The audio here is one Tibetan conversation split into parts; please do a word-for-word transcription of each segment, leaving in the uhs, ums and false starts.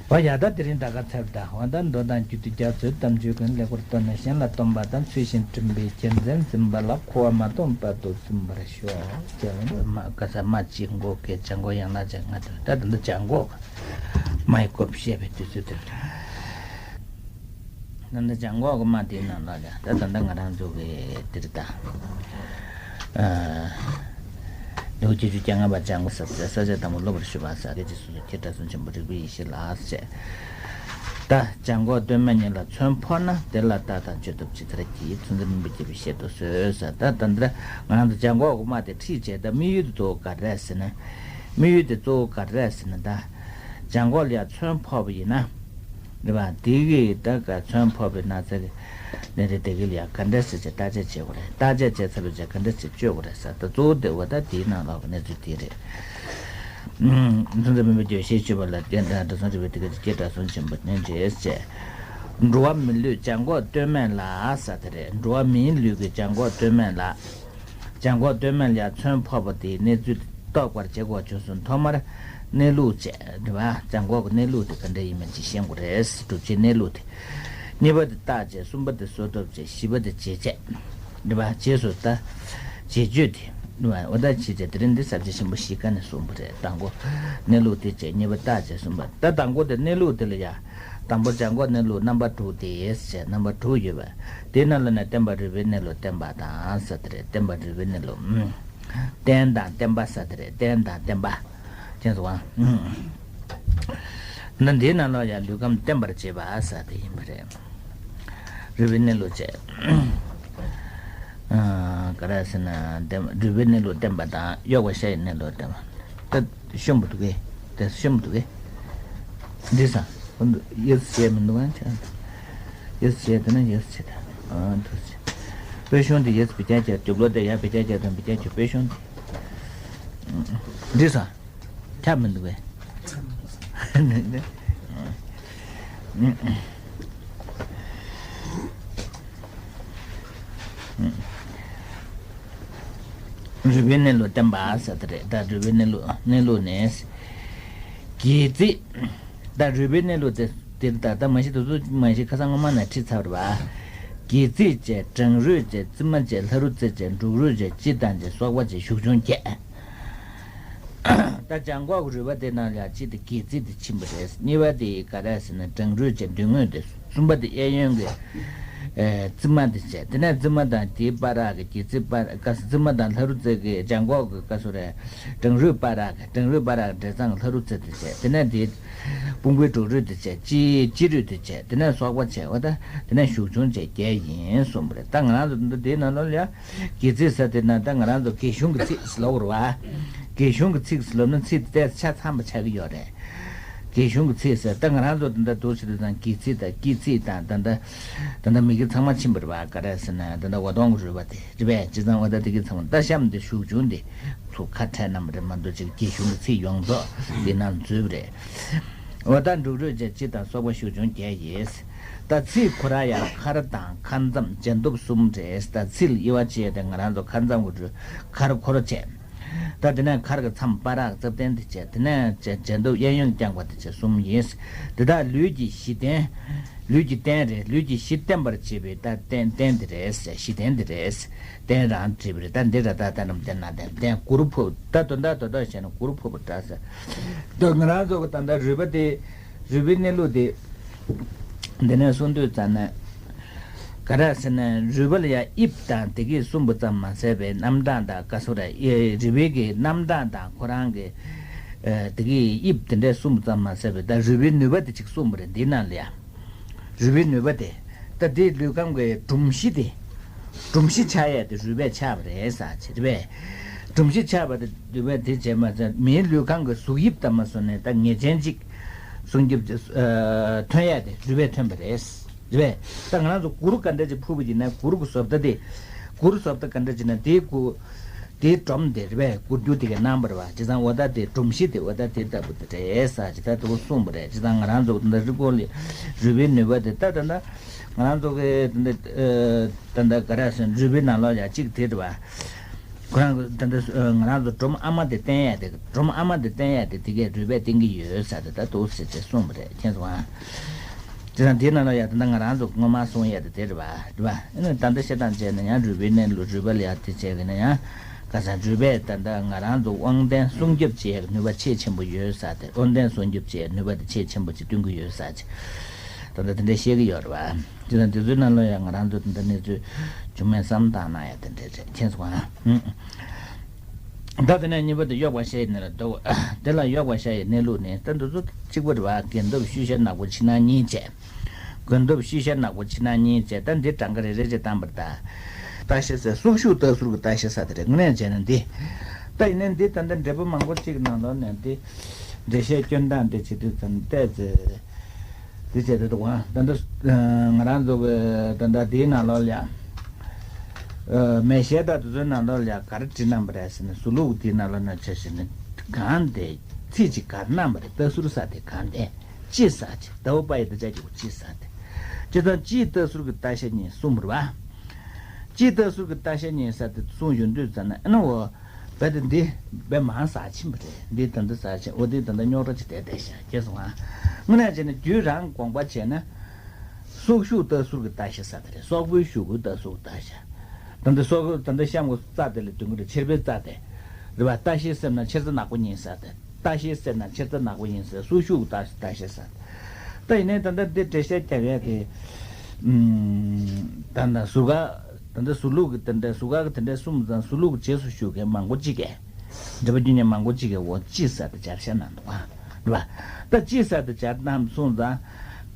འོ་ཡ། ད་དེ་རིང་ད་ག་ཚར་ད། འོ་ད་མདོ་དང་རྒྱུད་སྡེ་རྒྱ་མཚོའི་བསྟན་བཅོས་ཀུན་ལེགས་པར་བསྟོད་ནས་གཞན་ལ་སྟོན་པ་དང་། ཚུལ་བཞིན་དྲན་པའི་རྒྱལ་མཚན་འཛིན་པ་ལ། འཁོར་བ་མ་སྟོངས་བར་དུ་བརྫུན་པར་ཤོག་ཅེས། མ་ག་ས་མ་གཅིག་འགོག་གི་བྱ་འགོག་ཡན་ལག་བཅས་ལྔ་དང་། ད་ད་ལྟ་བྱ་འགོག་མའི་སྐོར་བཤད་པའི་དུས་ཚོད་དེར། ད་ལྟ་བྱ་འགོག་གི་མ་དེའི་ནང་ལ་ཡང་ད་ད་ལྟ་ང་རང་ཚོ་གི་འདིར་ད། ལེའུ་བརྒྱད་ཅུ་གྱ་ལྔ་པ་བྱ་འགོག་ཟབ་ཟེར། ས་བཅད་དང་པོ་སློབ་པར་ཞུ་བ་ཟེར། སྐད་ཅིག་སོ་སོ་ཁྱེད་དགྲ་བཟུང་ཆེན་པོ་རིག་པའི་ཡེ་ཤེས་ལགས་ཟེར། ད་བྱ་འགོག་སྟོད་སྨད་གཉིས་ལ་མཚོན་ཕོག་ན། དེ་ལ་བརྟག་དང་དཔྱད་བཏུབ་ཇི་ལྟར་བགྱི། མཚོན་བྱེད་རྣམ་པར་དགྱེས་པའི་བཤད་དུ་གསོལ་ཟེར། ད་ད་འདིར་ང་རང་ཚོ་བྱ་འགོག་གི་མ་དེ་ཁྲིད་བྱས། ད་དམིགས་ཡུལ་དེ་གཙོ་བོ་ག་རེ་རེད་ཟེར་ན། དམིགས་ཡུལ་དེ་གཙོ་བོ་ག་རེ་རེད་ཟེར་ན། ད་བྱ་འགོག་ལ་ཡང་མཚོན་ཕོག་པ་ཡིན་ན། རེད་པ། དེ་གི་ད་ག་མཚོན་ཕོག་པའི་ན་ཚ་གི་ནད་རེ་དེ་གི་ལ་ཡ་ག་འདྲ་ཟེར་བྱས་བརྟག་དཔྱད་བྱེད་དགོས་རེད། བརྟག་དཔྱད་བྱས་ཚར་བའི་རྗེས་ག་འདྲ་ཟེར་བཅོས་དགོས་རེད་ཟེར། ད་གཙོ་བོ་དེ་འོ་ད་དེའི་ནང་ལོགས་ཀྱི་གནས་ཚུལ་དེ་རེད། མཚོན་བྱེད་རྣམ་པར་དགྱེས་པའི་བཤད་ཆོས་པ་ལ་བརྟེན་ཏེ། དགྲ་བཟུང་རིག་པའི་དེ་གི་ཁྱེད་དགྲ་བཟུང་ཆེན་པོ་ནི་འདྲེས་བྱས། འགྲོ་བ་མིའི་ལུས་བྱ་འགོག་སྟོད་སྨད་ལ་ཟེར་དེ་རེད། འགྲོ་བ་མིའི་ལུས་ཀྱི་བྱ་འགོག་སྟོད་སྨད་ལ། བྱ་འགོག་སྟོད་སྨད་ལ་ཡ་མཚོན་ཕོག་པ་དེའི་གནས་ཚུལ་རྟོགས་པར་བྱེད་དགོས་བྱུང་སོང་། ཐོག་མར་གནས་ལུགས་བྱས། རེད་པ། བྱ་འགོག་གི་གནས་ལུགས་དེ་ག་འདྲ་ཡིན་མིན་ཅིག་ཤེས་དགོས་རེད། སྒྲུབ་བྱེད་གནས་ལུགས་དེ། གཉིས་པ་དེ་བརྟག་དཔྱད། གསུམ་པ་དེ་བཟོད་ཐབས་བྱས། བཞི་པ་དེ་བྱེད་དཔྱད། རེད་པ། རྗེས་སུ་ད་བྱེད་སྤྱོད་དེ། རེད་པ། འོ་ད་བྱེད་དཔྱད་དེ་རིང་འདི་ས་བཅད་ཆེན་པོ་བཞི་ཀ་ནས་གསུངས་པ་རེད། དང་པོ་གནས་ལུགས་དེ་བྱས། གཉིས་པ་བརྟག་དཔྱད། གསུམ་པ། ད་དང་པོ་དེ་གནས་ལུགས་དེ་ལ་ཡ། དང་པོ་བྱ་འགོག་གནས་ལུགས་རྣམ་པ་དྲུག་སྟེ་ཟེར། རྣམ་པ་དྲུག་ཡོད་པ། དེའི་ནང་ལ་ནས་བརྟེན་པ་རུས་པའི་གནས་ལུགས་བསྟན་པ་དང་ཟེར་དེ་རེད། བརྟེན་པ་རུས་པའི་གནས་ལུགས། ཨུམ། རྟེན་དང་བརྟེན་པ་ཟེར་དེ་རེད། རྟེན་དང་བརྟེན་པ། ཁྱེད་ཚོ་ཨང་། ཨུམ། ན་འདིའི་ནང་ལ་ཡང་ལུས་ཁམས་བརྟེན་པར་བྱེད་པ་ཟེར་དེ་ཡིན་པ་རེད། རུས་པའི་གནས་ལུགས་བྱས། ཨ། ག་རེ་ཟེར་ན། བརྟེན། རུས་པའི་གནས་ལུགས་བརྟེན་པ་དང་། གཡོགས་པ་ཤ་ཡི་གནས་ལུགས་བརྟེན་པ། ད་ཤོམ་བུ་འདུག་གས། དེ་ཤོམ་བུ་འདུག་གས། འདི་ས། ཡོད་ཟེར་མི་འདུག་ཨ། ཡོད་ཟེར་དེ་ན་ཡོད་ཟེར་ད། ཨ། འདུག་ཟེར། དཔེ་ཤོམ་དེ་ཡོད་ཟེར་བེད་སྤྱོད་བྱས། དུག་ལོག་དེ་ཡར་བེད་སྤྱོད་བྱས་དང་བེད་སྤྱོད་བྱས། དཔེ་ཤོམ་དེ། འདི་ས། ཁྱབ་མི་འདུག་གས། རུས་པའི་གནས་ལུགས་བསྟན་པ་ཟེར་དེ་རེད། ད་རུས་པའི་གནས་ལུགས། གནས་ལུགས་ནི། སྒལ་ཚིགས། ད་རུས་པའི་གནས་ལུགས་དེ་དེ་ད་ལྟ་མ་གཞི་དེ་ཚོ་མ་གཞི་ཁ་སང་སྔོན་མ་ནས་ཁྲིད་ཚར་བ་རེད་པ། སྒལ་ཚིགས་བྱས། བྲང་རུས་བྱས། རྩིབ་མ་བྱས། ལྷ་རུ་རྩེ་བྱས། འབྲུག་རུས་བྱས། སྤྱི་དང་བྱས། སོག་པ་བྱས། ཞུགས་ཆུང་བརྒྱད། ད་བྱ་འགོག་གི་རུས་པ་དེ་ནང་ལ་གཅིག་དེ་སྒལ་ཚིགས་དེ་ཕྱིན་པ་རེད། གཉིས་པ་དེ་ག་རེ་ཟེར་ན་བྲང་རུས་བྱས། མདུན་ངོས་དེ། གསུམ་པ་དེ་གཡས་གཡོན་གྱི་ཨེ་རྩིབ་མ་དེ་བྱས། དེ་ནས་རྩིབ་མ་དང་དེའི་བར་གྱི་སྒལ་ཚིགས་བར་ག་རྩིབ་མ་དང་ལྷ་རུ་རྩེ་གི་བྱ་འགོག་གི་ག་སུ་རེད། བྲང་རུས་བར་གྱི། བྲང་རུས་བར་གྱི་འབྲས་རྩང་གི་ལྷ་རུ་རྩེ་དེ་བྱས། དེ་ནས་དེའི་དཔུང་པའི་འབྲུ་རུས་དེ་བྱས། སྤྱི་སྤྱི་རུས་དེ་བྱས། དེ་ནས་སོག་པ་བྱས། འོ་ད་དེ་ནས་ཞུགས་ཆུང་བྱས་བརྒྱད་ཡིན་གསུངས་པ་རེད། ད་ང་རང་ཚོ་འདི་དེའི་ནང་ལོགས་ལ་ཡ། སྒལ་ཚིགས་ཟེར་དེ་ན་ད་ང་རང་ཚོ་སྒལ་གཞུང་གི་ཚིགས་ལབ་དགོས་རེད་པ། སྒལ་གཞུང་གི་ཚིགས་ལབ་ན་ཚིགས་དེ་ཆ་ཚང་བ་ཆགས་ཀྱི་ཡོད་རེད། སྒལ་གཞུང་གི་ཚིགས་ཟེར། ད་ང་རང་ཚོ་ད་ལྟ་འདུག་ཟེར་དུས་ཙང་སྒལ་ཚིགས་དང་སྐེད་ཚིགས་དང་། ད་ལྟ་ད་ལྟ་མི་གི་ཚང་མ་ཕྱིན་པ་རེད་པ། ག་རེ་ཟེར་ན་ད་ལྟ་འོ་དོང་གི་རུས་པ་དེ་རེད་པས། བྱས་ཙང་འོ་ད་དེ་གི་ཚང་མ། ད་གཤམ་དེ་ཞུགས་ཆུང་དེ་ཚུར་ཁ་ཕྲལ་གནང་བ་རེད་མ་གཏོགས། ཅིག་སྒལ་གཞུང་གི་ཚིགས་ཡོངས་རྫོགས་དེ་ནང་འཛུལ་བ་རེད། འོ་ད་འབྲུ་རུས་བྱས། སྤྱི་དང་སོག་པ་ཞུགས་ཆུང་བརྒྱད་ཡིན། ད་ཚིགས་ཁོ་ར་ཡང་མཁར་དང་མཁར་མཚམས་བྱ་འདུབ་གསུམ་རེད། ད་ཚིགས་ལ་དབྱེ་བ་ཕྱེ་ཡས་དེ་ང་རང་ཚོ་མཁར་མཚམས་ཀྱི་རུས། མཁར་ཁོ་ར་བྱས། ད་དེ་ནས་མཁར་གྱི་མཚམས་བར་གྱི་རྩ་བརྟན་དེ་བྱས། དེ་ནས་བྱ་བྱ་འདུབ་གཡས་གཡོན་བརྐྱང་བ་དེ་བྱས། གསུམ་ཡིན། དེ་དག་ལུས་ཀྱི་གཞི་རྟེན། ལུས་ཀྱི་རྟེན་རེད། ལུས་ཀྱི་གཞི་བརྟན་པར་བྱེད་པའི་ད་རྟེན། རྟེན་དེ་རེད། གཞི་རྟེན་དེ་རེད། རྟེན་རང་བྲིས་པ་རེད། ད་འདི་ར་ད་ལྟ་རྣམས་རྟེན་ན་རྟེན། རྟེན་གུ་རུ་ཕུབ། ད་དོན་དག་དོན་དག་བཤད་ན་གུ་རུ་ཕུབ་པ་འདྲ་ཟེར། ད་ང་རང་ཚོ་གི་ད་ལྟ་རུས་པ་དེ། རུས་པའི་གནས་ལུགས་དེ་འདི་ནས་གསུང་དུས་ཙམ་ན། ག་རེ་ཟེར་ན་རུས་པ་ལ་ཡང་དབྱིབས་དང་དེ་གིས་གསུངས་པ་ཙམ་མ་ཟད་པའི་རྣམ་གྲངས་དང་། ག་སོ་རེད། རུས་པའི་གི་རྣམ་གྲངས་དང་ཁོ་རང་གི་ཨ་དེ་གི་དབྱིབས་དེ་འདྲས་གསུངས་པ་ཙམ་མ་ཟད་པའི། ད་རུས་པའི་ནུས་པ་དེ་གཅིག་གསུངས་པ་རེད། འདི་ནང་ལ་ཡང་། རུས་པའི་ནུས་པ་དེ། ད་དེའི་ལུས་ཁམས་ཀྱི་སྒྲོམ་གཞི་དེ། སྒྲོམ་གཞི་ཆགས་ཡས་དེ་རུས་པས་ཆགས་པ་རེད་ཟེར་བྱས་རེད་པས། སྒྲོམ་གཞི་ཆགས་པ་དེ་རུས་པས་དེ་བྱས་མ་ཟད། མིའི་ལུས་ཁམས་ཀྱི་གཟུགས་དབྱིབས་ལྟར་མ་སོང་ནས་ད་ངེས་ཅན་གཅིག་སྲུང་སྐྱོབ་ཅིག་ཨ་ཐོན་ཡས་དེ་རུས་པས་ཐོན་པ་རེད། རེད་པས། ད་ང་རང་ཚོ་གུར་ག་འདྲ་ཅིག་ཕུབ་པ་ཡིན་ན། གུར་གྱི་བཟོ་ལྟ་དེ། གུར་བཟོ་ལྟ་ག་འདྲ་ཅིག་ན་དེའི་གུ་དེའི་སྒྲོམ་དེ་རེད་པས། གུར་རྒྱུ་དེ་གའི་རྣམ་པ་རེད་པ། བྱས་ཙང་འོ་ད་དེ་སྒྲོམ་གཞི་དེ་འོ་ད་དེ་ལྟ་བུ་དེ་རེད་ཟེར་བྱས་ད་དེ་གསུངས་པ་རེད། བྱས་ཙང་ང་རང་ཚོ་འདི་རི་ཀོ་ལི་རུས་པའི་ནུས་པ་དེ། ད་ད་ད་ང་རང་ཚོ་གི་འདི་ཨ་ད་ད་ག་རེ་ཟེར། རུས་པའི་ནང་ལོགས་ཡ་གཅིག་དེ་རེད་པ། ཁོ་རང་གི་ད་ལྟ་ང་རང་ཚོ་སྒྲོམ་ཨ་མ་དེ་བསྟན་ཡ་དེ་སྒྲོམ་ཨ་མ་དེ་བསྟན་ཡ་དེ་དེ་གས་རུས་པས་བསྟན་གྱི་ཡོད་ས་དེ་ད་འདུག་ཟེར་ཅེས་གསུངས་པ་རེད། མཁྱེན་སོང་ཨ། དེ་དང་དེའི་ནང་ལ་ཡ་ད་ལྟ་ང་རང་ཚོ་སྔོན་མ་གསུང་ཡ་དེ་དེ་རེད་བ། རེད་བ། ཨ་ནི་ད་ལྟ་བཤད་སྟངས་བྱས་ན་ཡང་རུས་པའི་གནས་ལུགས་རུས་པ་ལ་ཡ་དེ་བྱས་གི་ན་ཡང་ག་ས་རུས་པས་ད་ལྟ་ང་རང་ཚོ་དབང་ལྡན་སྲུང་སྐྱོབ་བྱེད་ཡ་གི་ནུས་པ་ཆེས་ཆེན་པོ་ཡོད་ས་དེ་དབང་ལྡན་སྲུང་སྐྱོབ་བྱེད་ཡ་ནུས་པ་དེ་ཆེས་ཆེན་པོ་ཅིག་སྟོན་གྱི་ཡོད་ས་ཅིག་ད་ལྟ་དེ་འདྲ་བཤད་གི་ཡོད་རེད་བ། དེ་དང་དེ་ཚོའི་ནང་ལ་ཡང་ང་རང་ཚོ་དེ་འདྲ་གནས་ཚུལ་བྱུང་མེད་བསམ་བཏང་གནང་ཡ་དེ་འདྲ་རེད། མཁྱེན་སོང་ཨ། ད་དེ་ནས་གཉིས་པ་དེ་གཡོགས་པ་ཤ་ཡི་གནས་ལ་འདུག་དེ་ལ་གཡོགས་པ་ཤ་ཡི་གནས་ལུགས་ནི་ད་འདི་ཚོ་གཅིག་པ་རེད་བ། རྒན་ཐོབ་ཤུལ་བཞག་ནག་པོ་ཕྱི་ནང་གཉིས་བྱས། རྒན་ཐོབ་ཤུལ་བཞག་ནག་པོ་ཕྱི་ནང་གཉིས་བྱས། ད་འདི་གྲངས་ཀ་རེ་རེ་བྱས་བཏང་པ་རེད་ད། ལྟ་བཤལ་ཟེར་སྲོག་ཤུགས་ལྟ་ཟུར་གྱི་ལྟ་བཤལ་ས་དེ་རེད། དངོས་གནས་བྱས་ན་འདི། ད་ཡིན་ནའི་འདི་ད་ལྟ་འབྲས་བུ་མང་པོ་གཅིག་ནང་ལོགས་ནས་འདི་འགྲེལ་བཤད་སྐྱོན་སྟངས་འདི་བྱེད་དུས་ཙམ་བལྟས་ཚེ། དེ་བྱས་ཏེ་འདུག་ཨང་། ད་ལྟ་ང་རང་ཚོ་གི་ད་ལྟ་དེའི་ནང་ལོགས་ལ་ཡ། མེ་ཤེལ་དང་དེ་ཚོའི་ནང་ལོགས་ལ་ཡ་ག་རེ་བྲིས་གནང་པ་རེད་ཟེར་ན། ཟུར་ལུགས་དེའི་ནང་ལོགས་ན་ཆ་བཞག་ན་གང་དེ་ཚིག་ཅིག་ག་རེ་གནང་པ་རེད། ལྟ་ཟུར་ས་དེ་གང་དེ་ཅི་ས་ཅི་ཟླ་བོ་པ་ཡི་ད་ཅག་གི་ཅི་ས་དེ་ཅི་དང་ཅིའི་ལྟ་ཟུར་གྱི་ལྟ་བཤལ་གཉིས་གསུངས་པ་རེད་བ། ཅིའི་ལྟ་ཟུར་གྱི་ལྟ་བཤལ་གཉིས་ས་དེ་གསུངས་ཡོང་དུས་ཙམ་ན་ཨ་ནི་འོ། རྦད་དེ་འདི་རྦད་མང་ཟག་ཕྱིན་པ་རེད། འདི་ད་ལྟ་ཟག་ཕྱིན། འོ་འདི་ད་ལྟ་རྙོག་དྲ་ཅིག་བསྡད་བསྡད་ཤག་ཁྱེད་སོང་ཨ། དངོས་གནས་བྱས་ན་རྒྱུད་རང་དགོངས་པ་བྱས་ན། སྲོག་ཤུགས་ལྟ་ཟུར་གྱི་ལྟ་བཤལ་ས་དེ་རེད། སྲོག་པོའི་ཤུགས་ཀྱི་ལྟ་ཟུར་གྱི་ལྟ་བཤལ། ད་ལྟ་སྲོག་ད་ལྟ་གཤམ་གྱི་རྩ་དེ་ལ་སྡོད་ཀྱི་རེད། མཆེར་པའི་རྩ་དེ། རེད་བ། ལྟ་བཤལ་ཟེར་ན་མཆེར་རྩ་ནག་པོ་ཡིན་ས་དེ། ལྟ་བཤལ་ཟེར་ན་མཆེར་རྩ་ནག་པོ་ཡིན་ཟེར། སྲོག་ཤུགས་ཀྱི་ལྟ་ལྟ་བཤལ་ས་དེ། ད་ཡིན་ནའི་ད་ལྟ་འདི་འགྲེལ་བཤད་རྒྱབ་ཡ་དེ། ཨུམ། ད་ལྟ་ཟུར་ཁ། ད་ལྟ་ཟུར་ལུགས་ཀྱི་དེ་འདྲ་ཟུར་ཁ་གི་དེ་འདྲ་གསུངས་ཙང་ཟུར་ལུགས་རྗེས་སུ་ཞུགས་མཁན་མང་པོ་ཅིག་གིས། འབྲས་བུ་རྒྱུ་ཉིད་མང་པོ་ཅིག་གིས་འོ་ཅི་ཟེར་ཏེ་སྦྱར་བཤད་གནང་འདུག་ཨ། རེད་བ། ད་ཅི་ཟེར་ཏེ་སྦྱར་གནང་སོང་ཙང་།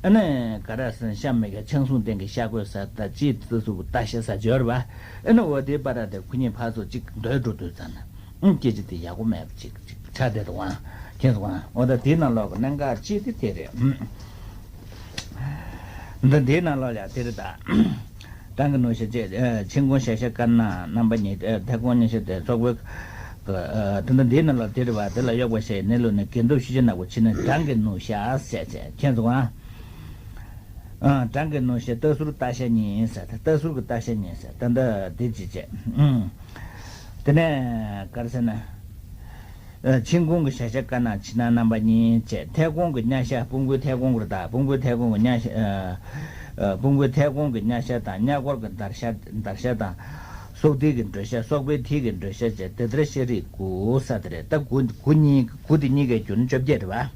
ཨ་ནི་ག་རེ་ཟེར་ན་གཤམ་མེད་ཀྱི་ཆང་སྲུང་སྟེང་གི་ཤ་གོས་ཟེར་ད་ཅི་ཙི་སུ་ལྟ་བཤལ་ས་སྦྱོར་བ། ཨ་ནི་འོ་དེའི་བར་དེ་ཁོ་གཉིས་ཕར་ཚུར་ཅིག་སྡོད་འགྲོ་དུས་ཙམ་ན། ཨུམ། སྐད་ཆ་དེ་ཡག་པོ་མེད་པ་ཅིག་ཅིག་ཆགས་བསྡད་འདུག་ཨ། མཁྱེན་སོང་ཨ། འོ་ད་དེའི་ནང་ལོགས་ཀྱི་གནད་འགག་ཅིག་དེ་དེ་རེད། ཨུམ། འདི་འདིའི་ནང་ལོགས་ལ་དེ་རེད་ད། གྲངས་ཀྱི་ནུ་ཞགས་བཅས། ཨ། མཆན་ཁུང་ཞགས་ཤ་དཀར་ནག་རྣམ་པ་གཉིས། ཨ། ཐལ་ཁུང་གཉིས་ཤ་སྟེ་སོག་པོའི། ཨ། དེ་འདི་འདིའི་ནང་ལོགས་དེ་རེད་བ། དེ་ལ་གཡོགས་པ་ཤ་ཡི་གནས་ལུགས་ནི། རྒན་ཐོབ་ཤུལ་བཞག་ནག་པོ་ཕྱི་ནང་གྲངས་ཀྱི་ནུ་ཞགས་ཟེར་བྱས། མཁྱེན་སོང་ཨ། ཨ། གྲངས་ཀྱི་ནུ་ཞགས་ལྟ་ཟུར་ལྟ་བཤལ་གཉིས་ཟེར། ལྟ་ཟུར་གྱི་ལྟ་བཤལ་གཉིས་ཟེར། ད་ལྟ་འདི་ཅི་བྱས། ཨུམ། དེ་ནས་ག་རེ་ཟེར་ན། ཨ། མཆན་ཁུང་གི་ཞགས་ཤ་དཀར་ནག་ཕྱི་ནང་རྣམ་པ་གཉིས་བཅས། ཐལ་ཁུང་གི་གཉའ་ཤ། སྤུ་གུའི་ཐལ་ཁུང་གི་རེད་ད། སྤུ་གུའི་ཐལ་ཁུང་གི་གཉའ་ཤ། ཨ། ཨ། སྤུ་གུའི་ཐལ་ཁུང་གི་གཉའ་ཤ་དང་། གཉའ་སྐོར་གྱི་འདར་ཤ། འདར་ཤ་དང་། སྲོག་མདིལ་གྱི་འགྲོས་ཤ། སྲོག་པའི་མཐིལ་གྱི་འགྲོས་ཤ་བཅས་དེ་ལྟར་ཤ་རིགས་དགུ་ས་དེ་རེད། ད་དགུ་དགུ་གཉིས་དགུ་དེ་གཉིས་ཀའི་རྒྱུ་ནི་བཅོ་བརྒྱད་རེད་བ།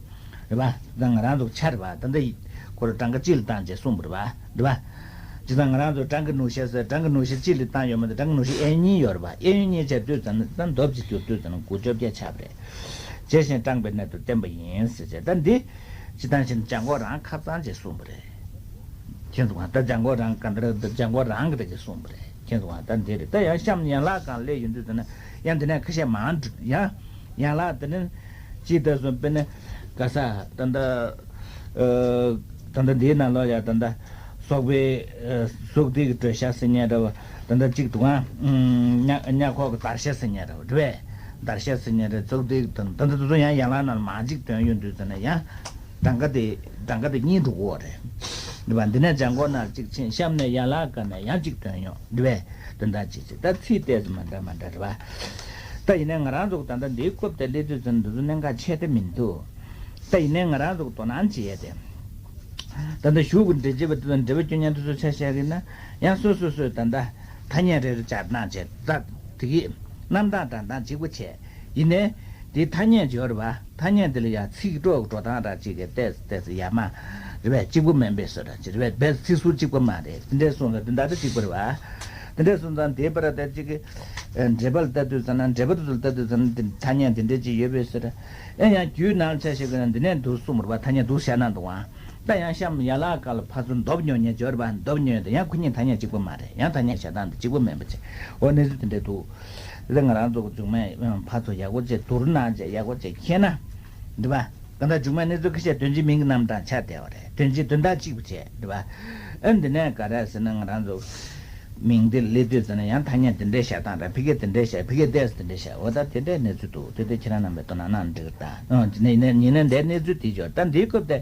རེད་བ། ད་ང་རང་ཚོ་ཆ་རེད་བ། ད་འདི་ཁོ་རང་གྲངས་ཀ་གཅིག་ལ་བཏང་བྱས་གསུངས་པ་རེད་བ། རེད་བ། བྱས་ཙང་ང་རང་ཚོ་གྲངས་ཀྱི་ནུ་ཞགས་ཟེར། གྲངས་ཀྱི་ནུ་ཞགས་གཅིག་ལ་བཏང་ཡོད་མ་རེད། གྲངས་ཀྱི་ནུ་ཞགས་གཡས་གཡོན་གཉིས་ཡོད་རེད་བ། གཡས་གཡོན་གཉིས་བྱས་དུས་ཙམ་ན་ད་འདོབ་ཅིག་གྱུར་དུས་ཙམ་ན་དགུ་བཅོ་བརྒྱད་ཆགས་པ་རེད། བྱས་ཤིང་དྲངས་པའི་གནད་དུ་བསྟན་པ་ཡིན་ཟེར་བྱས། ད་འདི་སྤྱིར་བཏང་བྱས་ན་འཇམ་མགོ་རང་ཁ་གཙང་བྱས་གསུངས་པ་རེད། མཁྱེན་སོང་ང་། ད་འཇམ་མགོ་རང་ག་འདྲ་འཇམ་མགོ་རང་གི་རེད་ཅེས་གསུངས་པ་རེད། མཁྱེན་སོང་ང་། ད་འདི་རེད། ད་ཡང་གཤམ་ཡན་ལག་སྒང་སླེབས་ཡོང་དུས་ཙམ་ན་ཡང་འདི་ནས་ཁ་ཤས་མང་འགྲོ་ཡང་། ཡན་ལག་དེ་ནི་ཅི་ལྟར་སོང་། དཔེར་ན་ག་ས་ད་ལྟ། ཨ། ད་ལྟ་འདིའི་ནང་ལོགས་ཡ་ད་ལྟ་སོག་པོའི། ཨ། སྲོག་མདིལ་གྱི་འགྲོས་ཤ་ཟེར་མཁན་འདྲ་བ་ད་ལྟ་གཅིག་འདུག་ཨང་། གཉའ་གཉའ་ཁོག་གི་འདར་ཤ་ཟེར་མཁན་འདྲ་བ་རེད་པས། འདར་ཤ་ཟེར་མཁན་རེད། སྲོག་མདིལ་དང་ད་ལྟ་དེ་ཚོ་ཡང་ཡན་ལག་ནང་ལ་མང་གཅིག་ཐོན་ཡོང་དུས་ཙམ་ན་ཡང་གྲངས་ཀ་དེ་གྲངས་ཀ་དེ་གཉིས་འགྲོ་གི་ཡོད་རེད། རེད་པ། འདི་ནས་འཇམ་མགོ་ནང་གཅིག་ཕྱིན། གཤམ་ནས་ཡན་ལག་སྒང་ནས་ཡང་གཅིག་ཐོན་ཡོང་། རེད་པས། དོན་དག་ཅིག་ཅིག་ད་ཚིག་ཏོག་ཙམ་མ་འདྲ་མ་འདྲ་རེད་པ། ད་ཡིན་ནའི་ང་རང་ཚོ་ད་ལྟ་འདིའི་སྐབས་དེ་སླེབས་དུས་ཙམ་འདི་ཚོ་གནད་འགག་ཆེ་གི་མི་འདུག་ད་ཡིན་ནའི་ང་རང་ཚོ་དོ་སྣང་བྱེད་ཡས་དེ། ད་ལྟ་གཞུག་གི་འགྲེལ་བྱེད་པ་དེ་དང་འགྲེལ་པ་སྐྱོན་མཁན་དེ་ཚོ་ཆ་བཞག་གི་ན་ཡང་སོ་སོ་སོས་ད་ལྟ་ཐ་སྙད་རེ་རེ་སྦྱར་གནང་བྱས། ད་དེ་གི་རྣམ་གྲངས་སྒྲ་གདངས་གཅིག་པ་བྱས། ཡིན་ནའི་དེ་ཐ་སྙད་སྦྱོར་བ། ཐ་སྙད་དེ་ལ་ཡང་ཚིག་གྲོགས་འགྲོ་སྟངས་ར་གཅིག་གི་ཏོག་ཙམ་ཏོག་ཙམ་ཡ་མ་རེད་པས། གཅིག་པ་མིན་པས་བཟོ་འདྲ་ཅིག་རེད་པས། ཚིག་ཟུར་གཅིག་པ་མ་རེད། དེ་འདྲས་སོང་ཙང་དེ་འདྲ་ད་གཅིག་པ་རེད་པ། དེ་འདྲས་སོང་ཙང་དེའི་བར་དེ་གཅིག་གི་འགྲེལ་པ་ལ་ལྟ་དུས་ཙམ་ན། འགྲེལ་པ་དེ་ཚོ་ལ་ལྟ་དུས་ཙམ་ན་དེ་ཐ་སྙད་དེ་འདྲས་ཅིག་ཡོད་པས་བཟོ་འདྲ། ཨེ་ཡང་རྒྱུད་ནང་ལ་ཆ་བཞག་གི་ན་འདི་ནས་འདུག་གསུངས་པ་རེད་པ། ཐ་སྙད་འདུག་བཞག་གནང་འདུག་ཨང་། ད་ཡང་གཤམ་ཡན་ལག་སྒང་ལ་ཕར་ཚུར་འདོབ་ཉོ་མཁན་སྦྱོར་བ། འདོབ་ཉོ་ཡ་དེ་ཡང་ཁོ་གཉིས་ཐ་སྙད་གཅིག་པ་མ་རེད། ཡང་ཐ་སྙད་བཞག་སྟངས་དེ་གཅིག་པ་མིན་པ་བྱས། འོ་གནས་ཚུལ་དེ་འདྲས་འདུག་དེ་ང་རང་ཚོ་གི་མཇུག་མ་ཕར་ཚུར་ཡག་པོ་བྱས་བསྡུར་གནང་བྱས་ཡག་པོ་བྱས་མཁྱེན་ན་འདི་པ། གང་ལྟར་མཇུག་མ་གནས་ཚུལ་ཁ་ཤས་དོན་གཅིག་མིང་གི་རྣམ་གྲངས་ཆགས་བསྡད་པ་རེད། དོན་གཅིག་དོན་དག་གཅིག་པ་བྱས་འདི་པ། ཨ་འདི་ནས་ག་རེ་ཟེར་ན་ང་རང་ཚོ་མིང་དེ་སླེབས་དུས་ཙམ་ན་ཡང་ཐ་སྙད་དེ་འདྲས་བཞག་སྟངས་རེད། ཕ་གིར་དེ་འདྲས་བཞག་ཕ་གིར་ཏོག་ཙམ་དེ་འདྲས་བཞག་འོ་ད་དེ་འདྲས་གནས་ཚུལ་འདུག་དེ་དེ་ཁྱེད་རང་རྣམ་པས་དོ་སྣང་གནང་ན་འགྲིག་གི་རེད་ད། ཨ་ཡིན་ན་ཡིན་ན་འདིའི་གནས་ཚུལ་དེ་ཅིག་ཡོད། ད་འདིའི་སྐབས་དེ་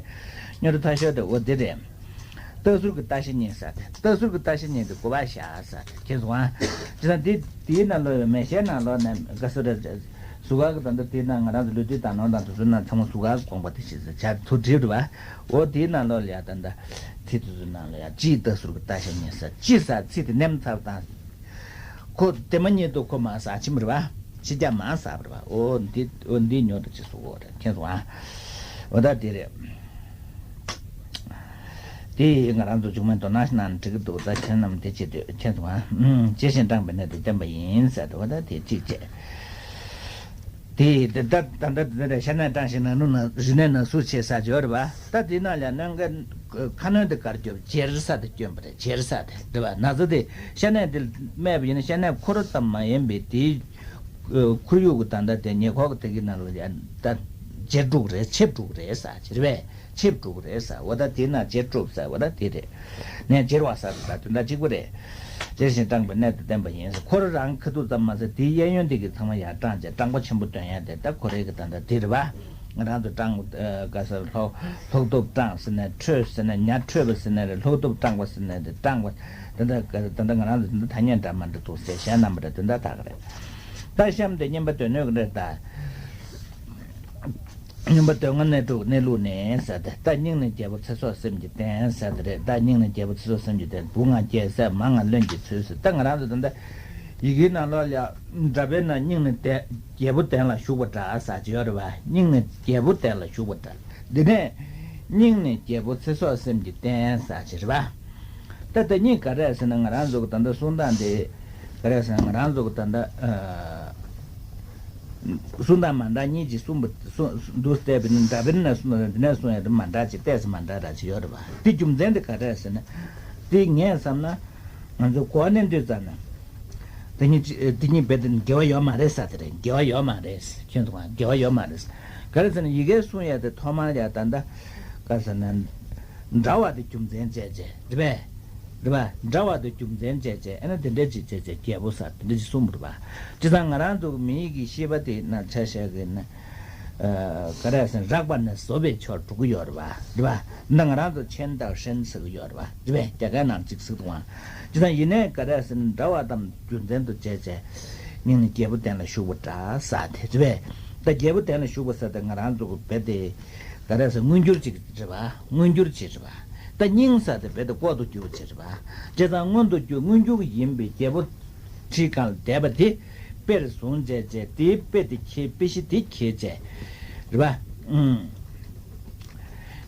སྙན་ཐོ་ཐ་ཤོས་དེ་འོ་དེ་རེད། ལྟ་ཟུར་གྱི་ལྟ་བྱེད་གཉིས་ཟེར་ཏེ། ལྟ་ཟུར་གྱི་ལྟ་བྱེད་གཉིས་དེ་གོ་བ་བཞག་ཟེར་ཏེ། མཁྱེན་སོང་ང་། བྱས་ཙང་དེ་དེའི་ནང་ལོགས་ཡོད། མེ་ཤའི་ནང་ལོགས་ནས་ག་ཟེར་རེད། གཟུགས་སྒང་གི་ད་ལྟ་དེའི་ནང་ང་རང་ཚོ་ལུས་རྩལ་དང་ནོར་དང་དེ་ཚོའི་ནང་ཚང་མ་གཟུགས་སྒང་གི་དགོངས་པ་དེ་བྱེད་ཟེར་བྱ་ཐུགས་བྲིས་རེད་པ། འོ་དེའི་ནང་ལོགས་ལ་ཡ་ད་ལྟ་ཚིག་དེ་ཚོའི་ནང་ལ་ཡ་སྤྱིའི་ལྟ་ཟུར་གྱི་ལྟ་བྱེད་གཉིས་ཟེར། སྤྱིའི་ཟེར་ཚིག་དེ་ནེམ་ཚར་བཏང་། ཁོ་དེ་མ་ཉིད་དུ་ཁོ་མ་ཟག་ཕྱིན་པ་རེད་པ། ཕྱི་རྒྱལ་མ་ཟག་པ་རེད་པ། འོ་འདི་འོ་འདི་ཉོ་དུ་ཅི་སུ་འོ་རེད། མཁྱེན་སོང་ང་། འོ་ད་དེ་རེད། དེ་ང་རང་ཚོ་མཇུག་མའི་དོ་སྣང་ཞིག་གནང་ན་འགྲིག་གི་འདུག་ད་ཁྱེད་རྣམས་དེ་བྱེད་དུས་མཁྱེན་སོང་ང་། ཨུམ། ཇི་བཞིན་དྲངས་པའི་གནས་དུ་བསྟན་པ་ཡིན་ཟེར་དུས། འོ་ད་དེ་གཅིག་བྱས། དེ་དེ་ད་ད་ད་དེ་རེད། ཤ་གནད་དྲངས་ཤིང་ན་ནུ་ན་རི་ནས་ན་ཟུག་བྱེད་ས་ཅིག་ཡོད་རེད་པ། ད་དེ་ནང་ལ་གནོན་ཀ་ཁ་གནོན་དེ་གར་སྐྱོབ་བྱེར་ས་དེ་སྐྱོན་པ་རེད། བྱེར་ས་དེ་རེད་པ། ན་ཚ་དེ་ཤ་གནད་དེ་སྨས་པ་ཡིན་ན་ཤ་གནད་ཁོ་ར་ཙམ་མ་ཡིན་པའི་དེའི་ཁོར་ཡུག་གི་ད་ལྟ་དེ་ཉེ་འཁོར་གྱི་དེ་གི་ནང་ལ་ཡང་ད་བྱེར་འགྲོ་གི་རེད། ཆེབ་འགྲོ་གི་རེད་ས་ཅིག་རེད་པས། ཆེབ་འགྲོ་གི་རེད་ས། འོ་ད་དེ་ན་བྱེར་འགྲོ་ས་འོ་ད་དེ་རེད། ནས་བྱེར་བ་ས་དེ་ད་དོན་དག་གཅིག་པ་རེད། བྱེར་ཞིང་དྲངས་པའི་གནས་དུ་བསྟན་པ་ཡིན་ས། ཁོ་རང་ཁ་ཐུག་ཙམ་མ་ཟད་དེའི་གཡས་གཡོན་དེ་གི་ཚང་མ་ཡར་དྲངས་བྱས་སྤྲང་པོ་ཆེན་པོ་འདོན་ཡ་དེ་ད་ཁོ་རེ་གི་ད་ལྟ་དེ་རེད་པ། ང་རང་ཚོ་སྤྲང་ག་ས་ལྷོག་ལྷོག་ཐུབ་སྤྲང་ཟེར་ནས་འཕྲོས་ཟེར་ནས་ཉ་འཕྲོས་པ་ཟེར་ནས་རེད། ལྷོག་ཐུབ་སྤྲང་པ་ཟེར་ནས་རེད། སྤྲང་པ་ད་ལྟ་ད་ལྟ་ང་རང་ཚོ་ད་ལྟ་ཐ་སྙད་འདྲ་མ་འདྲ་འདུག་ཟེར་གཞན་རྣམ་པ་རེད། དོན་དག་ད་ག་རེད། ད་གཤམ་དེ་སྙན་པ་སྡེ་སྣོད་ཀྱི་འགྲེལ་ད། སྙན་པ་སྡེ་ལྔ་གནས་དྲུག་གནས་ལུགས་ནས་ཟེར་ཏེ། ད་སྙིང་ནི་རྒྱལ་པོ་ཚེ་སྲོག་སེམས་ཀྱི་རྟེན་ཟེར་ཏེ་རེད། ད་སྙིང་ནི་རྒྱལ་པོ་ཚེ་སྲོག་སེམས་ཀྱི་རྟེན། བུ་ལྔ་རྒྱལ་སྲས་མ་ལྔ་བློན་གྱི་ཚུལ་ཟེར། ད་ང་རང་ཚོ་ད་ལྟ་ཡི་གེའི་ནང་ལོགས་ལ་ཡ་འདྲ་པའི་ནང་སྙིང་ནི་རྒྱལ་པོ་གདན་ལ་བཞུགས་པ་འདྲ་ཟེར་གྱི་ཡོད་རེད་པ། སྙིང་ནི་རྒྱལ་པོ་གདན་ལ་བཞུགས་པ་འདྲ། འདི་ནས་སྙིང་ནི་རྒྱལ་པོ་ཚེ་སྲོག་སེམས་ཀྱི་རྟེན་ཟེར་གྱི་རེད་པ། ད་ལྟ་གཉིས་ག་རེ་ཟེར་ན། ང་རང་ཚོ་གི་ད་ལྟ་གསུང་སྟངས་འདི་ག་རེ་ཟེར་ན། ང་རང་ཚོ་གི་ད་ལྟ་ཨ་གསུང་སྟངས་མ་འདྲ་གཉིས་ཀྱིས་གསུངས་པ་གསུང་འདུག་བལྟས་པ་ཡིན་ན། འདྲ་པར་ནས་གསུངས་ན་འདི་ནས་གསུང་ཡ་དེ་མ་འདྲ་ཅིག་ཏོག་ཙམ་མ་འདྲ་འདྲ་ཅིག་ཡོད་རེད་པ། དེ་རྒྱུ་མཚན་དེ་ག་རེ་ཟེར་ན། དེ་ངས་བསམ་ན་ང་ཚོ་གོ་བ་ལེན་དུས་ཙམ་ན་དེ་གཉིས་དེ་གཉིས་རྦད་དེ་འགལ་བ་ཡོད་མ་རེད་ཟེར་དེ་རེད། འགལ་བ་ཡོད་མ་རེད། ཁྱོད་ཚོ་གང་འགལ་བ་ཡོད་མ་རེད། ག་རེ་ཟེར་ན་ཡི་གེ་གསུང་ཡ་དེ་ཐོག་མར་ཡ་ད་ལྟ་ག་རེ་ཟེར་ན། འདྲ་བ་དེ་རྒྱུ་མཚན་བྱས་བྱས་རེད་པས། རེད་པ། འདྲ་བ་དེ་རྒྱུ་མཚན་བྱས་བྱས་ཨ་ནི་དེ་འདྲ་ཅིག་བྱས་བྱས་རྒྱལ་པོ་ཟེར་དེ་འདྲ་ཅིག་གསུངས་པ་རེད་པ། བྱས་ཙང་ང་རང་ཚོ་གི་མི་ཡིག་གི་ཤེས་པ་དེ་ན་ཆ་བཞག་གི་ན། ཨ་ག་རེ་ཟེར་ན། རགས་པ་ནས་བཟོ་བའི་ཕྱོགས་འགྲོ་གི་ཡོད་རེད་པ། རེད་པ། འདི་ང་རང་ཚོ་ཆེན་དང་ཧྲན་ཟེར་གི་ཡོད་རེད་པ། རེད་པས། རྒྱ་སྐད་ནང་ཅིག་ཟེར་འདུག་ཨང་། བྱས་ཙང་ཡིན་ནའི་ག་རེ་ཟེར་ན། འདྲ་བ་དང་རྒྱུ་མཚན་དུ་བྱས་བྱས་སྙིང་ནི་རྒྱལ་པོ་གདན་ལ་བཞུགས་པ་འདྲ་ཟེར་དེ་རེད་པས། ད་རྒྱལ་པོ་གདན་ལ་བཞུགས་པ་ཟེར་དེ་ང་རང་ཚོ་གི་དཔེ་དེ་ག་རེ་ཟེར། མངོན་གྱུར་ཅིག་རེད་པ། མངོན་གྱུར་ཅིག་རེད་པ། ད་སྙིང་ཟེར་དེ་རྦད་དེ་ལྐོག་ཏུ་གྱུར་པ་ཅིག་རེད་པ། བྱས་ཙང་མངོན་དུ་གྱུར། མངོན་གྱུར་ཡིན་པའི་རྒྱལ་པོ་ཁྲིའི་སྒང་ལ་བསྡད་པ་དེ་དཔེར་བཟུང་བྱས་བྱས། དེའི་དཔེ་དེ་ཁྱེད། དཔེ་གཞི་དེ་ཁྱེད་བྱས་རེད་པ། ཨུམ།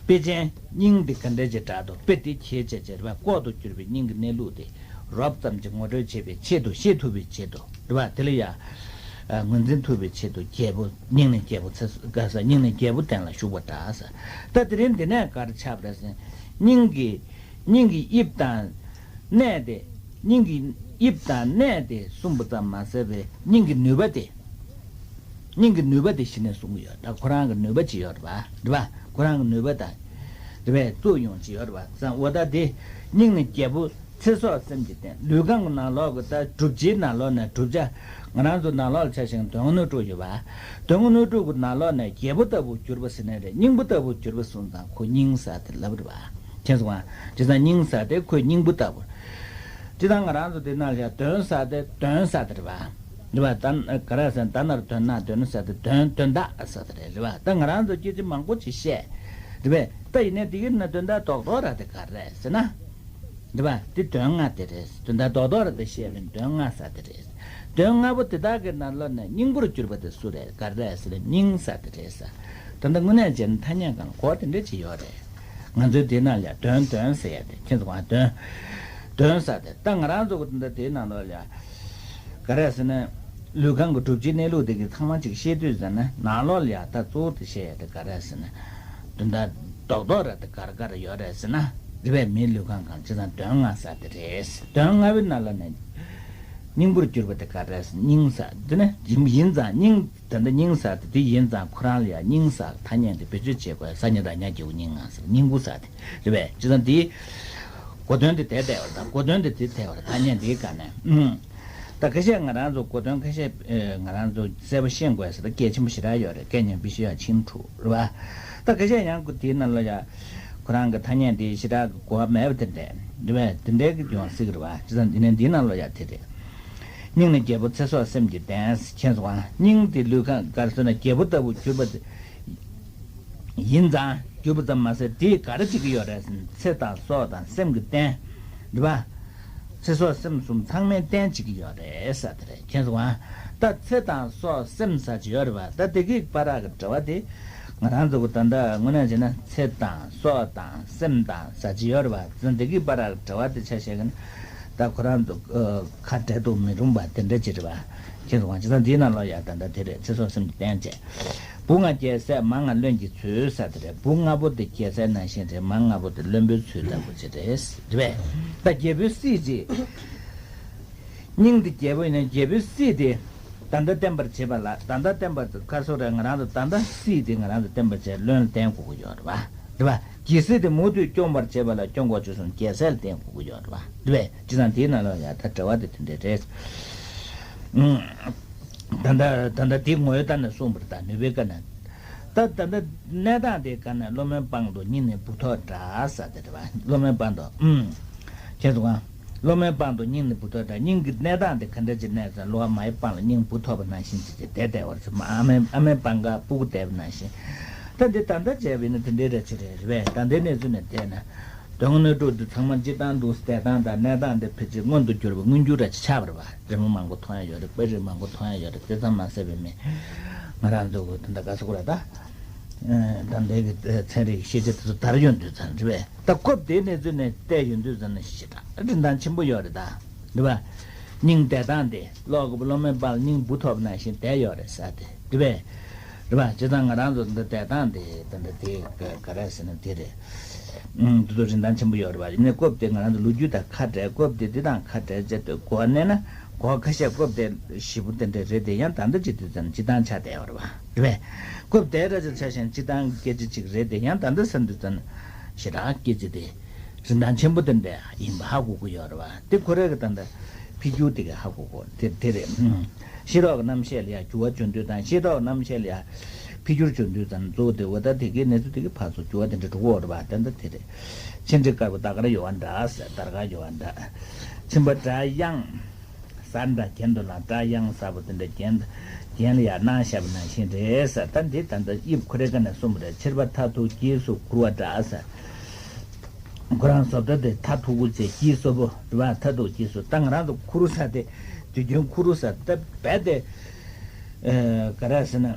དཔེ་ཅན་སྙིང་དེ་ག་འདྲ་ཅིག་འདྲ་འདུག་དཔེ་དེ་ཁྱེད་བྱས་བྱས་རེད་པ། ལྐོག་ཏུ་གྱུར་པའི་སྙིང་གི་གནས་ལུགས་དེ་རོབ་ཙམ་ཅིག་ངོ་སྤྲོད་བྱེད་པའི་ཆེད་དུ། ཤེས་ཐུབ་པའི་ཆེད་དུ་རེད་པ། དེ་ལ་ཡ་ངོས་འཛིན་ཐུབ་པའི་ཆེད་དུ་རྒྱལ་པོ། སྙིང་ནི་རྒྱལ་པོ་ཚེ་སྲོག་ག་ས། སྙིང་ནི་རྒྱལ་པོ་གདན་ལ་བཞུགས་པ་འདྲ་ཟེར། ད་དེ་རིང་འདི་ནས་ག་རེ་ཆགས་པ་རེད་ཟེར་ན། སྙིང་གི་སྙིང་གི་དབྱིབས་དང་གནས་དེ། སྙིང་གི་དབྱིབས་དང་གནས་དེ་གསུངས་པ་ཙམ་མ་ཟད་པའི་སྙིང་གི་ནུས་པ་དེ། སྙིང་གི་ནུས་པ་དེ་གཞི་ནས་གསུང་གི་ཡོད། ད་ཁོ་རང་གི་ནུས་པ་ཅིག་ཡོད་རེད་པ། རེད་པ། ཁོ་རང་གི་ནུས་པ་དང་རེད་པས། བཙུགས་ཡོང་ཅིག་ཡོད་རེད་པ། ཙང་འོ་ད་དེ་སྙིང་ནི་རྒྱལ་པོ་ཚེ་སྲོག་སེམས་ཀྱི་རྟེན། ལུས་ཁམས་ཀྱི་ནང་ལོགས་ཀྱི་ད་སྒྲུབ་བྱེད་ནང་ལོགས་ནས་བསྒྲུབ་བྱ། ང་རང་ཚོ་ནང་ལོགས་ལ་ཆ་བཞག་ན་དོན་དངོས་གནས་དྲུག་ཡོད་པ། དོན་དངོས་གནས་དྲུག་གི་ནང་ལོགས་ནས་རྒྱལ་པོ་ལྟ་བུར་གྱུར་པ་ཟེར་ནའི་རེད། སྙིང་པོ་ལྟ་བུར་གྱུར་པ་གསུངས་ཙང་ཁོ་སྙིང་ཟེར་དེ་ལབ་རེད་པ། མཁྱེན་སོང་ང་། བྱས་ཙང་སྙིང་ཟེར་དེ་ཁོའི་སྙིང་པོ་ལྟ་བུར། བྱས་ཙང་ང་རང་ཚོ་དེ་ནང་ལ་ཡ་དོན་ཟེར་དེ། དོན་ཟེར་དེ་རེད་པ། རེད་པ། ད་ག་རེ་ཟེར། ད་ནར་དོན་ན་དོན་ཟེར་དེ། དོན་དོན་དག་ཟེར་དེ་རེད། རེད་པ། ད་ང་རང་ཚོ་སྐད་ཆ་མང་པོ་ཅིག་བཤད། རེད་པས། ད་ཡིན་ནའི་དེ་གི་ན་དོན་དག་རྡོག་རྡོག་ར་དེ་ག་རེ་ཟེར་ན། རེད་པ། དེ་དོན་ལྔ་དེ་རེད། དོན་དག་རྡོག་རྡོག་རེ་དེ་བཤད་པའི་དོན་ལྔ་ཟེར་དེ་རེད། དོན་ལྔ་པོ་དེ་དག་གི་ནང་ལོགས་ནས་སྙིང་པོར་གྱུར་པ་དེ་སུ་རེད། ག་རེ་ཟེར་ན་སྙིང་ཟེར་དེ་རེད་ཟེར། ད་ལྟ་དངོས་གནས་བྱས་ན་ཐ་སྙད་སྒང་གོ་བ་དེ་འདྲ་ཅིག་ཡོད་རེད། ང་ཚོའི་དེ་ནང་ལ་དོན་དོན་ཟེར་ཡ་དེ་ཁྱེད་ཚོ་གང་དོན། དོན་ཟེར་དེ་ད་ང་རང་ཚོ་གི་ད་ལྟ་དེའི་ནང་ལོགས་ལ་ག་རེ་ཟེར་ན། ལུས་ཁམས་ཀྱི་སྒྲུབ་བྱེད་གནས་ལུགས་དེ་གི་ཚང་མ་ཅིག་བཤད་དུས་ཙམ་ན་ནང་ལོགས་ལ་ཡ་ད་གཙོ་བོ་དེ་བཤད་ཡ་དེ་ག་རེ་ཟེར་ན། དོན་དག་རྡོག་རྡོག་ར་དེ་ག་རེ་ག་རེ་ཡོད་རེད་ཟེར་ན། རེད་པས། མིའི་ལུས་ཁམས་སྒང་བྱས་ཙང་དོན་ལྔ་ཟེར་དེ་རེད། དོན་ལྔ་པའི་ནང་ལ་ནས་སྙིང་པོར་གྱུར་པ་དེ་ག་རེ་ཟེར། སྙིང་ཟེར་དེ་ནི་ཡིན་ཡིན་ཙང་སྙིང་། དོན་དག་སྙིང་ཟེར་དེ་དེ་ཡིན་ཙང་ཁོ་རང་ལ་ཡ་སྙིང་ཟེར་ཐ་སྙད་དེ་བེད་སྤྱོད་བྱེད་དགོས། ས་ཉ་ར་ཉ་གི་གུ་སྙིང་ང་ཟེར། སྙིང་པོ་ཟེར་དེ་རེད་པས། བྱས་ཙང་དེའི་གོ་དོན་དེ་དེ་བལྟས་པ་དང་། གོ་དོན་དེ་དེ་བལྟས་པ་དང་། ཐ་སྙད་དེའི་སྒང་ནས། ཨུམ། ད་ཁ་ཤས་ང་རང་ཚོ་གོ་དོན་ཁ་ཤས་ཨེ་ང་རང་ཚོ་གསལ་པོ་ཤེས་དགོས་ཟེར་ད་སྐད་ཆེན་པོ་ཞེ་དྲག་ཡོད་རེད། སྐད་སྙན་པོ་ཤེས་ཡ་ཆེན་པོ་རེད་པ། ད་ཁ་ཤས་ཡང་དེའི་ནང་ལ་ཡ་ ཁོ་རང་གི་ཐ་སྙད་དེ་ཞེ་དྲག་གི་གོ་བ་མེད་པ་དེ་འདྲས་རེད་པས། དེ་འདྲས་ཀྱི་ཡོང་སྲིད་ཀྱི་རེད་པ། བྱས་ཙང་འདི་ནས་འདིའི་ནང་ལོགས་ཡ་དེ་རེད། སྙིང་ནི་རྒྱལ་པོ་ཚེ་སྲོག་སེམས་ཀྱི་རྟེན། མཁྱེན་སོང་ང་། སྙིང་དེ་ལུས་ཁམས་ག་རེ་ཟེར་ན་རྒྱལ་པོ་ལྟ་བུ་གྱུར་པ་དེ་ཡིན་ཙང་། གྱུར་པ་ཙམ་མ་ཟད་དེས་ག་རེ་བྱེད་ཀྱི་ཡོད་རེད་ཟེར་ན་ཚེ་དང་སྲོག་དང་སེམས་ཀྱི་རྟེན་རེད་པ། ཚེ་སྲོག་སེམས་གསུམ་ཚང་མའི་རྟེན་བྱེད་ཀྱི་ཡོད་རེད་ཟེར་དེ་རེད། མཁྱེན་སོང་ང་། ད་ཚེ་དང་སྲོག་སེམས་ཟེར་གྱི་ཡོད་རེད་པ། ད་དེ་གི་བར་གྱི་འབྲེལ་བ་དེ་ང་རང་ཚོ་གི་ད་ལྟ་དངོས་གནས་བྱས་ན་ཚེ་དང་སྲོག་དང་སེམས་དང་ཟེར་གྱི་ཡོད་རེད་པ། དེ་གི་བར་གྱི་འབྲེལ་བ་དེ་ཆ་བཞག་གི་ན་ད་ཁོ་རང་ཚོ་ཁ་བྲལ་དུ་མི་རུང་པ་དེ་འདྲ་ཅིག་རེད་པ། མཁྱེན་སོང་ང་། བྱས་ཙང་འདིའི་ནང་ལོགས་ཡ་ད་ལྟ་དེ་རེད། ཚེ་སྲོག་སེམས་ཀྱི་རྟེན་བྱས། བུ་ལྔ་རྒྱལ་སྲས་མ་ལྔ་བློན་གྱི་ཚུལ་ཟེར་དེ་རེད། བུ་ལྔ་པོ་དེ་རྒྱལ་སྲས་ནང་བཞིན་རེད། མ་ལྔ་པོ་དེ་བློན་པོའི་ཚུལ་ལྟ་བུ་ཅིག་རེད། རེད་པས། ད་རྒྱལ་པོའི་སྲིད་ཅིག་སྙིང་དེ་རྒྱལ་པོ་ཡིན་ན་རྒྱལ་པོའི་སྲིད་དེ་ད་ལྟ་བརྟན་པར་བྱེད་པ་ལ། ད་ལྟ་བརྟན་པར་ཁ་སོ་རེད། ང་རང་ཚོ་ད་ལྟ་སྲིད་དེ་ང་རང་ཚོ་བརྟན་པར་བྱས་བློན་ལ་བརྟེན་དགོས་ཀྱི་ཡོད་རེད་པ། རེད་པ། རྒྱལ་སྲིད་དེ་མུ་མཐུད་སྐྱོང་བར་བྱེད་པ་ལ་སྐྱོང་དགོས་ཆོག་སོང་རྒྱལ་སྲས་ལ་བརྟེན་དགོས་ཀྱི་ཡོད་རེད་པ། རེད་པས། བྱས་ཙང་དེའི་ནང་ལ་ཡ་ད་འབྲེལ་བ་དེ་དེ་འདྲས་རེད། ཨུམ། ད་ལྟ་ད་ལྟ་དེ་ངོ་བོའི་ལྟ་ནས་གསུངས་པ་རེད། ད་ནུས་པའི་བཀའ་ནས། ད་ད་ལྟ་གནས་སྟངས་དེ་ག་ནས་བློ་མོན་སྤང་དུ་སྙིང་ནི་བུ་ཐོག་འདྲ་ཟེར་དེ་རེད་པ། བློ་མོན་སྤང་དུ། ཨུམ། མཁྱེན་སོང་ང་། བློ་མོན་སྤང་དུ་སྙིང་ནི་བུ་ཐོག་འདྲ། སྙིང་གི་གནས་སྟངས་དེ་ག་འདྲ་ཅིག་གནས་ཟེར། ལོ་བ་མའི་སྤང་ལ་སྙིང་བུ་ཐོགས་པ་ནང་བཞིན་ཅིག་དེ་བསྡད་བསྡད་པ་རེད། ཨ་མའི་ཨ་མའི་སྤང་ཁ་སྤུ་གུ་བསྡད་པ་ནང་བཞིན། ད་འདི་ད་ལྟ་བྱས་པ་ཡིན་ན་དེ་འདྲའི་རེད་ཅིག་རེད། རེད་པས། ད་འདི་གནས་ཚུལ་ནས་བལྟས་ན། དོན་དངོས་གནས་དྲུག་འདི་ཚང་མ་སྤྱིར་བཏང་འདུག་བསྡད་སྟངས་དང་གནས་སྟངས་འདི་ཕལ་ཆེར་མངོན་དུ་གྱུར་པ་མངོན་གྱུར་ར་ཅིག་ཆགས་པ་རེད་པ། རི་མོ་མང་པོ་མཐོང་ཡ་ཡོད་རེད། དཔེ་རིས་མང་པོ་མཐོང་ཡ་ཡོད་རེད། དེ་ཙམ་མ་ཟད་པའི་མི་ང་རང་ཚོ་གི་ད་ལྟ་ག་ཟེར་དགོས་རེད་ད། ད་ལྟའི་གི་ཚན་རིག་ཤེས་བྱ་དེ་ཚོ་དར་ཡོང་དུས་ཙམ་རེད་པས། ད་སྐབས་དེའི་གནས་ཚུལ་ནས་བལྟས་ཡོང་དུས་ཙམ་ན་ཞེ་དྲག་རིན་ཐང་ཆེན་པོ་ཡོད་རེད་ད། རེད་པ། སྙིང་བསྡད་སྟངས་དེ་ཀློག་གི་བློ་མོན་སྤང་ལ་སྙིང་བུ་ཐོགས་པ་ནང་བཞིན་བསྡད་ཡོད་རེད་ཟེར་དེ་རེད་པས། རེད་པ། བྱས་ཙང་ང་རང་ཚོ་འདི་བསྡད་སྟངས་དེ་ད་ལྟ་དེ་ག་ག་རེ་ཟེར་ན་དེ་རེད། ཨུམ། དེ་ཚོ་རིན་ཐང་ཆེན་པོ་ཡོད་རེད་པ། ཡིན་ནའི་སྐབས་དེ་ང་རང་ཚོ་ལོ་རྒྱུས་དང་ཁ་བྲལ། སྐབས་དེ་འདི་དང་ཁ་བྲལ་བྱས་ཏེ་གོ་བ་གནས་ན་གོ་བ་ཁ་ཤས་སྐབས་དེ་ཞེ་པོ་དེ་འདྲ་རེད་དེ། ཡང་ད་ལྟ་བྱེད་དུས་ཙམ་སྤྱིར་བཏང་ཆགས་བསྡད་ཡོད་རེད་པ། རེད་པས། སྐབས་དེ་ར་ཅིག་ཆ་བཞག་ན་སྤྱིར་བཏང་སྐད་ཆ་ཅིག་རེད་དེ། ཡང་ད་ལྟ་བསམ་དུས་ཙམ་ཞེ་དྲག་སྐད་ཆ་དེ་རིན་ཐང་ཆེན་པོ་དེ་འདྲ་ཡིན་པ་ཧ་གོ་གི་ཡོད་རེད་པ། དེ་ཁོ་རང་གི་ད་ལྟ་འཕེལ་འགྱུར་དེ་ག་ཧ་གོ་གོ་དེ་དེ་རེད། ཨུམ། ཤེས་རྟོགས་ཀྱི་རྣམ་ཤེས་ལ་ཡང་འགྱུར་བ་འབྱུང་དུས་དང་། ཤེས་རྟོགས་ཀྱི་རྣམ་ཤེས་ལ་ཡང་འཕེལ་འགྱུར་འབྱུང་དུས་ཙམ་གཙོ་བོ་དེ་འོ་ད་དེ་གའི་གནས་ཚུལ་དེ་གའི་ཕར་ཚུར་འགྱུར་བ་དེ་འདྲ་འགྲོ་གི་ཡོད་རེད་པ། ད་ལྟ་དེ་རེད། མཆིན་དྲི་དཀར་པོ་དར་དཀར་ཡོད་པ་འདྲ་ཟེར། དར་དཀར་ཡོད་པ་འདྲ། མཆིན་པ་སྒྲ་དབྱངས་གསར་འདྲ་གྱེན་དུ་ལངས། སྒྲ་དབྱངས་གསར་པོ་དེ་འདྲ་གྱེན་གྱེན་ལ་ཡར་སྣང་བཞག་པ་ནང་བཞིན་རེད་ཟེར། ད་འདི་ད་ལྟ་དབྱིབས་ཁོ་རའི་སྒང་ནས་གསུངས་པ་རེད། མཆེར་པ་མཐའ་ཐུག་དཀྱིལ་སུ་ཁུར་བ་འདྲ་ཟེར། ཁོ་རང་བཟོ་ལྟ་དེ་མཐའ་ཐུག་པོ་བྱས་དཀྱིལ་སུ་པོ་རེད་པ། མཐའ་ཐུག་དཀྱིལ་སུ། ད་ང་རང་ཚོ་ཁུར་ས་དེ་དུས་རྒྱུན་ཁུར་ས་ད་རྦད་དེ་ཨ་ག་རེ་ཟེར་ན།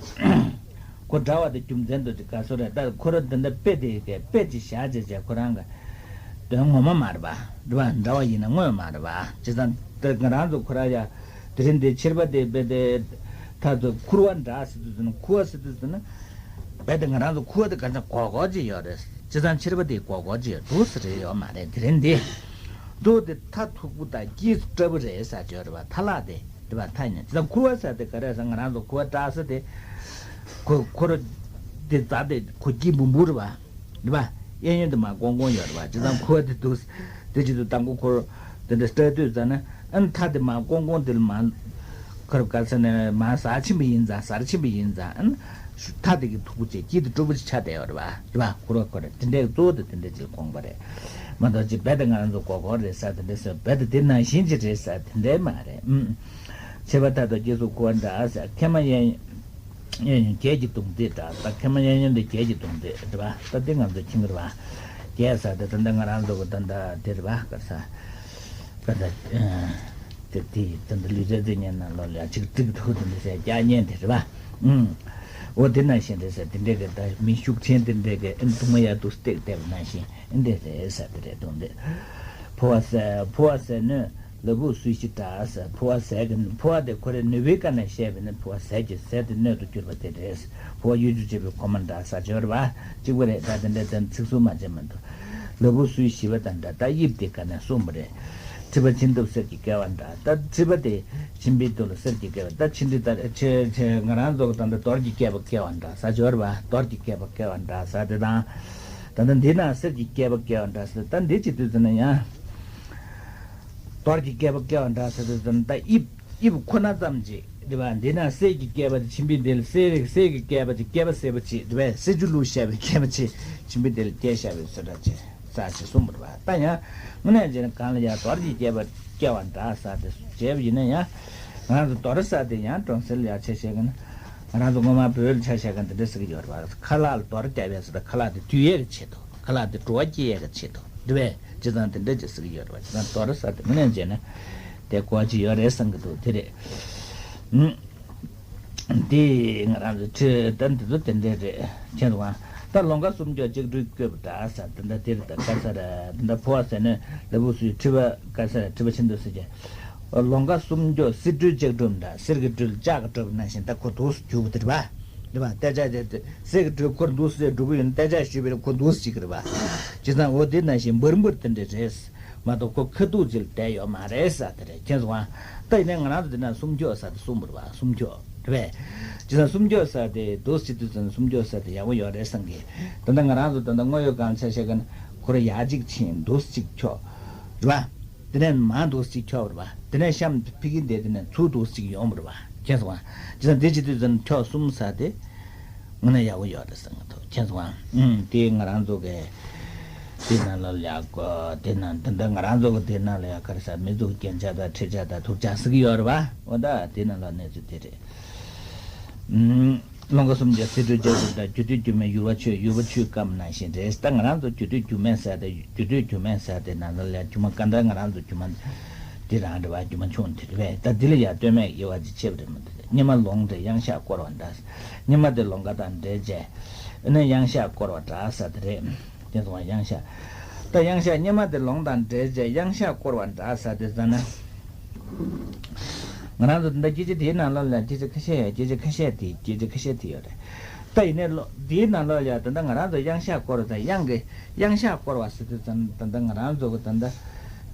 ཁོ་འདྲ་བ་དེ་རྒྱུ་མཚན་དུ་ཅིག་ག་ཚོད་རེད། ད་ཁོ་ར་འདི་འདྲ་དཔེ་དེ་གའི་དཔེ་ཅིག་བཞག་བྱས་བྱས་ཁོ་རང་གི་དོན་ངོ་མ་མ་རེད་པ། རེད་པ། འདྲ་བ་ཡིན་ན་དངོས་མ་རེད་པ། བྱས་ཙང་ད་ང་རང་ཚོ་ཁོ་ར་ཡ་དེ་རིང་འདི་མཆེར་པ་དེ་དཔེ་དེ་མཐའ་ཚོ་ཁུར་བ་འདྲ་ཟེར་དུས་ཙམ་ན། ཁུར་བ་ཟེར་དུས་ཙམ་ན་རྦད་དེ་ང་རང་ཚོ་ཁུར་བ་དེ་ག་ཚོད་གོག་གོག་ཅིག་ཡོད་རེད། བྱས་ཙང་མཆེར་པ་དེ་གོག་གོག་ཅིག་ཡོད་འདུག་ཟེར་རེད་ཡོད་མ་རེད། དེ་རིང་འདི་གཙོ་བོ་དེ་མཐའ་ཐུག་པོ་དང་དཀྱིལ་སྤྲ་པོ་རེད་ཟེར་གྱི་ཡོད་རེད་པ། མཐའ་ལྷག་དེ། རེད་པ། མཐའ་ཡིན་ན་བྱས་ཙང་ཁུར་བ་ཟེར་དེ་ག་རེ་ཟེར། ང་རང་ཚོ་ཁུར་བ་བཀྲ་ས་དེ། ཁོ་ཁོ་ར་དེ་རྩ་དེ་ཁོ་དཀྱིལ་འབུར་འབུར་རེད་པ། རེད་པ། གཡས་གཡོན་དེ་མར་ཀོང་ཀོང་ཡོད་རེད་པ། བྱས་ཙང་ཁུར་བ་དེ་འདུག་དེ་བྱེད་དུས་དང་པོ་ཁོ་ར་དེ་འདྲ་སྤྲ་དུས་ཙམ་ན། ཨ་ནི་མཐའ་དེ་མར་ཀོང་ཀོང་དེ་ལ་མར་ཁོ་ར་ག་ས་ནས་མར་ཟག་ཕྱིན་པ་ཡིན་ཙང་། ཟག་ཕྱིན་པ་ཡིན་ཙང་། ཨ་ནི་མཐའ་དེ་གི་མཐུག་པོ་བྱས་དཀྱིལ་དེ་སྤྲ་པོ་ཅིག་ཆགས་བསྡད་ཡོད་རེད་པ། རེད་པ། ཁུར་བ་ཁོ་ར་དེ་འདྲའི་གཙོ་བོ་དེ་དེ་འདྲ་ཅིག་དགོངས་པ་རེད། མ་གཏོགས་ཅིག་རྦད་དེ་ང་རང་ཚོ་གོག་གོག་རེད་ཟེར་དེ་འདྲ་ཟེར། རྦད་དེ་དེ་ནང་བཞིན་ཅིག་རེད་ཟེར་དེ་འདྲ་མ་རེད། ཨུམ། མཆེར་པ་མཐའ་ཐུག་དཀྱིལ་སུ་ཁུར་བ་འདྲ་ཟེར། མཁལ་མ་གཡས་གཡོན་གྱི་གདུང་རྩེ་འདྲ། ད་མཁལ་མ་གཡས་གཡོན་དེ་གྱད་ཀྱི་གདུང་རྩེ་རེད་པ། ད་དེ་ང་ཚོ་མཁྱེན་གྱི་རེད་པ། གྱད་ཟེར་དེ་ད་ལྟ་ང་རང་ཚོ་གི་ད་ལྟ་དེ་རེད་པ། ག་ས་ག་ས་དེ་དེ་ད་ལྟ་ལུས་རྩལ་རྩེད་མཁན་ནང་ལོགས་ལ་ཡ་ཅིག་ཀྲིག་ཐུག་དེ་འདྲ་ཟེར་རྒྱག་མཁན་དེ་རེད་པ། ཨུམ། འོ་དེ་ནང་བཞིན་རེད་ཟེར། དེ་འདྲའི་གི་ད་མི་ཤུགས་ཆེན་དེ་འདྲའི་གི་ཨ་ནི་གདུང་བ་ཡར་དུ་བཏེགས་བསྡད་པ་ནང་བཞིན། འདི་རེད་ཟེར་དེ་རེད་དོན་དེ། འཕོ་བ་ཟད། འཕོ་བ་ཟད་ནུས་ལ་ཕུག་སུས་ཤི་འདྲ་ཟེར། འཕོ་བ་ཟད་ཀྱི། འཕོ་བ་དེ་ཁོ་རའི་ནུས་པའི་སྒང་ནས་བཤད་པ་ཡིན་ན་འཕོ་བ་ཟད་ཀྱི། ཟད་དེ་སྣོད་དུ་གྱུར་པ་དེ་རེད། འཕོ་བ་གཡོ་སྒྱུ་བྱེད་པའི་མགོ་མ་འདྲ་ཟེར་གྱི་ཡོད་རེད་པ། གཅིག་པ་རེད། ད་དེ་འདྲའི་ཚིག་གསུམ་མ་བྱས་མ་འདུག་ལ་ཕུག་སུས་ཤི་བ་དང་འདྲ། ད་དབྱིབས་དེ་སྒང་ནས་གསུངས་པ་རེད། མཁྲིས་པ་མཆིན་གཏུབ་གསེར་གྱི་སྐལ་བ་འདྲ། ད་མཁྲིས་པ་དེ་མཆིན་པའི་ཐོག་ལ་གསེར་གྱི་སྐལ་བ། ད་མཆིན་མཁྲིས་ད་ཆེ་ཆེ་ང་རང་ཚོ་གི་ད་ལྟ་རྡོར་གྱི་སྐེད་པ་བཀལ་བ་འདྲ་ཟེར་གྱི་ཡོད་རེད་པ། རྡོར་གྱི་སྐེད་པ་བཀལ་བ་འདྲ་ཟེར་དེ་དང་། ད་ལྟ་འདི་ན་གསེར་གྱི་སྐེད་པ་བཀལ་བ་འདྲ་ཟེར། ད་འདི་བྱེད་དུས་ཙམ་ན་ཡང་རྡོར་གྱི་སྐེད་པ་བཀལ་བ་འདྲ་ཟེར་དུས་ཙམ་ན། ད་དབྱིབས་དབྱིབས་ཁོ་ན་ཙམ་ཅིག་ དེ་བ་འདི་ན་གསེར་གྱི་སྐྱེས་པ་དེ་མཆིན་པའི་མདུན་ལ། གསེར་རིགས་གསེར་གྱི་སྐྱེས་པ་དེ་སྐྱེས་པ་སེར་པོ་ཅིག་དེ་བས་གསེར་ཆུ་བླུགས་བཞག་པའི་སྐྱེས་པ་ཅིག་མཆིན་པའི་མདུན་ལ་སྐྱེས་བཞག་པའི་བཟོ་འདྲ་ཅིག་ས་ཅིག་གསུངས་པ་རེད་བ། ད་ཡང་དངོས་གནས་བྱས་ན་གང་ལ་ཡང་དོར་གྱི་སྐྱེས་པ་སྐྱེ་བ་འདྲ་ས་དེ་བྱས་པ་ཡིན་ན་ཡང་། ང་རང་ཚོ་དོར་ས་དེ་ཡང་གྲོང་གསེབ་ལ་ཡང་ཆ་བཞག་གི་ན། ང་རང་ཚོ་སྔོན་མ་བོད་ལ་ཆ་བཞག་གི་ན་འདི་འདྲ་ཟེར་གྱི་ཡོད་རེད་བ། ཁ་ལག་ལ་དོར་བརྒྱབ་ཡས་ཟེར། ད་ཁ་ལག་དེ་དུས་ཡས་ཀྱི་ཆེད་དུ། ཁ་ལག་དེ་བྲོ་བ་སྐྱེ་ཡས་ཀྱི་ཆེད་དུ་དེ་བས་བྱས་ཙང་དེ་འདྲ་ཅིག་ཟེར་གྱི་ཡོད་རེད་བ། བྱས་ཙང་དོར་ས་དེ་དངོས་གནས་བྱས་ན་དེ་གོ་ཅི་ཡོད་རེད་བསམ་གྱི་འདུག་དེ་རེད། ཨུམ། དེ་ང་རང་ཚོ་ཁྲི་ད་འདི་ཚོ་དེ་འདྲ་རེད། ཁྱེད་རང་ད་ལོང་ག་སུམ་ཅུ་ལྕགས་སྦྲུལ་བཀོད་པ་འདྲ་ས་དེ་འདྲ་དེ་རེད། ད་ག་ས་རེད། འདི་འདྲ་ཕོ་བ་ཟེར་ནས་ལ་བུ་སུའི་ཁྲི་པ་ག་ས་རེད། ཁྲི་པ་ཆེན་པོ་ཟེར་གྱི། ལོང་ག་སུམ་ཅུ་གསེར་སྦྲུལ་ལྕགས་སྦྲུལ་འདྲ། གསེར་གྱི་སྦྲུལ་ལྕགས་ཀྱི་སྦྲུལ་ནང་བཞིན་ད་ཁོ་འདུག་སེ་རྒྱུག་པ་དེ་རེད་པ། རེད་པ། ད་ལྕགས་དེ་གསེར་གྱི་སྦྲུལ་ཁོ་འདུག་སེ་སྒྲུག་གི་ཡོད་ན་ད་ལྕགས་གཞུས་པའི་ཁོ་འདུག་སེ་བྱེད་ཀྱི་རེད་པ། བྱས་ཙང་འོ་དེ་ནང་བཞིན་འབུར་འབུར་དེ་འདྲ་རེད། མ་གཏོགས་ཁོ་ཁ་ཐུག་ཅིག་ལ་བསྡད་ཡོད་མ་རེད་ས་དེ་རེད། ཁྱེད་ཚོ་ཨ། ད་ཡིན་ནའི་ང་རང་ཚོ་དེ་ན་སུམ་ཅུ་ས་དེ་གསུངས་པ་རེད་པ། སུམ་ཅུ་རེད་པས། བྱས་ཙང་སུམ་ཅུ་ས་དེ་འདུག་སེ་བྱེད་དུས་ཙམ་སུམ་ཅུ་ས་དེ་ཡག་པོ་ཡོད་རེད་བསམ་གི། ད་ལྟ་ང་རང་ཚོ་ད་ལྟ་དངོས་ཡོད་སྒང་ཆ་བཞག་གི་ན་ཁོ་ར་ཡ་གཅིག་ཕྱིན་འདུག་སེ་གཅིག་ཁྱོག་རེད་པ། དེ་ནས་མར་འདུག་སེ་གཅིག་ཁྱོག་རེད་པ། དེ་ནས་གཤམ་ཕ་གི་འདི་དེ་ནས་ཚུར་འདུག་སེ་གཅིག་ཡོང་བ་རེད་པ། ཁྱེད་ཚོ་ཨ། བྱས་ཙང་དེ་བྱེད་དུས་ཙམ་ཁྱོག་གསུམ་ས་དེ། དངོས་གནས་ཡག་པོ་ཡོད་རེད་བསམ་གྱི་འདུག་ཁྱེད་ཚོ་ཨ། ཨུམ། དེ་ང་རང་ཚོ་གི་དེ་ནང་ལ་ཡག་གོ། དེ་ནང་དེ་འདྲ་ང་རང་ཚོ་གི་དེ་ནང་ལ་ཡག་ག་རེ་ཟ། མི་ཚོ་གི་རྒྱན་ཆ་དང་ཁྲི་ཆ་དང་ཐུར་ཆ་ཟེར་གྱི་ཡོད་རེད་པ། འོ་ད་དེ་ནང་ལ་གནས་ཚུལ་དེ་རེད། ཨུམ། ལོང་ག་སུམ་ཅུ་གསེར་སྦྲུལ་ལྕགས་སྦྲུལ་འདྲ། རྒྱུ་སྟོད་རྒྱུ་སྨད་ཡུར་བ་ཆོས། ཡུར་བ་ཆོས་སྐམ་ནང་བཞིན་རེད། ད་ང་རང་ཚོ་རྒྱུ་སྟོད་རྒྱུ་སྨད་ཟེར་དེ། རྒྱུ་སྟོད་རྒྱུ་སྨད་ཟེར་དེ་ནང་ལ་ལ་རྒྱུ་མ་ག་འདྲ་ང་རང་ཚོ་རྒྱུ་མ་དེ་རང་རེད་པ། རྒྱུ་མ་ཆུང་དེ་རེད་པས། ད་འདི་ལ་ཡ་སྟོད་སྨད་དབྱེ་བ་ཅིག་ཕྱེ་བ་རེད་མ་གཏོགས། སྙེ་མ་ལོང་འདྲ་གཡང་ཤ་བསྐོར་བ་འདྲ། སྙེ་མ་དེ་ལོང་ག་དང་འདྲེས་བྱས། ཨ་ནི་གཡང་ཤ་བསྐོར་བ་འདྲ་ས་དེ་རེད། དེ་སོང་བ་གཡང་ཤ། ད་གཡང་ཤ་སྙེ་མ་དེ་ལོང་དང་འདྲེས་བྱས་གཡང་ཤ་བསྐོར་བ་འདྲ་ས་དེ་ཟ་ན། ང་རང་ཚོ་འདི་འདྲ་སྐད་ཆ་དེའི་ནང་ལོགས་ལ་སྐད་ཆ་ཁ་ཤས་ཡོད། སྐད་ཆ་ཁ་ཤས་དེ་སྐད་ཆ་ཁ་ཤས་དེ་ཡོད་རེད། ད་ཡིན་ནའི་ལོ་དེའི་ནང་ལོགས་ལ་ད་ལྟ་ང་རང་ཚོ་གཡང་ཤ་བསྐོར་བ་དང་གཡང་གི་གཡང་ཤ་བསྐོར་བ་ཟེར་དུས་ཙམ་ད་ལྟ་ང་རང་ཚོ་གི་ད་ལྟ་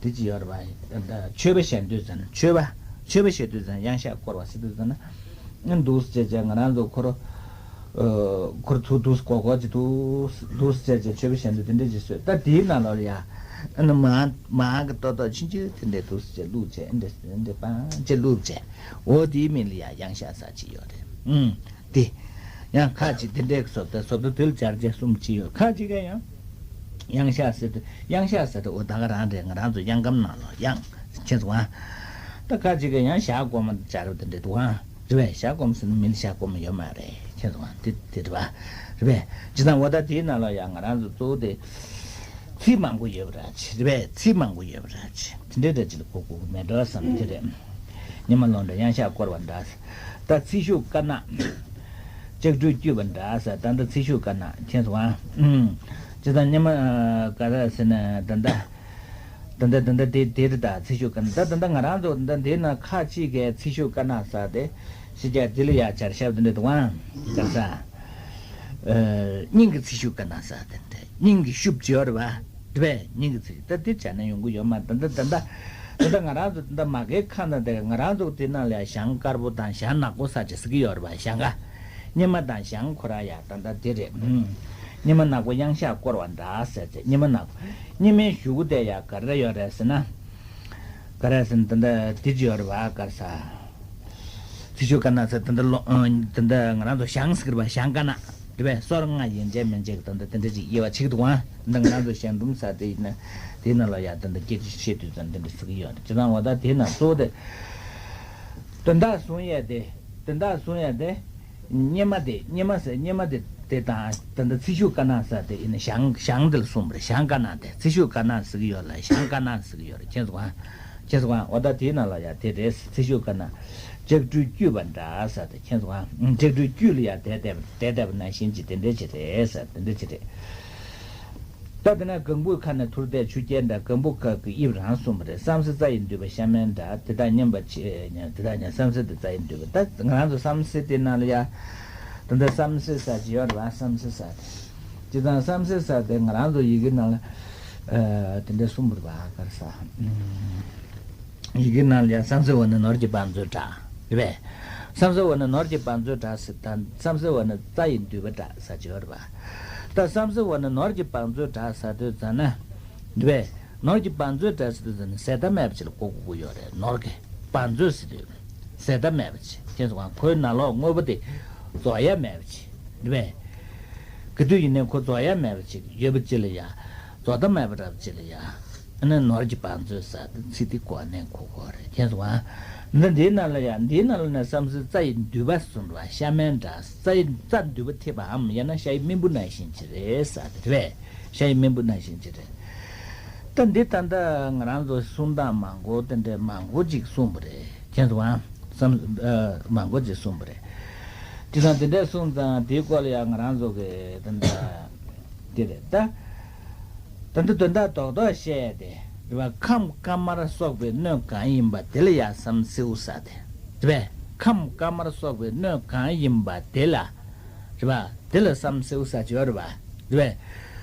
དེ་ཅི་ཡོད་རེད་པ། ད་མཆོད་པ་བཞེས་དུས་ཙམ་མཆོད་པ་མཆོད་པ་བཞེས་དུས་ཙམ་གཡང་ཤ་བསྐོར་བ་ཟེར་དུས་ཙམ་ན། འདུག་སེ་བྱས་བྱས་ང་རང་ཚོ་ཁོ་ར། ཨ། ཁོ་ར་ཚུར་འདུག་སེ་སྒོར་སྒོར་གྱི་འདུག་སེ་འདུག་སེ་བྱས་བྱས་མཆོད་པ་བཞེས་དུས་དེ་འདྲ་ཅིག་བཟོས། ད་དེའི་ནང་ལོགས་ལ་ཡ། ཨ་ནི་མར་མར་གྱི་ཏོག་ཏོག་ཆུང་ཆུང་དེ་འདྲ་འདུག་སེ་བྱས་བླུགས་བྱས། འདི་འདྲ་འདི་འདྲ་སྤང་བྱས་བླུགས་བྱས། འོ་དེའི་མིང་ལ་ཡ་གཡང་ཤ་ཟེར་གྱི་ཡོད་རེད། ཨུམ། དེ། ཡང་ཁ་ཅིག་དེ་འདྲའི་བཟོ་ལྟ་བཟོ་ལྟ་དེ་ལ་སྦྱར་བྱས་གསུམ་ཅིག་ཡོད། ཁ་ཅིག་ག་ཡང་། གཡང་ཤ་ཟེར་དུས་གཡང་ཤ་ཟེར་དུས་འོ་ད་ག་རང་རེད། ང་རང་ཚོ་གཡང་སྐམ་ནང་ལོགས་གཡང་། ཁྱེད་ཚོ་ཨ། ད་ཁ་ཅིག་ག་ཡང་ཞྭ་སྒོར་མོ་སྦྱར་བ་དེ་འདྲ་འདུག་ཨ། རེད་པས། ཞྭ་སྒོར་མོ་ཟེར་ན་མི་ལ་ཞྭ་སྒོར་མོ་ཡོད་མ་རེད། ཁྱེད་ཚོ་ཨ། དེ་དེ་རེད་པ། རེད་པས། བྱས་ཙང་འོ་ད་དེའི་ནང་ལོགས་ཡང་ང་རང་ཚོ་གཙོ་བོ་དེ། ཚིག་མང་པོ་ཡོད་པ་རེད་ཅེ། རེད་པས། ཚིག་མང་པོ་ཡོད་པ་རེད་ཅེ། དེ་འདྲའི་འདྲ་ཅིག་ལ་གོ་དགོས་ཀྱི་མེད་འགྲོ་བསམ། དེ་རེད། སྙེ་མ་ལོང་འདྲ་གཡང་ཤ་བསྐོར་བ་འདྲ། ད་ཚེ་ཤུགས་དཀར་ནག་ལྕགས་སྦྲུལ་བཀྱུས་པ་འདྲ་ཟེར། ད་ལྟ་ཚེ་ཤུགས་དཀར་ནག་ཁྱེད་ཚོ་ཨ། ཨུམ། ཅི་ད་སྙེ་མ་ག་རེ་ཟེར་ན་ད་ལྟ། ད་ལྟ་ད་ལྟ་དེ་དེ་རེད། ད་ཚེ་ཤུགས་དཀར་ནག་ད་ད་ལྟ་ང་རང་ཚོ་ད་ལྟ་འདི་ན་ཁ་ཅིག་གིས་ཚེ་ཤུགས་དཀར་ནག་ཟེར་དེ། ཤི་རྒྱག་དེ་ལ་ཡ་བྱར་ཤབ་དེ་འདྲ་འདུག་ཨ། ག་ས། ཨ། སྙིང་གི་ཚེ་ཤུགས་དཀར་ནག་ཟེར་དེ་འདྲ། སྙིང་གི་ཤུབས་ཅིག་ཡོད་རེད་པ། རེད་པས། སྙིང་གི་ཚེ་ཤུགས། ད་དེ་བྱས་ན་ཡོང་གི་ཡོད་མ་རེད། ད་ད་ད་ད་ད་ང་རང་ཚོ་ད་མ་གའི་ཁ་ན་དེ་ང་རང་ཚོ་དེ་ནང་ལ་ཞང་དཀར་པོ་དང་ཞང་ནག་པོ་ཟེར་ཅིག་ཟེར་གྱི་ཡོད་རེད་པ། ཞང་ག་སྙེ་མ་དང་ཞང་ཁོ་ར་ཡ་ད་ད་དེ་རེད། ཨུམ། སྙེ་མ་ནག་པོ་གཡང་ཤ་བསྐོར་བ་འདྲ་ཟེར་ཅིག་སྙེ་མ་ནག་པོ། སྙེ་མའི་གཞུག་གུ་དེ་ཡ་ག་རེ་ཡོད་རེད་ཟེར་ན། ག་རེ་ཟེར་ན་ད་ད་དེ་ཅི་ཡོད་རེད་པ། ག་ས། ཚེ་ཤུགས་དཀར་ནག་ཟེར་དེ་འདྲ་ལོ། ཨ། དེ་འདྲ་ང་རང་ཚོ་ཞང་ཟེར་གྱི་རེད་པ། ཞང་དཀར་ནག་རེད་པས། སོ་ལྔ་ཡན་ཆད་མན་ཆད་ཀྱི་དེ་འདྲ་དེ་འདྲ་ཅིག་དབྱེ་བ་ཕྱེ་གི་འདུག་ཨང་། འདི་ང་རང་ཚོ་ཞང་འབྲུམ་ཟེར་དེ་ཡིན་ན་དེའི་ནང་ལ་ཡ་དེ་འདྲ་སྐད་ཆ་བཤད་དུས་ཙམ་དེ་འདྲ་ཟེར་གྱི་ཡོད་རེད། བྱས་ཙང་འོ་ད་དེའི་ནང་གཙོ་བོ་དེ་དོན་དག་བཟུང་ཡས་དེ། དོན་དག་བཟུང་ཡས་དེ། སྙེ་མ་དེ་སྙེ་མ་ཟེར་སྙེ་མ་དེ་དེ་དང་དེ་འདྲ་ཚེ་ཤུགས་དཀར་ནག་ཟེར་དེ་ཡིན་ན་ཞང་ཞང་དེ་ལ་གསུངས་པ་རེད། ཞང་དཀར་ནག་དེ། ཚེ་ཤུགས་དཀར་ནག་ཟེར་གྱི་ཡོད་ལ་ཞང་དཀར་ནག་ཟེར་གྱི་ཡོད་རེད། མཁྱེན་སོང་ཨ། མཁྱེན་སོང་ཨ། འོ་ད་དེའི་ནང་ལ་ཡ་དེ་རེད། ཚེ་ཤུགས་དཀར་ནག་ལྕགས་སྦྲུལ་བཀྱུས་པ་འདྲ་ཟེར་དེ། མཁྱེན་སོང་ཨ། ལྕགས་སྦྲུལ་བཀྱུས་ལ་ཡ་དེ་བསྡད་པ་དེ་བསྡད་པ་ནང་བཞིན་གྱི་དེ་འདྲ་ཅིག་རེད་ཟེར། དེ་འདྲ་ཅིག་རེད། ད་དེ་ན་གང་བུ་ཁ་ན་ཐུར་དེ་ཆུ་སྐྱེས་འདྲ། གང་བུ་ཁ་གི་དབྱིབས་རང་གསུངས་པ་རེད། བསམ་སེ་རྩ་ཡི་མདུད་པ་ཤ་མེན་འདྲ། དེ་དག་མཉམ་པ་ཆེ་ཉ་དེ་དག་ཉ་བསམ་སེ་དེ་རྩ་ཡི་མདུད་པ། ད་ང་རང་ཚོ་བསམ་སེ་དེ་ནང་ལ་ཡ། ད་ལྟ་བསམ་སེ་ཟེར་ཅིག་ཡོད་རེད་བ། བསམ་སེ་ཟེར་དེ། ཅི་ཙང་བསམ་སེ་ཟེར་དེ་ང་རང་ཚོ་ཡི་གེ་ནང་ལ། ཨ། དེ་འདྲ་གསུངས་པ་རེད་བ། ག་རེ་ཟ། ཡི་གེ་ནང་ལ་ཡ་བསམ་སེ་བ་ནི་ནོར་གྱི་བང་མཛོད་འདྲ། རེད་པས། བསམ་སེ་བ་ནི་ནོར་གྱི་བང་མཛོད་འདྲ་ཟེར་དང་། བསམ་སེ་བ་ནི་རྩ་ཡི་མདུད་པ་འདྲ་ཟེར་ཅིག་ཡོད་རེད་བ། ད་བསམ་སེ་བ་ནི་ནོར་གྱི་བང་མཛོད་འདྲ་ཟེར་དུས་ཙམ་ན། རེད་པས། ནོར་གྱི་བང་མཛོད་འདྲ་ཟེར་དུས་ཙམ་ན་ཟད་མཐའ་མེད་པ་ཅིག་ལ་གོ་དགོས་ཀྱི་ཡོད་རེད། ནོར་གྱི་བང་མཛོད་ཟེར་དུས། ཟད་མཐའ་མེད་པ་ཅིག་མཁྱེན་སོང་ང་། ཁོའི་ནང་ལོགས་དངོས་པོ་དེ་རྫོགས་ཡ་མེད་པ་ཅིག་རེད་པས། ག་དུས་ཡིན་ནའི་ཁོ་རྫོགས་ཡ་མེད་པ་ཅིག་ཡོད་པ་ཅིག་ལ་ཡ། རྫོགས་མཐའ་མེད་པ་འདྲ་པོ་ཅིག་ལ་ཡ། ཨ་ནི་ནོར་གྱི་བང་མཛོད་ཟེར་དེ་ཚིག་དེ་གོ་ནས་གོ་གོ་རེད་མཁྱེན་སོང་ང་། འདི་འདིའི་ནང་ལ་ཡ་འདིའི་ནང་ལ་ནས་བསམ་སེའུ་རྩྭ་ཡི་མདུད་པ་གསུངས་པ་ཤ་མེན་འདྲ་རྩྭ་ཡི་རྩྭ་མདུད་པ་ཐེབས་པའམ་ཡང་ན་ཤ་ཡི་སྨིན་བུ་ནང་བཞིན་ཅིག་རེད་ཟེར་དེ་རེད་པས། ཤ་ཡི་སྨིན་བུ་ནང་བཞིན་ཅིག་རེད། ད་འདི་ད་ལྟ་ང་རང་ཚོ་གསུང་སྟངས་མང་པོ་དེ་འདྲའི་མང་པོ་ཅིག་གསུངས་པ་རེད་མཁྱེན་སོང་ཨང་། བསམ་ཨ། མང་པོ་ཅིག་གསུངས་པ་རེད། དེ་དང་དེ་འདྲ་གསུངས་ཙང་དེའི་སྐོར་ལ་ཡང་ང་རང་ཚོ་གི་ད་ལྟ་དེ་རེད་ད། ད་ལྟ་དོན་དག་རྡོག་རྡོག་བཤད་དེ་རེད་པ། ཁམས་དཀར་དམར་སོགས་པའི་སྣོད་གང་ཡིན་པ་དེ་ལ་ཡང་བསམ་སེའུ་ཟེར་དེ་རེད་པས། ཁམས་དཀར་དམར་སོགས་པའི་སྣོད་གང་ཡིན་པ་དེ་ལ། རེད་པ། དེ་ལ་བསམ་སེའུ་ཟེར་གྱི་ཡོད་རེད་པ། རེད་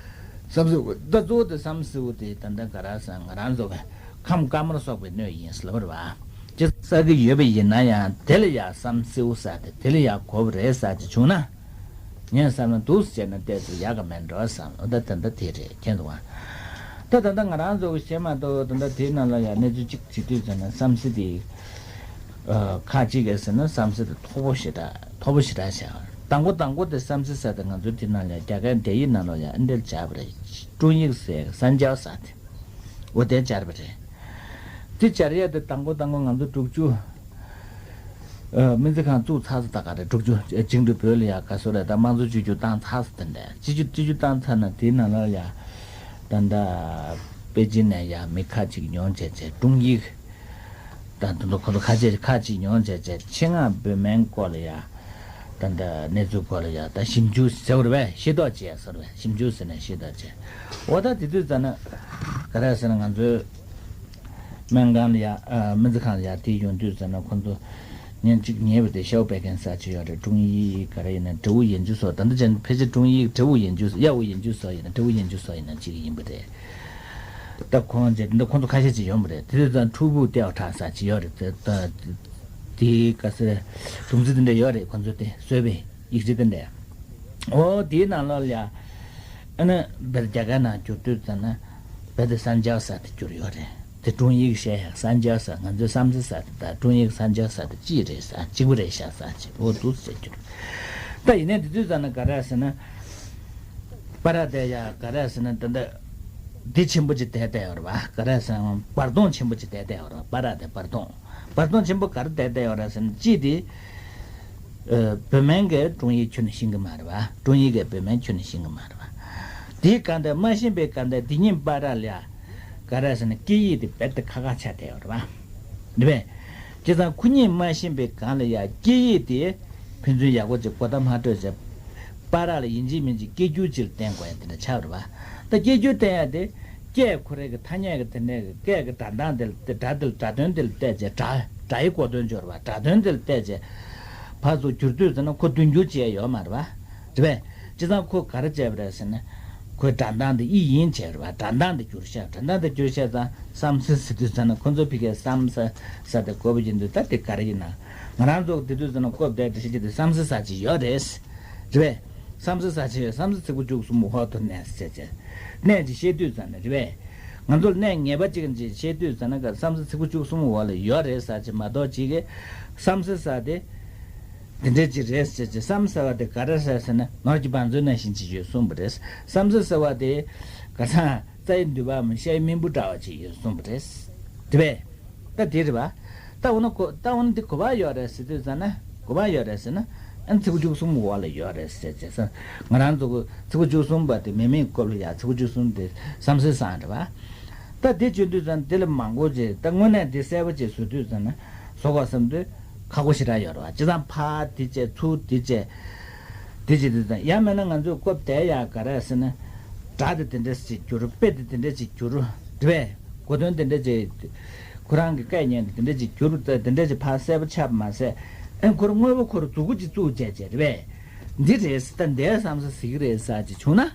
པས། བསམ་སེའུ་ད་གཙོ་བོ་དེ་བསམ་སེའུ་དེ་ད་ལྟ་ག་རེ་ཟེར་ང་རང་ཚོ་གི་ཁམས་དཀར་དམར་སོགས་པའི་སྣོད་ཡིན་ཟེར་ལབ་པ་རེད་པ། ཅི་ཟེར་གྱི་ཡོད་པ་ཡིན་ན་ཡང་དེ་ལ་ཡང་བསམ་སེའུ་ཟེར་དེ་དེ་ལ་ཡང་གོ་བ་རེད་ཟེར་གྱི་བྱུང་ན། ངས་བསམ་ན་འདུག་སེ་བྱས་ན་ཏོག་ཙམ་ཡག་ག་མེད་འགྲོ་བསམ། འོ་ད་ད་ལྟ་དེ་རེད་མཁྱེན་འདུག་ཨ། ད་ད་ལྟ་ང་རང་ཚོ་གི་བཤད་མ་གཏོགས་ད་ལྟ་དེའི་ནང་ལ་ཡང་གནས་ཚུལ་གཅིག་བྱེད་དུས་ཙམ་ན་བསམ་སེ་དེ། ཁ་ཅིག་གིས་ཟེར་ན་བསམ་སེ་དེ་མཐོ་པོ་ཞེ་དྲག་མཐོ་པོ་ཞེ་དྲག་བྱས། དང་པོ་དང་པོ་དེ་བསམ་སེ་ཟེར་དེ་ང་ཚོའི་དེ་ནང་ལ་རྒྱ་སྐད་འདྲ་ཡིག་ནང་ལ་ཡང་འདི་འདྲ་སྦྱར་བ་རེད། ཀྲུང་ཡིག་ཟེར་三角ཟེར་དེ། འོ་དེ་སྦྱར་བ་རེད། དེ་སྦྱར་ཡས་དེ་དང་པོ་དང་པོ་ང་ཚོ་དྲུག་ཅུ། ཨ། སྨན་རྩིས་ཁང་བཙུགས་ཚར་ས་ད་ག་རེད། དྲུག་ཅུ་བཅིངས་འགྲོལ་བོད་ལ་ཡ་ག་སོ་རེད། ད་དམངས་གཙོ་བཅོས་བསྒྱུར་བཏང་ཚར་ས་དེ་འདྲ་བཅོས་བསྒྱུར་བཅོས་བསྒྱུར་བཏང་ཚར་ན་དེའི་ནང་ལ་ཡ། ད་ལྟ་པེ་ཅིན་ནས་ཡ་མི་ཁ་ཅིག་ཉོ་བྱས་བྱས་ཀྲུང་ཡིག་ད་དུང་ཁོ་ཚོ་ཁ་ཆེ་ཁ་ཅིག་ཉོ་བྱས་བྱས་ཆེད་མངགས་བོད་སྨན་སྐོར་ལ་ཡ། ད་ལྟ་གནས་ཚུལ་སྐོར་ལ་ཡ་ད་ཞིབ་འཇུག་ཟེར་བ་རེད་པས། ཤེས་རྟོགས་བྱས་ཟེར་བ་རེད། ཞིབ་འཇུག་ཟེར་ནས་ཤེས་རྟོགས་བྱས། འོ་ད་དེ་དུས་ཙམ་ན་ག་རེ་ཟེར་ན་ང་ཚོའི་སྨན་ཁང་ལ་ཡ། ཨ། སྨན་རྩིས་ཁང་ལ་ཡ་དེ་ཡོང་དུས་ཙམ་ན་ཁོ་ཚོ་ཉན་གཅིག་ཉེ་བ་དེ་ཤའོ་པེ་ཁན་ཟེར་གྱི་ཡོད་རེད། ཀྲུང་ཡིག་ག་རེ་ཡིན་ན་འབྲས་བུ་ཡན་ཅུ་སོགས། ད་ལྟ་ཅན་ཕལ་ཆེར་ཀྲུང་ཡིག་འབྲས་བུ་ཡན་ཅུ་གཡའ་བོ་ཡན་ཅུ་སོགས་ཡིན་ན་འབྲས་བུ་ཡན་ཅུ་སོགས་ཡིན་ན་གཅིག་ཡིན་པ་རེད། ད་ཁོང་རྗེས་འདི་ཁོང་ཚོ་ཁ་ཤས་ཅིག་ཡོང་བ་རེད། དེ་དུས་ཙང་ཕྲུ་གུ་ཏེའོ་ཁྲ་ཟེར་ཅིག་ཡོད་རེད། དེ་ད་དེའི་ག་ཟེར་སྡོམ་རྩིས་དེ་འདྲ་ཡོད་རེད། ཁོང་ཚོ་དེ་གསོལ་བའི་ཡིག་ཆ་དེ་འདྲ། འོ་དེའི་ནང་ལོགས་ལ་ཡ། ཨ་ནི་བེད་རྒྱ་གར་ནང་བསྒྱུར་དུས་ཙམ་ན་བེད་དེ་三角ཟེར་དེ་བསྒྱུར་ཡོད་རེད། དེ་ཀྲུང་ཡིག་བཤད་ཡ་三角ཟེར། ང་ཚོའི་བསམ་སེ་ཟེར་དེ་དང་ཀྲུང་ཡིག་三角ཟེར་དེ་གཅིག་རེད་ཟེར། གཅིག་པ་རེད་ཤག་ཟེར་ཅིག་འོ་འདུག་ཟེར་གྱི་རེད། ད་ཡིན་ནའི་དེ་དུས་ཙམ་ན་ག་རེ་ཟེར་ན། པ་ར་དེ་ཡ་ག་རེ་ཟེར་ན་ད་ལྟ་དེ་ཆེན་པོ་ཅིག་བསྡད་བསྡད་ཡོད་རེད་པ། ག་རེ་ཟེར་ན་བར་སྟོང་ཆེན་པོ་ཅིག་བསྡད་བསྡད་ཡོད་རེད་པ། པ་ར་དེ་བར་སྟོང་། བར་སྟོང་ཆེན་པོ་ག་རེ་བསྡད་བསྡད་ཡོད་རེད་ཟེར་ན་གཅིག་དེ། ཨ། བོད་སྨན་གྱིས་ཀྲུང་ཡིག་ཁྱོན་ནས་ཤེས་ཀྱི་མ་རེད་པ། ཀྲུང་ཡིག་གིས་བོད་སྨན་ཁྱོན་ནས་ཤེས་ཀྱི་མ་རེད་པ། དེའི་སྒང་དེ་མ་ཤེས་པའི་སྒང་དེ་དེ་གཉིས་བར་ལ་ཡ། ག་རེ་ཟེར་ན་སྐད་ཡིག་དེ་རྦད་དེ་ཁག་ཁག་ཆགས་བསྡད་ཡོད་རེད་པ། རེད་པས། བྱས་ཙང་ཁོ་གཉིས་མ་ཤེས་པའི་སྒང་ལ་ཡ་སྐད་ཡིག་དེ་ཕན་ཚུན་ཡག་པོ་ཅིག་གོ་བརྡ་མ་སྤྲོད་བྱས། བར་ལ་ཡིན་གཅིག་མིན་གཅིག་སྐད་སྒྱུར་ཅིག་ལ་བརྟེན་དགོས་ཡ་དེ་འདྲ་ཆགས་པ་རེད་པ། ད་སྐད་སྒྱུར་བརྟེན་ཡ་དེ། སྐད་ཁོ་རང་གི་ཐ་སྙད་ཀྱི་དེ་ནས་སྐད་ཀྱི་སྒྲ་གདངས་དེ་ལ་སྒྲ་དེ་ལ་སྒྲ་དོན་དེ་ལ་བལྟས་བྱས། སྒྲ་སྒྲ་ཡི་གོ་དོན་སྦྱོར་བ་སྒྲ་དོན་དེ་ལ་བལྟས་བྱས། ཕར་ཚུར་བསྒྱུར་དུས་ཙམ་ན་ཁོ་བསྡུ་འགྱུར་བྱས་ཡོད་མ་རེད་པ། རེད་པས། བྱས་ཙང་ཁོ་ག་རེ་བྱས་པ་རེད་ཟེར་ན། ཁོའི་སྒྲ་གདངས་དེ་ཨི་ཡིན་བྱས་རེད་པ། སྒྲ་གདངས་དེ་བསྒྱུར་ཤག་སྒྲ་གདངས་དེ་བསྒྱུར་ཤག་ཙང་བསམ་སེ་ཟེར་དུས་ཙམ་ན་ཁོ་ཚོ་ཕ་གིའི་བསམ་ས་ས་དེ་དགོས་པ་ཡིན་དུས་ད་དེ་ག་རེ་ཡིན་ན། ང་རང་ཚོ་དེ་དུས་ཙམ་ན་སྐབས་དེར་འགྲེལ་བཤད་བྱེད་དུས་བསམ་སེ་ཟེར་ཅིག་ཡོད་རེད། རེད་པས། བསམ་སེ་ཟེར་ཅིག་ཡོད། བསམ་སེ་ཚིག་པོ་བཅུ་གསུམ་འོག་ཏུ་གནས་ཟེར་བྱས། གནས་ཅིག་བཤད་དུས་ཙམ་ནས་རེད་པས། ང་ཚོར་གནས་ངེས་པ་ཅིག་ཅིག་བཤད་དུས་ཙམ་ན་ག་བསམ་སེ་ཚིག་པོ་བཅུ་གསུམ་འོག་ལ་ཡོད་རེད་ཟེར་ཅིག་མ་གཏོགས་ཅིག་གིས་བསམ་སེ་ཟེར་དེ་འདི་འདྲ་ཅིག་རེད་ཟེར་ཅིག་བསམ་ཟེར་བ་དེ་ག་རེ་རེད་ཟེར་ན་ནོར་གྱི་བང་མཛོད་ནང་བཞིན་ཅིག་ཡོད་གསུངས་པ་རེད། བསམ་སེ་ཟེར་བ་དེ་ག་ས་རྩྭ་ཡི་མདུད་པའམ་ཤའི་སྨིན་བུ་འདྲ་བ་ཅིག་ཡོད་གསུངས་པ་རེད། རེད་པས། ད་དེ་རེད་པ། ད་འོ་ན་གོ་ད་འོ་ན་འདི་གོ་བ་ཡོད་རེད་ཟེར་དུས་ཙམ་ན་གོ་བ་ཡོད་རེད་ཟེར་ན་ཨ་ཚིག་པོ་བཅུ་གསུམ་འོག་ལ་ཡོད་རེད་ཟེར་བྱས་ཙང་ང་རང་ཚོ་གི་ཚིག་པོ་བཅུ་གསུམ་པ་དེ་མེ་མེའི་སྐབས་ལ་ཡ་ཚིག་པོ་བཅུ་གསུམ་དེ་བསམ་སེ་ཟེར་རེད་པ། ད་དེ་བརྗོད་དུས་ཙམ་དེ་ལས་མང་པོ་ཅིག་ད་དངོས་གནས་དེ་གསལ་པོ་ཅིག་བཟོ་དུས་ཙམ་ན་བཟོ་དགོས་བསམ་དུས་ཁག་པོ་ཞེ་དྲག་ཡོད་རེད་པ། བྱས་ཙང་ཕར་དེ་བྱས་ཚུར་དེ་བྱས། དེ་བྱེད་དུས་ཙམ་ཡང་མིན་ན་ང་ཚོས་སྐབས་དེ་ཡ་ག་རེ་ཟེར་ན། སྒྲ་དེ་དེ་འདྲ་ཞིག་བསྒྱུར། དཔེ་དེ་དེ་འདྲ་ཞིག་བསྒྱུར། རེད་པས། གོ་དོན་དེ་འདྲ་ཅིག་ཁོ་རང་གི་སྐད་ཉན་དེ་དེ་འདྲ་ཅིག་བསྒྱུར། དེ་འདྲ་ཅིག་ཕར་གསལ་པོ་ཆགས་པ་མ་ཟད། ཨེ་ཁོ་རང་དངོས་པོ་ཁོ་རང་མཛུབ་གུ་ཅིག་བཙུགས་བྱས་བྱས་རེད་པས། འདི་རེད་ད་འདས་བསམ་ས་ཟིག་རེད་ཟེར་ཅིག་བྱུང་ན།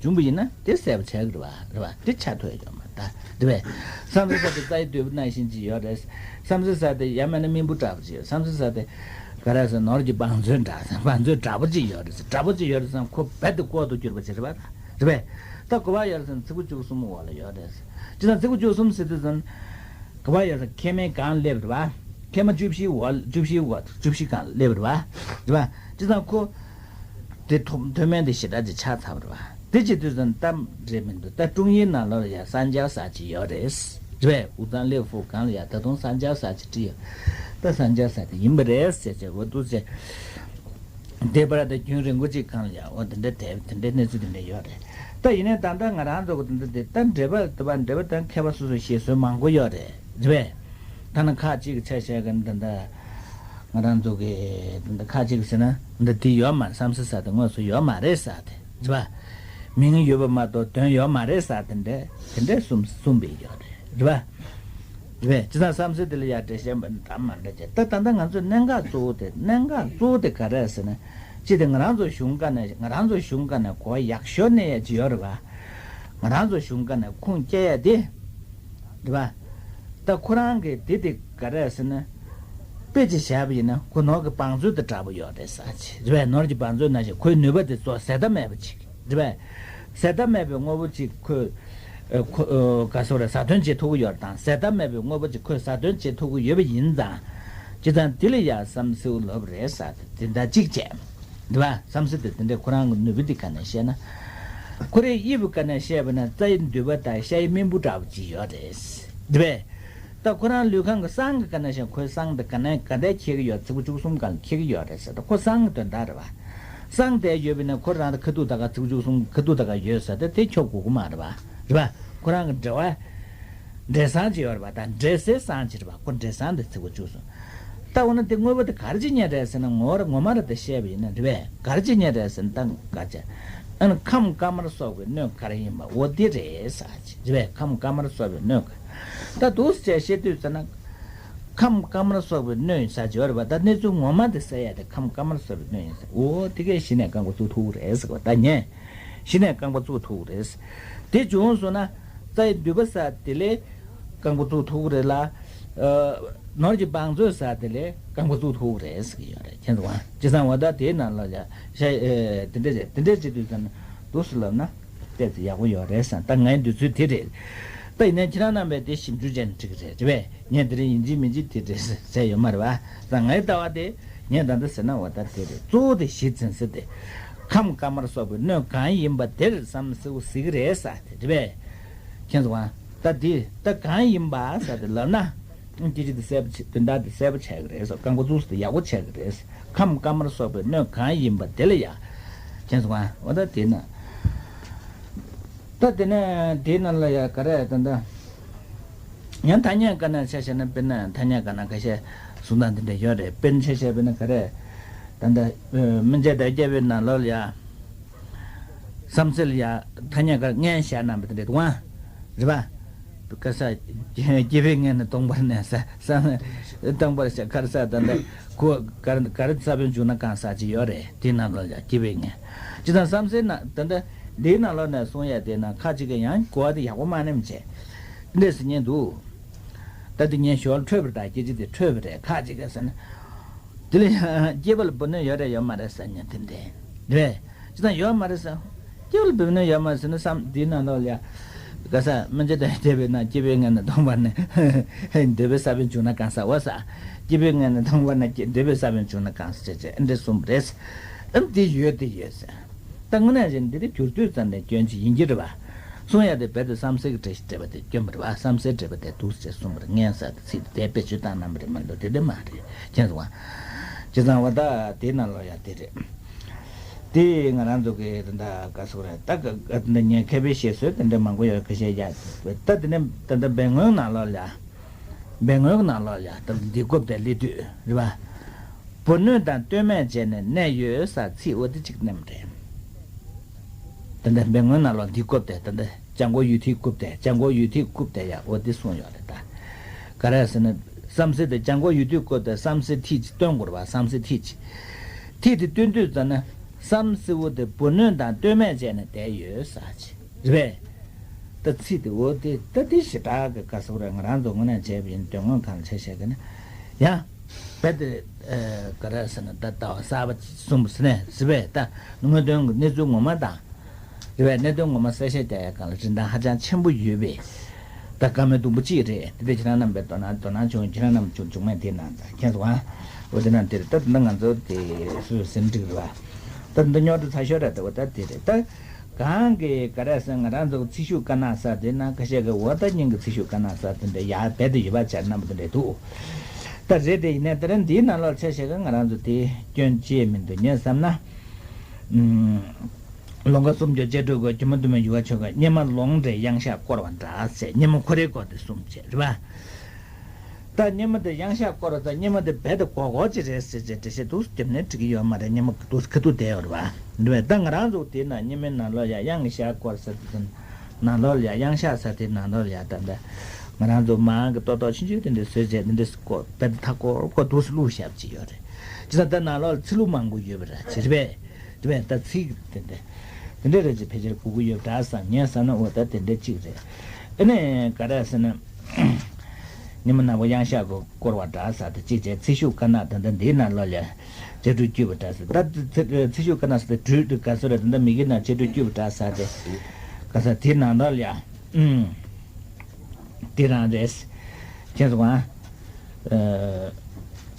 བྱུང་བ་ཡིན་ན་དེ་གསལ་པོ་ཆགས་ཀྱི་རེད་པ། རེད་པ། དེ་ཆགས་ཐུབ་ཡ་ཡོད་མ་རེད་ད། རེད་པས། བསམ་སེ་ཟེར་དེ་རྩྭ་ཡི་མདུད་པ་ནང་བཞིན་ཅིག་ཡོད་རེད། བསམ་སེ་ཟེར་དེ་ཡང་མིན་ན་སྨིན་བུ་འདྲ་པོ་ཅིག་ཡོད། བསམ་སེ་ཟེར་དེ་ག་རེ་ཟེར་ནོར་གྱི་བང་མཛོད་འདྲ་བང་མཛོད་འདྲ་པོ་ཅིག་ཡོད་རེད། འདྲ་པོ་ཅིག་ཡོད་རེད་ཙང་ཁོ་རྦད་དེ་ལྐོག་ཏུ་གྱུར་པ་ཅིག་རེད་པ། རེད་པས། ད་གོ་བ་ཡོད་རེད་ཙང་ཚིག་པོ་བཅུ་གསུམ་འོག་ལ་ཡོད་རེད། ཅི་ཙང་ཚིག་པོ་བཅུ་གསུམ་ཟེར་དུས་ཙང་གོ་བ་ཡོད་རེད། མཁལ་མའི་སྒང་སླེབས་རེད་པ། མཁལ་མ་བཅུ་བཞིའི་འོག་བཅུ་བཞིའི་འོག་བཅུ་བཞི་སྒང་ལ་སླེབས་པ་རེད་པ། རེད་པ། བྱས་ཙང་ཁོ། དེ་ཐོག་མཐོ་དམན་དེ་ཞེ་དྲག་ཅིག་ཆགས་ཚར་བ་རེད་པ། དེ་བྱེད་དུས་ཙམ་གཏམ་རེད་མི་འདུག་ད་ཀྲུང་དབྱིན་ནང་ལོགས་ལ་ཡ་三角形ཅིག་ཡོད་རེད། རེད་པས། དབུས་གཙང་ལེའུ་ཧྥུ་སྒང་ལ་ཡ་ད་དུང་三角形ཅིག་བྲིས་ཡོད། ད་三角形དེ་ཡིན་པ་རེད་ཟེར་བྱས་འོ་འདུག་ཟེར། དེ་བར་དུ་རྒྱུན་རིང་པོ་ཅིག་སྒང་ལ་ཡ་འོ་དེ་འདྲ་དེ་དེ་འདྲའི་གནས་ཚུལ་དེ་འདྲ་ཡོད་རེད། ད་ཡིན་ནའི་ད་ལྟ་ང་རང་ཚོ་གི་དེ་འདྲ་དེ་ད་འགྲེལ་པ་དེ་བ་འགྲེལ་པ་དང་མཁས་པ་སོ་སོ་བཤད་སྲོལ་མང་པོ་ཡོད་རེད། རེད་པས། ཐ་ན་ཁ་ཅིག་གི་ཆ་བཞག་གི་འདི་འདྲ་ང་རང་ཚོ་གི་འདི་འདྲ་ཁ་ཅིག་ཟེར་ན་འདི་འདི་ཡོད་མ་རེད། བསམ་སེ་ཟེར་དེ་དངོས་སུ་ཡོད་མ་རེད་ཟེར་དེ་རེད་པ། མིང་ཡོད་པ་མ་གཏོགས་དོན་ཡོད་མ་རེད་ཟེར་དེ་འདྲ་དེ་འདྲ་གསུམ་གསུམ་པའི་ཡོད་རེད། རེད་པ། རེད་པས། ཅི་ཙང་བསམ་སེ་དེ་ལ་ཡ་འགྲེལ་བཤད་མ་འདྲ་མ་འདྲ་བྱས། ད་ད་ལྟ་ང་ཚོའི་གནད་འགག་གཙོ་བོ་དེ་གནད་འགག་གཙོ་བོ་དེ་ག་རེ་ཟེར་ན། ཅི་དེ་ང་རང་ཚོ་གཞུང་སྒང་ནས་ང་རང་ཚོ་གཞུང་སྒང་ནས་གོ་བ་ཡག་ཤོས་གནས་ཡ་ཅི་ཡོད་རེད་པ། ང་རང་ཚོ་གཞུང་སྒང་ནས་ཁུངས་སྐྱེལ་ཡ་དེ། རེད་པ། ད་ཁོ་རང་གི་དེ་དེ་ག་རེ་ཟེར་ན། དཔེ་ཅིག་བཞག་པ་ཡིན་ན་ཁོ་ནོར་གྱི་བང་མཛོད་དང་འདྲ་པོ་ཡོད་རེད་ཟེར་ཅིག་རེད་པས། ནོར་གྱི་བང་མཛོད་ནང་བཞིན་ཁོའི་ནུས་པ་དེ་ཚོ་ཟད་མཐའ་མེད་པ་ཅིག་རེད་པས། ཟད་མཐའ་མེད་པའི་དངོས་པོ་ཅིག་ཁོས་ཨ་ཁོ་ཨ་ག་སོ་རེད་ཟ་འདོད་བྱེད་ཐུབ་ཀྱི་ཡོད་རེད་དང་ཟད་མཐའ་མེད་པའི་དངོས་པོ་ཅིག་ཁོས་ཟ་འདོད་བྱེད་ཐུབ་ཀྱི་ཡོད་པ་ཡིན་ཙང་། བྱས་ཙང་དེ་ལ་ཡ་བསམ་སེའུ་ལབ་རེད་ཟེར་དེ་འདྲ་གཅིག་བྱས། འདི་བ་བསམ་སེ་དེ་དེ་འདྲའི་ཁོ་རང་གི་ནུས་པ་འདི་ག་ནས་བཤད་ན། ཁོ་རའི་དབྱེ་བ་ག་ནས་བཤད་པ་ན་རྩྭའི་མདུད་པ་དང་ཤའི་རྨེན་བུ་འདྲ་བོ་ཅིག་ཡོད་རེད། འདི་བས། ད་ཁོ་རང་ལུས་ཁམས་ཀྱི་བསང་གི་ག་ནས་བཤད་ཁོའི་བསང་དེ་ག་ནས་ག་འདྲ་འཁྱེར་གྱི་ཡོད་ཚིགས་པ་བཅུ་གསུམ་ག་ལ་འཁྱེར་གྱི་ཡོད་རེད་ཟེར་ད་ཁོ་བསང་གི་དོན་དག་རེད་བ། བསང་དེ་ཡོད་པས་ན་ཁོ་རང་ལ་ཁ་ཐུག་ད་ག་ཚིགས་པ་བཅུ་གསུམ་ཁ་ཐུག་ད་ག་ཡོད་ཟེར་ད་དེ་ཁྱོབ་དགོས་ཀྱི་མ་རེད་བ། རེད་བ། ཁོ་རང་གི་འབྲེལ་བ། འབྲས་བཟང་ཅིག་ཡོད་རེད་པ། ད་འབྲས་སའི་བཟང་ཅིག་རེད་པ། ཁོ་འབྲས་བཟང་དེ་ཚིགས་པ་བཅུ་གསུམ། ད་འོ་ན་དེ་དངོས་པོ་དེ་ག་རེ་བྱེད་ཉན་རེད་ཟེར་ན་ངོ་བོ་ངོ་མ་རེད་དེ་བཤད་པ་ཡིན་ན་རེད་པས། ག་རེ་བྱེད་ཉན་རེད་ཟེར་ན་ད་ག་བྱས། ཨ་ནི་ཁམས་དཀར་དམར་སོགས་པའི་སྣོད་ག་རེ་ཡིན་པ་འོ་དེ་རེད་ཟེར་ཅིག་རེད་པས། ཁམས་དཀར་དམར་སོགས་པའི་སྣོད་ག་ད་འདུག་སེ་བཤད་དུས་ཟེར་ན། ཁམས་དཀར་དམར་སོགས་པའི་སྣོད་ཡིན་ཟེར་གྱི་ཡོད་རེད་པ། ད་གནས་ཚུལ་ངོ་མ་དེ་གསལ་ཡ་དེ་ཁམས་དཀར་དམར་སོགས་པའི་སྣོད་ཡིན་ཟེར། འོ་དེ་གས་གཞི་ནས་རྐང་པ་བཙུགས་ཐུབ་ཀྱི་རེད་ཟེར་བ་ད་ཉན། གཞི་ནས་རྐང་པ་བཙུགས་ཐུབ་ཀྱི་རེད། དེ་བྱུང་སོང་ན་རྩྭའི་མདུད་པ་ཟེར་དེ་ལས་རྐང་པ་བཙུགས་ཐུབ་ཀྱི་རེད་ལ། ཨ་ནོར་གྱི་བང་མཛོད་ཟེར་དེ་ལས་རྐང་པ་བཙུགས་ཐུབ་ཀྱི་རེད་ཟེར་གྱི་ཡོད་རེད། མཁྱེན་སོང་ང་། བྱས་ཙང་འོ་ད་དེའི་ནང་ལ་ཡ་ཤ་ཨེ་དེ་འདྲ་རེད། དེ་འདྲ་བྱེད་དུས་ཙམ་ན་འདུག་སེ་ལབ་ན་ཏོག་ཙམ་ཡག་པོ་ཡོད་རེད་བསམ། ད་ངའི་འདོད་ཚུལ་དེ་རེད། ད་ཡིན་ནའི་ཁྱེད་རང་རྣམ་པས་དེ་ཞིབ་འཇུག་བྱས་ནས་འགྲིག་གི་རེད། རེད་པས། ངས་དེ་རིང་ཡིན་གཅིག་མིན་གཅིག་དེ་འདྲ་ཟེར་ཡོད་མ་རེད་པ། ད་ངའི་ལྟ་བ་དེ་ངས་ད་ལྟ་ཟེར་ན་འོ་ད་དེ་རེད། གཙོ་བོ་དེ་གཞི་འཛིན་ས་དེ་ཁམས་དཀར་དམར་སོགས་པའི་སྣོད་གང་ཡིན་པ་དེར་བསམ་སེའུ་ཟེར་གི་རེད་ཟེར་དེ་རེད་པས། མཁྱེན་སོང་ང་། ད་དེ་ད་གང་ཡིན་པ་ཟེར་དེ་ལབ་ན། སྐད་ཆ་དེ་གསལ་པོ་བྱེད་དོན་དག་དེ་གསལ་པོ་ཆགས་ཀྱི་རེད་ཟེར། རྐང་པ་བཙུགས་ས་དེ་ཡག་པོ་ཆགས་ཀྱི་རེད་ཟེར། ཁམས་དཀར་དམར་སོགས་པའི་སྣོད་གང་ཡིན་པ་དེ་ལ་ཡ། མཁྱེན་སོང་ང་། འོ་ད་དེ་ན། ད་དེ་ནས་དེའི་ནང་ལ་ཡ་ག་རེ་ད་ལྟ། ཡང་ཐ་སྙད་ག་ན་ཆ་བཞག་ན་དཔེར་ན་ཐ་སྙད་ག་ན་ཁ་ཤས་གསུང་སྟངས་དེ་འདྲ་ཡོད་རེད། དཔེར་ན་ཆ་བཞག་དཔེར་ན་ག་རེ། ད་ལྟ་སྨན་དཔྱད་དང་དབྱེ་བའི་ནང་ལོགས་ལ་ཡ། བསམ་སེལ་ཡ་ཐ་སྙད་ག་ངན་བཞག་ན་མི་དེ་འདྲ་འདུག་ཨ། རེད་པ། ག་ས། སྐྱེ་བའི་ངན་ནི་སྟོང་པར་ནས་ས་ས་སྟོང་པར་ཤ་ཁར་ས་ད་ལྟ་ཁོ་ག་རེ་ག་རེ་ས་བོན་བྱུང་ན་གང་ས་ཅི་ཡོད་རེད། དེ་ནང་ལོགས་ལ་སྐྱེ་བའི་ངན། ཅི་ཙང་བསམ་སེལ་ན་ད་ལྟ་འདིའི་ནང་ལོགས་ནས་གསུང་ཡ་དེ་ན་ཁ་ཅིག་གིས་ཡང་གོ་བ་དེ་ཡག་པོ་མ་ནེམ་བྱས། འདྲེས་སུ་ཉན་འདུག་ད་དེ་ངས་ཞོར་འཕྲོས་པར་ད་སྐད་ཆ་དེ་འཕྲོས་པ་རེད། ཁ་ཅིག་གིས་ཟེར་ན། དེ་ལ་ཡང་སྐྱེས་པ་ལ་བུ་སྣོད་ཡོད་རེད་ཡོད་མ་རེད་ཟེར་ཉན་དེ་འདྲས་རེད། ཅི་ཙང་ཡོད་མ་རེད་ཟེར། སྐྱེས་པ་ལ་བུ་སྣོད་ཡོད་མ་རེད་ཟེར་ན་བསམ་དེའི་ནང་ལོགས་ལ་ཡ། ག་ས་སྨན་དཔྱད་དང་དབྱེ་བའི་ནང་སྐྱེ་བའི་ངན་ནི་སྟོང་པར་ནས་འདོད་པའི་ས་བོན་བྱུང་ན་གང་ས་འོ་ས། སྐྱེ་བའི་ངན་ནི་སྟོང་པར་ནས་འདོད་པའི་ས་བོན་བྱུང་ན་གང་ས་བྱས་བྱས་ཨ་འདྲས་གསུངས་པ་རེད། ཨ་འདི་ཡོད་དེ་ཡོད་ཟེར། ད་དངོས་གནས་བྱས་ན་འདི་དེ་བསྒྱུར་དུས་ཙམ་ནས་སྐྱོན་ཅིག་ཡིན་གྱི་རེད་པ། གསུང་ཡ་དེ་རྦད་དེ་བསམ་སེལ་གྱི་བཀྲ་ཤིས་བཀྲ་བ་དེ་སྐྱོན་པ་རེད་པ། བསམ་སེལ་བཀྲ་བ་དེ་འདུག་ཅེས་གསུངས་པར་ངན་ས་དེ་ཚིག་དེ་དཔེ་བརྗོད་སྟངས་རྣམ་པ་རེད་མ་གཏོགས་དེ་འདྲ་མ་རེད། མཁྱེན་སོང་ང་། བྱས་ཙང་བ་ད་དེའི་ནང་ལོགས་ཡ་དེ་རེད། དེ་ང་རང་ཚོ་གི་དེ་འདྲ་ག་ཟེར་རེད་ད་ག་ག་དེ་འདྲ་ངས་མཁས་པའི་བཤད་སྲོལ་དེ་འདྲ་མང་པོ་ཡོད་ཁ་ཤས་ཡ། ད་དེ་ནས་ད་ལྟ་སྦས་མངོན་ནང་ལོགས་ལ་ཡ། སྦས་མངོན་གྱི་ནང་ལོགས་ལ་ཡ་ད་འདི་སྐབས་དེ་སླེབས་དུས་རེད་པ། བུ་སྣོད་དང་ལྟོས་མེད་བྱས་ནས་གནས་ཡོད་ཟེར་ཚིག་འོ་དེ་གཅིག་ནེམ་རེད། ད་ལྟ་སྦས་མངོན་ནང་ལོགས་འདི་སྐབས་དེ་ད་ལྟ་ལྗང་གུ་ཡུལ་དུས་སྐབས་དེ་ལྗང་གུ་ཡུལ་དུས་སྐབས་དེ་ཡ་འོ་དེ་གསུངས་ཡོད་རེད་ད། ག་རེ་ཟེར་ན་བསམ་སེལ་དེ་ལྗང་གུ་ཡུལ་དུས་སྐབས་དེ་བསམ་སེལ་ཐིག་ཅིག་སྟོན་དགོས་རེད་པ། བསམ་སེལ་ཐིག་ཅིག་ཐིག་དེ་སྟོན་དུས་ཙམ་ན་བསམ་སེལ་བོ་དེ་བུ་སྣོད་དང་ལྟོས་མེད་བྱས་ནས་བསྡད་ཡོད་ཟེར་ཅིག་རེད་པས། ད་ཚིག་དེ་འོ་དེ་ད་དེ་ཞེ་དྲག་གི་ག་ཟེར་རེད། ང་རང་ཚོ་དངོས་གནས་བྱས་པ་ཡིན་དོན་དངོས་གང་ལ་ཆ་བཞག་གི་ན་ཡང་རྦད་དེ་ག་རེ་ཟེར་ན་ད་ལྟ་བ་གསར་པ་གསུངས་པ་ཟེར་ནས་ཟེར་བས་ད་དངོས་དོན་གྱི་གནས་ཚུལ་ངོ་མ་དང་རེད་པས། གནད་དོན་ངོ་མ་གསལ་བཤད་རྒྱག་ཡ་གང་ལ་རིན་ཐང་ཧ་ཅང་ཆེན་པོ་ཡོད་པས། ད་བཀའ་མོལ་དུམ་བུ་གཅིག་རེད། དེ་འདྲ་ཁྱེད་རང་རྣམ་པས་དོ་སྣང་དོ་སྣང་བྱུང་། ཁྱེད་རང་རྣམས་བྱུང་བྱུང་མེད་དེ་ན་ད་ཁྱེད་ཚོ་ཨ། འོ་དེ་ན་དེ་རེད། ད་དེ་འདྲ་ང་ཚོ་དེ་སུ་ཟིན་འགྲིག་རེད་བ། ད་འདི་རྙོག་དྲ་ཚ་ཤོས་རེད། ད་འོ་ད་དེ་རེད། ད་གང་གི་ག་རེ་ཟེར། ང་རང་ཚོ་ཚེ་ཤུགས་དཀར་ནག་ཟེར་དེ་ན་ཁ་ཤས་ཀྱི་འོ་ད་སྙིང་གི་ཚེ་ཤུགས་དཀར་ནག་ཟེར་དེ་འདྲ་ཡར་རྦད་དེ་ཡོད་པ་བྱས་རྣམ་པ་དེ་འདྲ་འདུག་ད་རེད། དེ་ཡིན་ནའི་ད་རེས་འདིའི་ནང་ལོགས་ཆ་བཞག་གི་ང་རང་ཚོ་དེ་སྐྱོན་ཅི་ཡང་མི་འདུག་ངས་བསམ་ན། ཨུམ། ལོང་ག་སུམ་ཅུ་གཅེས་ཕྲུག་གི་སྒྱུ་མ་དུ་མའི་ཡུ་བ་ཆོས་ཀྱི་སྙེ་མ་ལོང་འདྲའི་གཡང་ཤ་བསྐོར་བ་འདྲ་ཟེར། སྙེ་མ་ཁོ་རའི་སྐོར་དེ་གསུམ་བྱས་རེད་བ། ད་སྙེ་མ་དེ་གཡང་ཤ་བསྐོར་བ་དང་སྙེ་མ་དེ་རྦད་དེ་གོག་གོག་ཅིག་རེད་ཟེར་བྱས་འགྲེལ་བཤད་འདུག་སེ་རྒྱབ་ནས་འགྲིག་གི་ཡོད་མ་རེད། སྙེ་མ་འདུག་སེ་ཁ་ཐུག་བསྡད་ཡོད་རེད་བ། འདི་བས་ད་ང་རང་ཚོ་དེ་ན་སྙེ་མའི་ནང་ལོགས་ཡ་གཡང་གི་ཤ་བསྐོར་ཟེར་དེ་ནང་ལོགས་ལ་ཡ་གཡང་ཤ་ཟེར་དེ་ནང་ལོགས་ལ་ཡ་ད་ལྟ་ང་རང་ཚོ་མང་གི་ཏོག་ཏོག་ཆུང་ཆུང་དེ་འདྲ་བཟོས་བྱས་དེ་འདྲ་སྐོར་རྦད་དེ་མཐའ་སྐོར་སྐོར་འདུག་སེ་བླུགས་བཞག་ཅིག་ཡོད་རེད། ཅི་ད་ལྟ་ནང་ལོགས་ལ་ཚི་ལུ་མང་པོ་ཡོད་པ་རེད་ཅེས་རེད་པས། དེ་བས་ད་ཚིག་དེ་འདྲ་དེ་འདྲ་རེ་ཅིག་ཕལ་ཆེར་དགོས་ཀྱི་ཡོད་འདྲ་བསམ། ངས་བསམ་ན་འོ་ད་དེ་འདྲ་གཅིག་རེད། ཨ་ནི་ག་རེ་ཟེར་ན། ཉི་མ་ནག་པོ་གཡང་ཤ་གོ་བསྐོར་བ་འདྲ་ཟེར་དེ་གཅིག་བྱས། ཚེ་ཤུགས་དཀར་ནག་ད་ལྟ་འདིའི་ནང་ལོགས་ལ་གཅེས་ཕྲུག་གཅེས་པ་འདྲ་ཟེར། ད་ཚེ་ཚེ་ཤུགས་དཀར་ནག་ཟེར་དེ་དྲུད་དེ་ག་ཟེར་རེད། ད་ལྟ་མི་གི་ནང་གཅེས་ཕྲུག་གཅེས་པ་འདྲ་ཟེར་དེ་ག་ཟེར་དེའི་ནང་ལོགས་ལ་ཡ། ཨུམ། དེ་རང་རེད། ཁྱེད་ཚོ་གང་། ཨ།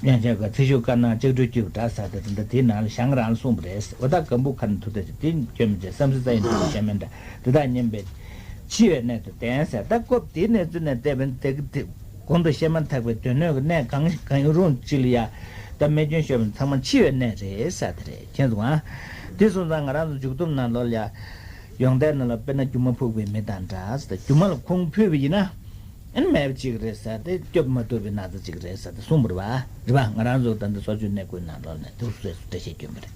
ཡང་བསྐྱར་ག་ཚེ་ཤུགས་དཀར་ནག་གཅེས་ཕྲུག་གཅེས་པ་འདྲ་ཟེར་དེ་ད་ལྟ་དེའི་ནང་ལ་ཞང་རང་གསུངས་པ་རེད། འོ་ད་སྒམ་པོ་ཁ་ནས་ཐུག་ད་ཅིག་དེ་སྐྱོན་མི་བྱེད། བསམ་སེམས་རྩ་ཡི་འདུག་བཤད་མེད་འདྲ་དེ་དག་སྙམ་པའི། འཆི་བའི་གནས་དང་ལྡན་ཟེར། ད་སྐབས་དེའི་གནས་ཚུལ་ནས་བལྟས་པ་ཡིན་ན་དེ་གི་དེ་གོང་དུ་བཤད་མ་ཐག་པའི་དོན་སྣོད་ཀྱི་གནས་གང་གང་རུང་གཅིག་ལ་ཡ། ད་རྨས་སྐྱོན་ཤོར་བ་ཚང་མ་འཆི་བའི་གནས་རེད་ཟེར་དེ་རེད། མཁྱེན་སོང་ང་། དེ་སོང་ཙང་ང་རང་ཚོ་མཇུག་སྡོམ་ནང་ལོགས་ལ་ཡ། ཡོངས་གཏན་ནང་ལ་དཔེར་ན་སྒྱུ་མ་ཕུག་པའི་མི་དང་འདྲ་ཟེར། སྒྱུ་མ་ལ་ཁུངས་ཕུལ་བ་ཡིན་ན། ཨ་ནི་མེད་པ་ཅིག་རེད་ཟེར་ཏེ་སྐྱོབ་མ་ཐུབ་པའི་ན་ཚ་ཅིག་རེད་ཟེར་ཏེ་གསུངས་པ་རེད་བ། རེད་བ། ང་རང་ཚོ་ད་ལྟ་སོ་བཅོས་གནས་སྐོར་ནང་ལོགས་ནས་དུས་སུ་སུ་འགྲེལ་བཤད་སྐྱོན་པ་རེད།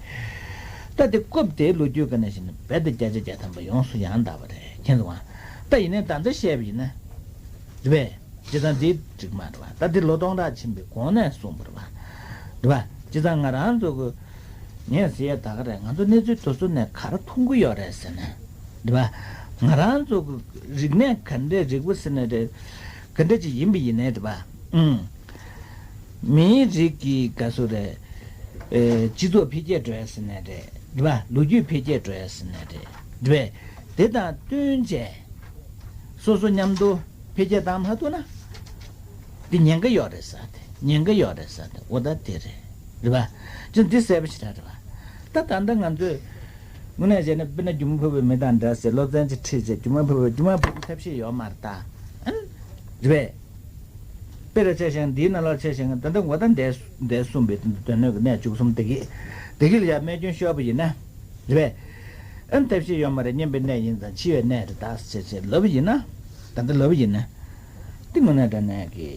ད་དེ་སྐབས་དེའི་ལོ་རྒྱུས་ཀ་ནས་བཤད་ན་རྦད་དེ་བརྒྱ་ཆ་བརྒྱ་ཐམ་པ་ཡོངས་སུ་ཡང་དག་པ་རེད། མཁྱེན་སོང་ང་། ད་ཡིན་ནའི་ད་ལྟ་བཤད་པ་ཡིན་ན། རེད་པས། བྱས་ཙང་འདི་འགྲིག་མ་རེད་བ། ད་འདི་ལོ་སྟོང་ཕྲག་ཕྱིན་པའི་གོང་ནས་གསུངས་པ་རེད་བ། རེད་བ། བྱས་ཙང་ང་རང་ཚོ་གི་ངས་ཟེར་ཡས་ད་ག་རེད། ང་ཚོ་གནས་ཚུལ་དེ་ཚོ་ནས་ག་རེ་མཐོང་གི་ཡོད་རེད་ཟེར་ན། རེད་བ། ང་རང་ཚོ་གི་རིག་གནས་ག་འདྲའི་རིག་པ་ཟེར་ན་རེད། ག་འདྲ་ཅིག་ཡིན་པ་ཡིན་ནའི་རེད་བ། ཨང་། མིའི་རིགས་ཀྱི་ག་ཟེར་རེད། ཨེ། སྤྱི་ཚོགས་འཕེལ་རྒྱས་འགྲོ་ཡ་ཟེར་ན་རེད། རེད་བ། ལོ་རྒྱུས་འཕེལ་རྒྱས་འགྲོ་ཡ་ཟེར་ན་རེད། རེད་བས། དེ་དང་བསྟུན་བྱས། སོ་སོ་མཉམ་དུ་འཕེལ་རྒྱས་བཏང་མ་ཐུབ་ན། འདི་ཉེན་ཁ་ཡོད་རེད་ཟེར་ཏེ། ཉེན་ཁ་ཡོད་རེད་ཟེར་ཏེ། འོ་ད་དེ་རེད། རེད་བ། ཅི་འདི་གསལ་པོ་ཞེ་དྲག་རེད་བ། ད་ད་ལྟ་ང་ཚོས་དངོས་གནས་བྱས་ན་དཔེར་ན་སྒྱུ་མ་ཕུག་པའི་མི་དང་འདྲ་ཟེར། སློབ་ཚན་ཅིག་ཁྲིད་བྱས་སྒྱུ་མ་ཕུག་པའི་སྒྱུ་མ་ཕུག་པའི་ཐབས་ཤེས་ཡོད་མ་རེད་ད། ཨན། རེད་བས། དཔེར་ཆ་བཞག་ན་འདིའི་ནང་ལོགས་ཆ་བཞག་ན་ད་ལྟ་ངོ་ད་འདས་འདས་གསུངས་པའི་དོན་སྣོད་ཀྱི་གནས་བཅུ་གསུམ་དེ་གི་དེ་གི་ལ་ཡ་རྨས་སྐྱོན་ཤོར་བ་ཡིན་ན། རེད་བས། ཨ་ནི་ཐབས་ཤེས་ཡོད་མ་རེད། སྙམ་པའི་གནས་ཡིན་ཙང་འཆི་བའི་གནས་རེད་ད་ཟེར་བྱས་ལབ་པ་ཡིན་ན། ད་ལྟ་ལབ་པ་ཡིན་ན། འདི་དངོས་གནས་དྲང་གནས་ཀྱི་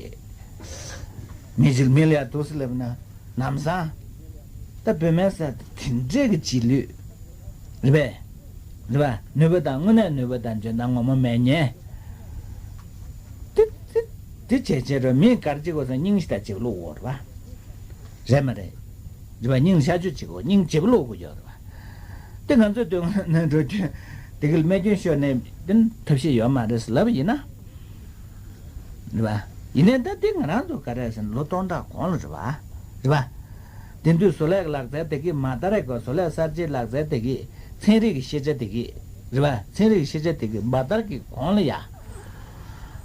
མི་ཞིག་མི་ལ་ཡ་འདུག་སེ་ལབ་ན་ལམ་སང་། ད་བུད་མེད་ཟེར་དེ་འདྲས་ཀྱི་རྗེས་ལུས། རེད་པས། རེད་པ། ནུས་པ་དང་དངོས་གནས་ནུས་པ་དང་འཇོན་ཐང་ངོ་མ་མེད་མཁན། དེ་དེ་དེ་བྱས་བྱས་རོ་མིས་ག་རེ་བྱེད་དགོས་ཟེར་ན་སྙིང་ཞེ་དྲག་རྗེ་པོ་བླུག་དགོས་རེད་པ། རེད་མ་རེད། རེད་པ། སྙིང་ལ་ཤར་བསྐྱོད་བྱེད་དགོས། སྙིང་རྗེ་པོ་བླུག་དགོས་ཡོད་རེད་པ། དེ་ང་ཚོས་དོན་ནས་འགྲོ་རྒྱུ་དེ་གིས་རྨས་སྐྱོན་ཤོར་ནས་དེ་ནི་ཐབས་ཤེས་ཡོད་མ་རེད་ཟེར་ལབ་པ་ཡིན་ན། རེད་པ། ཡིན་ནའི་ད་དེ་ང་རང་ཚོ་ག་རེ་ཟེར་ན་ལོ་སྟོང་ཕྲག་གོང་ལ་རེད་པ། རེད་པ། དེང་དུས་བཟོ་ལས་ཀྱི་ལག་རྩལ་དེ་གིས་མ་ལྟར་གོ་བཟོ་ལས་གསར་བརྗེའི་ལག་རྩལ་དེ་གིས་ཚན་རིག་གི་ཤེས་བྱ་དེ་གིས་རེད་པ། ཚན་རིག་གི་ཤེས་བྱ་དེ་གིས་མ་ལྟར་གྱི་གོང་ལ་ཡ།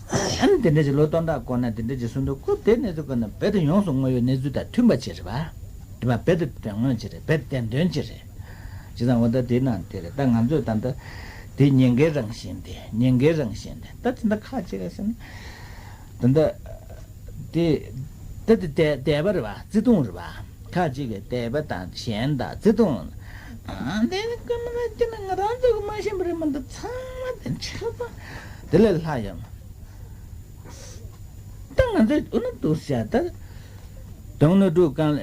ཨ་ནི་དེ་འདྲ་ཅིག་ལོ་སྟོང་ཕྲག་གོང་ནས་དེ་འདྲ་ཅིག་གསུངས་འདུག་སྐབས་དེ་གནས་ཚུལ་ཀུན་ནས་རྦད་དེ་ཡོངས་སུ་དངོས་ཡོད་གནས་ཚུལ་དང་མཐུན་པ་ཅིག་རེད་པ། རེད་པ། རྦད་དེ་དོན་དངོས་ཅིག་རེད། རྦད་དེ་བདེན་དོན་ཅིག་རེད། བྱས་ཙང་འོ་ད་དེ་ནང་དེ་རེད། ད་ང་ཚོས་ད་ལྟ་དེ་ཉེན་ཁའི་རང་བཞིན་དེ། ཉེན་ཁའི་རང་བཞིན་དེ་ད་དེ་འདྲ་ཁག་ཅིག་རེད་ཟེར་ན། ད་ལྟ་དེ་ད་དེ་དད་དད་པ་རེད་པ། བརྩེ་དུང་རེད་པ། ཁག་ཅིག་གིས་དད་པ་དང་ཞེན་དང་བརྩེ་དུང་། ཨ་དེ་ནི་ཀུན་ལ་ཅི་ན་ང་རང་ཚོ་གི་མ་ཤེས་པ་རེད་མ་གཏོགས་ཚང་མ་དེ་ཆགས་པ་དེ་ལས་ལྷག་ཡོད་མ། ད་ང་ཚོས་འུ་ན་འདུག་བྱ་ད། དོན་ནི་འབྲུག་གང་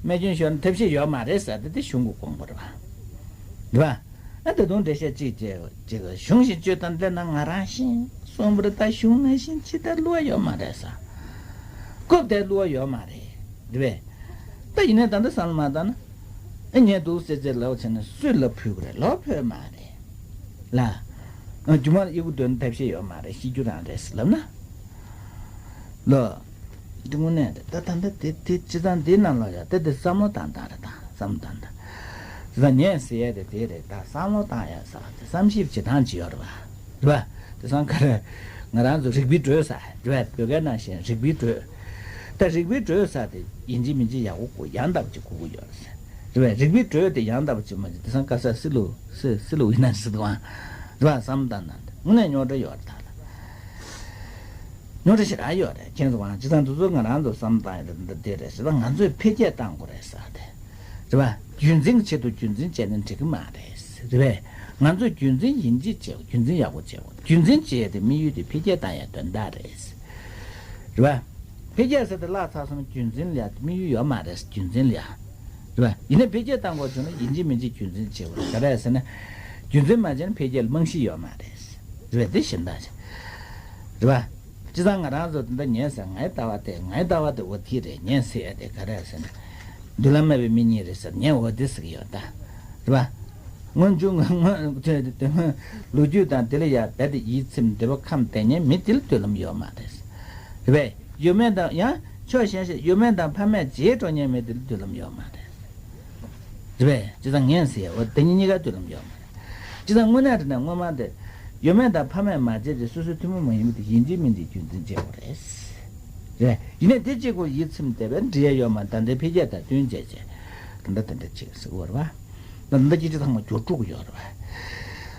རྨས་སྐྱོན་ཤོར་ན་ཐབས་ཤེས་ཡོད་མ་རེད་ཟེར་ཏེ་དེ་གཞུང་གི་དགོངས་པ་རེད་པ། རེད་པ། ཨ་ད་དུང་འགྲེལ་བཤད་གཅིག་བྱས་ཅིག་གཞུང་བཞིན་སྤྱོད་དང་ལས་ན་ང་རང་བཞིན་གསུངས་པ་རེད། ད་གཞུང་ནང་བཞིན་ཅི་ལྟར་བསླུ་བ་ཡོད་མ་རེད་ཟེར། སྐབས་དེར་བསླུ་བ་ཡོད་མ་རེད། རེད་པས། ད་ཡིན་ནའི་ད་ལྟ་བསམ་བློ་མ་བཏང་ན། ཨ་ངས་འདུག་ཟེར་ཅེས་ལབ་བྱས་ན་སུས་ལབ་ཕོད་ཀྱི་རེད། ལབ་ཕོད་མ་རེད། ལ། ཨ་རྒྱུ་མ་གཡོ་སྒྱུ་འདོན་ཐབས་ཤེས་ཡོད་མ་རེད། ཤི་རྒྱུ་རང་རེད་ཟེར་ལབ་ན། ལོ། འདི་དངོས་གནས་རེད། ད་ད་ལྟ་དེ་དེ་སྤྱི་བཏང་འདི་ནང་ལ་ཡ་དེ་དེ་བསམ་བློ་བཏང་སྟངས་རེད། ད་བསམ་བློ་བཏང་སྟངས། སྤྱི་བཏང་ངས་ཟེར་ཡ་དེ་དེ་རེད། ད་བསམ་བློ་བཏང་ཡ་ཟེར་བ་དེ་བསམ་ཤེས་བྱེད་སྟངས་ཅིག་ཡོད་རེད་པ། རེད་པ། དེང་སང་ག་རེ། ང་རང་ཚོ་རིག་པའི་འགྲོས་ཟེར་རེད་པས། བོད་སྐད་ནང་བཤད་རིག་པའི་འགྲོས། ད་རིག་པའི་འགྲོས་ཟེར་དེ་ཡིན་གཅིག་མིན་གཅིག་ཡག་པོ་གོ། ཡང་དག་པ་ཅིག་གོ་གི་ཡོད་རེད་པས། རིག་པའི་འགྲོས་དེ་ཡང་དག་པ་ཅིག་མ་བྱས། དེང་སང་ག་ས་སི་ལུ་སི་སི་ལུ་ཡིན་ན་སྲིད་དུ་ཨང་རེད་པས། བསམ་བཏང་ན་དངོས་གནས་རྙོག་དྲ་ཡོད་རེད། ད་ལ་རྙོག་དྲ་ཞེ་དྲག་ཡོད་རེད། ཁྱེད་ཚོ་ཨང་སྤྱིར་བཏང་དེ་ཚོ་ང་རང་ཚོ་བསམ་བཏང་ཡོད་རེད། འདི་འདི་རེད་ཟེར། ད་ང་ཚོས་འཕེལ་རྒྱས་གཏང་དགོས་རེད་ཟེར་དེ་རེད་པས། རྒྱུན་འཛིན་གྱི་ཆེད་དུ་རྒྱུན་འཛིན་བྱས་ན་འགྲིག་གི་མ་རེད། རེད་པས། ང་ཚོས་རྒྱུན་འཛིན་ཡིན་གཅིག་བྱེད། རྒྱུན་འཛིན་ཡག་པོ་བྱེད་དགོས། རྒྱུན་འཛིན་བྱེད་ཡས་དེ་དམིགས་ཡུལ་དེ་འཕེལ་རྒྱས་གཏང་ཡས་དོན་དག་རེད། རེད་པས། འཕེལ་རྒྱས་ཟེར་དེ་བརླག་ཚར་སོང་ན་རྒྱུན་འཛིན་ལ་ཡ་དམིགས་ཡུལ་ཡོད་མ་རེད། རྒྱུན་འཛིན་ལ་ཡ། རེད་པས། ཡིན་ནའི་འཕེལ་རྒྱས་གཏང་དགོས་བྱུང་ན་ཡིན་གཅིག་མིན་གཅིག་རྒྱུན་འཛིན་བྱེད་དགོས་རེད། ག་རེ་ཟེར་ན། རྒྱུན་འཛིན་མ་བྱས་ན་འཕེལ་རྒྱས་ལ་རྨང་གཞི་ཡོད་མ་རེད། རེད་པས། དེ་གཞན་དག་ཅིག་རེད་པས། སྤྱིར་བཏང་ང་རང་ཚོ་དེ་འདྲ་ཉན་ཟེར། ངའི་ལྟ་བ་དེ། ངའི་ལྟ་བ་དེ་འོ་དེ་རེད། ཉན་ཟེར་ཡ་དེ་ག་རེ་ཟེར་ན། མདུན་ལམ་མེད་པའི་མི་གཉིས་རེད་ཟེར། ངས་འོ་དེ་ཟེར་གྱི་ཡོད་ད། རེད་པས། སྔོན་འཇུག་སྔོན་སྔོན་ལོ་རྒྱུས་དང་དེ་ལ་ཡ་རྦད་དེ་ཡིད་ཚིམ། འདོད་པ་ཁམས་བདེ་མཁན་མི་དེ་ལ་མདུན་ལམ་ཡོད་མ་རེད། རེད་པས། ཡོད་མེད་དང་། ཡང་ཕྱོགས་གཞན་ཞིག་ཡོད་མེད་དང་ཕ་མས་བརྗེད་འགྲོ་མཁན་མི་དེ་ལ་མདུན་ལམ་ཡོད་མ་རེད། རེད་པས། སྤྱིར་བཏང་ངས་ཟེར་ཡ་འོ་དེ་གཉིས་གཉིས་ཀ་མདུན་ལམ་ཡོད་མ་རེད། སྤྱིར་བཏང་དངོས་གནས་དྲང་གནས་སྔོན་མ་དེ་ཡོད་མེད་དང་ཕ་མས་མ་བརྗེད་ཅིག་སོ་སོའི་ཐུན་མོང་མ་ཡིན་པ་དེ་ཡིན་གཅིག་མིན་གཅིག་རྒྱུན་འཛིན་བྱེད་དགོས་རེད། རེད། ཡིན་ནའི་དེ་གཅིག་པོ་ཡིད་ཚིམ་བསྡད་པས་འགྲིག་ཡ་ཡོད་མ་རེད། ད་ལྟའི་འཕེལ་རྒྱས་དང་བསྟུན་བྱས་བྱས་ད་ལྟ་དེ་འདྲ་ཅིག་ཟེར་གྱི་ཡོད་རེད་པས། ད་ལྟ་སྐད་ཆ་ཚང་མ་འགྱུར་འགྲོ་གི་ཡོད་རེད་པས།